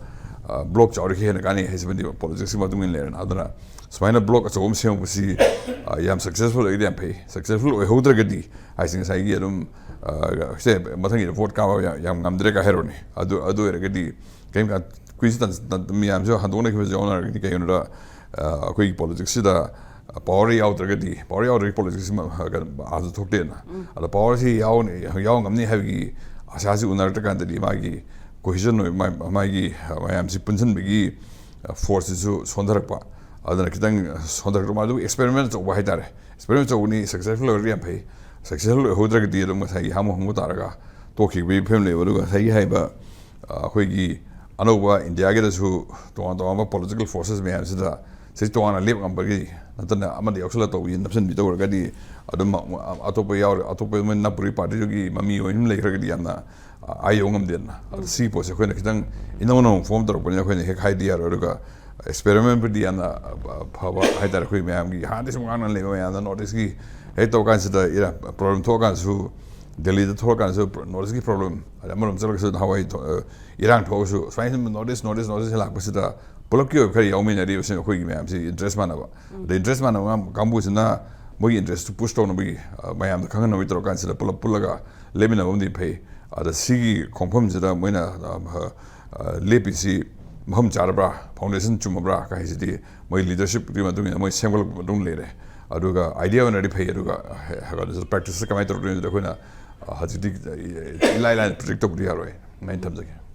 ꯑ, ꯕ꯭ꯂꯣꯛ ꯆꯥꯎꯔꯤꯈꯩ ꯍꯦꯟꯅ ꯀꯥꯟꯅꯩ ꯍꯥꯏꯁꯤꯃꯗꯤ ꯄꯣꯂꯤꯇꯤꯛꯁꯀꯤ ꯃꯇꯨꯡ ꯏꯟꯅ ꯂꯩꯔꯦꯅ꯫ ꯑꯗꯨꯅ ꯁꯨꯃꯥꯏꯅ ꯕ꯭ꯂꯣꯛ ꯑꯆꯧꯕ ꯑꯃ ꯁꯦꯝꯃꯛꯄꯁꯤ, ꯑ, ꯌꯥꯝ ꯁꯛꯁꯦꯁꯐꯨꯜ ꯑꯣꯏꯔꯒꯗꯤ ꯌꯥꯝ ꯐꯩ꯫ ꯁꯛꯁꯦꯁꯐꯨꯜ ꯑꯣꯏꯍꯧꯗ꯭ꯔꯒꯗꯤ ꯍꯥꯏꯁꯤ ꯉꯁꯥꯏꯒꯤ ꯑꯗꯨꯝ, ꯑ, ꯁꯦ ꯃꯊꯪꯒꯤꯗ ꯚꯣꯠ ꯀꯥꯕ ꯌꯥꯝ, ꯌꯥꯝ ꯉꯝꯗ꯭ꯔꯦ ꯀꯥꯏ ꯍꯥꯏꯔꯨꯔꯅꯤ꯫ ꯑꯗꯨ, ꯑꯗꯨ ꯑꯣꯏꯔꯒꯗꯤ ꯀꯔꯤꯝ ꯀꯥꯟ-, ꯀꯨꯏꯁꯨ ꯇꯟ-, ꯇꯟ-, ꯃꯌꯥꯝꯁꯨ ꯍꯟꯗꯣꯛꯅꯈꯤꯕꯁꯨ ꯌꯥꯎꯅꯔꯒꯗꯤ, ꯀꯩꯒꯤꯅꯣꯗ, ꯑ, ꯑꯩꯈꯣꯏꯒꯤ ꯄꯣꯂꯤꯇꯤꯛꯁꯁꯤꯗ ꯄꯋꯥꯔ ꯌꯥꯎꯗ꯭ꯔꯒꯗꯤ, ꯄꯋꯥꯔ ꯌꯥꯎꯗ꯭ꯔꯒꯗꯤ ꯄꯣꯂꯤꯇꯤꯛꯁꯁꯤ ꯃ-, ꯀꯩꯅꯣ, ꯑꯥꯗ ꯊꯣꯛꯇꯦꯅ꯫ ꯑꯗꯣ ꯄꯋꯥꯔꯁꯤ ꯌꯥꯎꯅꯤ, ꯌꯥꯎ ꯉꯝꯅꯤ ꯍꯥꯏꯕꯒꯤ ꯑꯁꯥꯁꯤ ꯎꯅꯔꯛꯇ꯭ꯔꯀꯥꯟꯗꯗꯤ ꯃꯥꯒꯤ ꯀꯣꯍꯤꯖꯟ ꯑꯣꯏꯕ, ꯃꯥ-, ꯃꯥꯒꯤ, ꯑ, ꯃꯌꯥꯝꯁꯤ ꯄꯨꯟꯁꯤꯟꯕꯒꯤ, ꯑ, ꯐꯣꯔꯁꯁꯤꯁꯨ ꯁꯣꯟꯊꯔꯛꯄ꯫ ꯑꯗꯨꯅ ꯈꯤꯇꯪ ꯁꯣꯟꯊꯔꯛꯄ, ꯑꯗꯨꯕꯨ ꯑꯦꯛꯁꯄꯦꯔꯤꯃꯦꯟ ꯑꯆꯧꯕ ꯍꯥꯏꯇꯥꯔꯦ꯫ ꯑꯦꯛꯁꯄꯦꯔꯤꯃꯦꯟ ꯑꯆꯧꯕꯅꯤ, ꯁꯛꯁꯦꯁꯐꯨꯜ ꯑꯣꯏꯔꯗꯤ ꯌꯥꯝ ꯐꯩ꯫ ꯁꯛꯁꯦꯁꯐꯨꯜ ꯑꯣꯏꯍꯧꯗ꯭ꯔꯒꯗꯤ ꯑꯗꯨꯝ ꯉꯁꯥꯏꯒꯤ ꯍꯥꯃꯨ ꯍꯥꯃꯨ ꯇꯥꯔꯒ ꯇꯣꯛꯈꯤꯕꯒꯤ ꯐꯤꯕꯝ ꯂꯩꯕ꯫ ꯑꯗꯨꯒ ꯉꯁꯥꯏꯒꯤ ꯍꯥꯏꯔꯤꯕ, ꯑ, ꯑꯩꯈꯣꯏꯒꯤ ꯑꯅꯧꯕ ꯏꯟꯗꯤꯌꯥꯒꯤꯗꯁꯨ ꯇꯣꯉꯥꯟ ꯇꯣꯉꯥꯟꯕ ꯄꯣꯂꯤꯇꯤꯀꯦꯜ ꯐꯣꯔꯁꯦꯁ ꯃꯌꯥꯝꯁꯤꯗ ꯁꯤ ꯇꯣꯉꯥꯟꯅ ꯂꯦꯞ ꯉꯝꯕꯒꯤ ꯅꯠꯇꯅ ꯑꯃꯗ ꯌꯥꯎꯁꯜꯂ ꯇꯧꯕꯤ ꯅꯞꯁꯤꯟꯕꯤ ꯇꯧꯔꯒꯗꯤ ꯑꯗꯨꯝ ꯑꯇꯣꯞꯄ ꯌꯥꯎꯔ-, ꯑꯇꯣꯞꯄ ꯃꯣꯏ ꯅꯞꯄꯨꯔꯤ ꯄꯥꯔꯇꯤꯗꯨꯒꯤ ꯃꯃꯤ ꯑꯣꯏꯅ ꯂꯩꯈ꯭ꯔꯒꯗꯤ ꯌꯥꯝꯅ, ꯑ, ꯑꯥ ꯌꯧꯕ ꯉꯝꯗꯦꯗꯅ꯫ ꯑꯗꯣ ꯁꯤꯒꯤ ꯄꯣꯠꯁꯦ ꯑꯩꯈꯣꯏꯅ ꯈꯤꯇꯪ ꯏꯅꯧ ꯅꯧꯅ ꯐꯣꯔꯝ ꯇꯧꯔꯛꯄꯅꯤꯅ ꯑꯩꯈꯣꯏꯅ ꯍꯦꯛ ꯍꯥꯏꯗꯤ ꯌꯥꯔꯣꯏ꯫ ꯑꯗꯨꯒ ꯑꯦꯛꯁꯄꯦꯔꯤꯃꯦꯟꯕꯨꯗꯤ ꯌꯥꯝꯅ, ꯑ, ꯐꯕ ꯍꯥꯏꯇꯥꯔꯦ꯫ ꯑꯩꯈꯣꯏ ꯃꯌꯥꯝꯒꯤ ꯍꯥꯟꯅꯗꯤ ꯁꯨꯝ ꯉꯥꯡꯅ ꯂꯩꯕ ꯃꯌꯥꯝꯅ ꯅꯣꯔꯠ ꯏꯁꯀꯤ ꯍꯦꯛ ꯇꯧꯔ ꯀꯥꯟꯁꯤꯗ ꯏꯔꯥꯡ ꯄ꯭ꯔꯣꯕ꯭ꯂꯦꯝ ꯊꯣꯛꯑꯀꯥꯟꯗꯁꯨ, ꯗꯦꯜꯂꯤꯗ ꯊꯣꯛꯂꯀꯥꯟꯗꯁꯨ ꯅꯣꯔꯠ ꯏꯁꯀꯤ ꯄ꯭ꯔꯣꯕ꯭ꯂꯦꯝ, ꯑꯗꯩ ꯑꯃꯔꯣꯝ ꯆꯠꯂꯒꯁꯨ ꯅꯍꯥꯟꯋꯥꯏ ꯊꯣ-, ꯑ, ꯏꯔꯥꯡ ꯊꯣꯛꯑꯒꯁꯨ ꯁꯨꯃꯥꯏꯅ ꯁꯨꯝ north east, north east, north east ꯂꯥꯛꯄꯁꯤꯗ ꯄꯨꯂꯞꯀꯤ ꯑꯣꯏꯕ ꯈꯔ ꯌꯥꯎꯃꯤꯟꯅꯔꯤꯕꯁꯤꯡ ꯑꯩꯈꯣꯏꯒꯤ ꯃꯌꯥꯝꯁꯤ ꯏꯟꯇꯔꯦꯁ ꯃꯥꯟꯅꯕ꯫ ꯑꯗꯩ ꯏꯟꯇꯔꯦꯁ ꯃꯥꯟꯅꯕ ꯉꯥꯡ-, ꯀꯥꯡꯕꯨꯁꯤꯅ ꯃꯣꯏꯒꯤ ꯏꯟꯇꯔꯦꯁꯇꯨ ꯄꯨꯁ ꯇꯧꯅꯕꯒꯤ, ꯑ, ꯃꯌꯥꯝꯗ ꯈꯪꯍꯟꯅꯕꯒꯤ ꯇꯧꯔꯀꯥꯟꯁꯤꯗ ꯄꯨꯂꯞ ꯄꯨꯜꯂꯒ ꯂꯦꯞꯃꯤꯟꯅꯕ ꯑꯃꯗꯤ ꯐꯩ꯫ ꯑꯗ ꯁꯤꯒꯤ ꯈꯣꯡꯐꯝꯁꯤꯗ ꯃꯣꯏꯅ, ꯑ, ꯑ, ꯂꯦꯞꯄꯤꯁꯤ, ꯃꯐꯝ ꯆꯥꯔꯕ꯭ꯔꯥ, ꯐꯥꯎꯟꯗꯦꯁꯟ ꯆꯨꯝꯃꯕ꯭ꯔꯥ ꯀꯥꯏꯁꯤꯗꯤ ꯃꯣꯏ ꯂꯤꯗꯔꯁꯤꯞꯀꯤ ꯃꯇꯨꯡ ꯏꯟꯅ ꯃꯣꯏ ꯁꯦꯝꯒꯠꯂꯛꯄ ꯃꯇꯨꯡ ꯂꯩꯔꯦ꯫ ꯑꯗꯨꯒ ꯑꯥꯏꯗꯤꯌꯥ ꯑꯣꯏꯅꯗꯤ ꯐꯩ, ꯑꯗꯨꯒ ꯄ꯭ꯔꯦꯛꯇꯤꯁꯇ ꯀꯃꯥꯏꯅ ꯇꯧꯔꯛꯇꯣꯏꯅꯣ ꯑꯩꯈꯣꯏꯅ ꯍꯧꯖꯤꯛꯇꯤ ꯏꯂꯥꯏ ꯂꯥꯏꯅ ꯄ꯭ꯔꯤꯗꯤꯛ ꯇꯧꯕꯗꯤ ꯌꯥꯔꯣꯏ꯫ ꯑꯗꯨꯃꯥꯏꯅ ꯊꯝꯖꯒꯦ꯫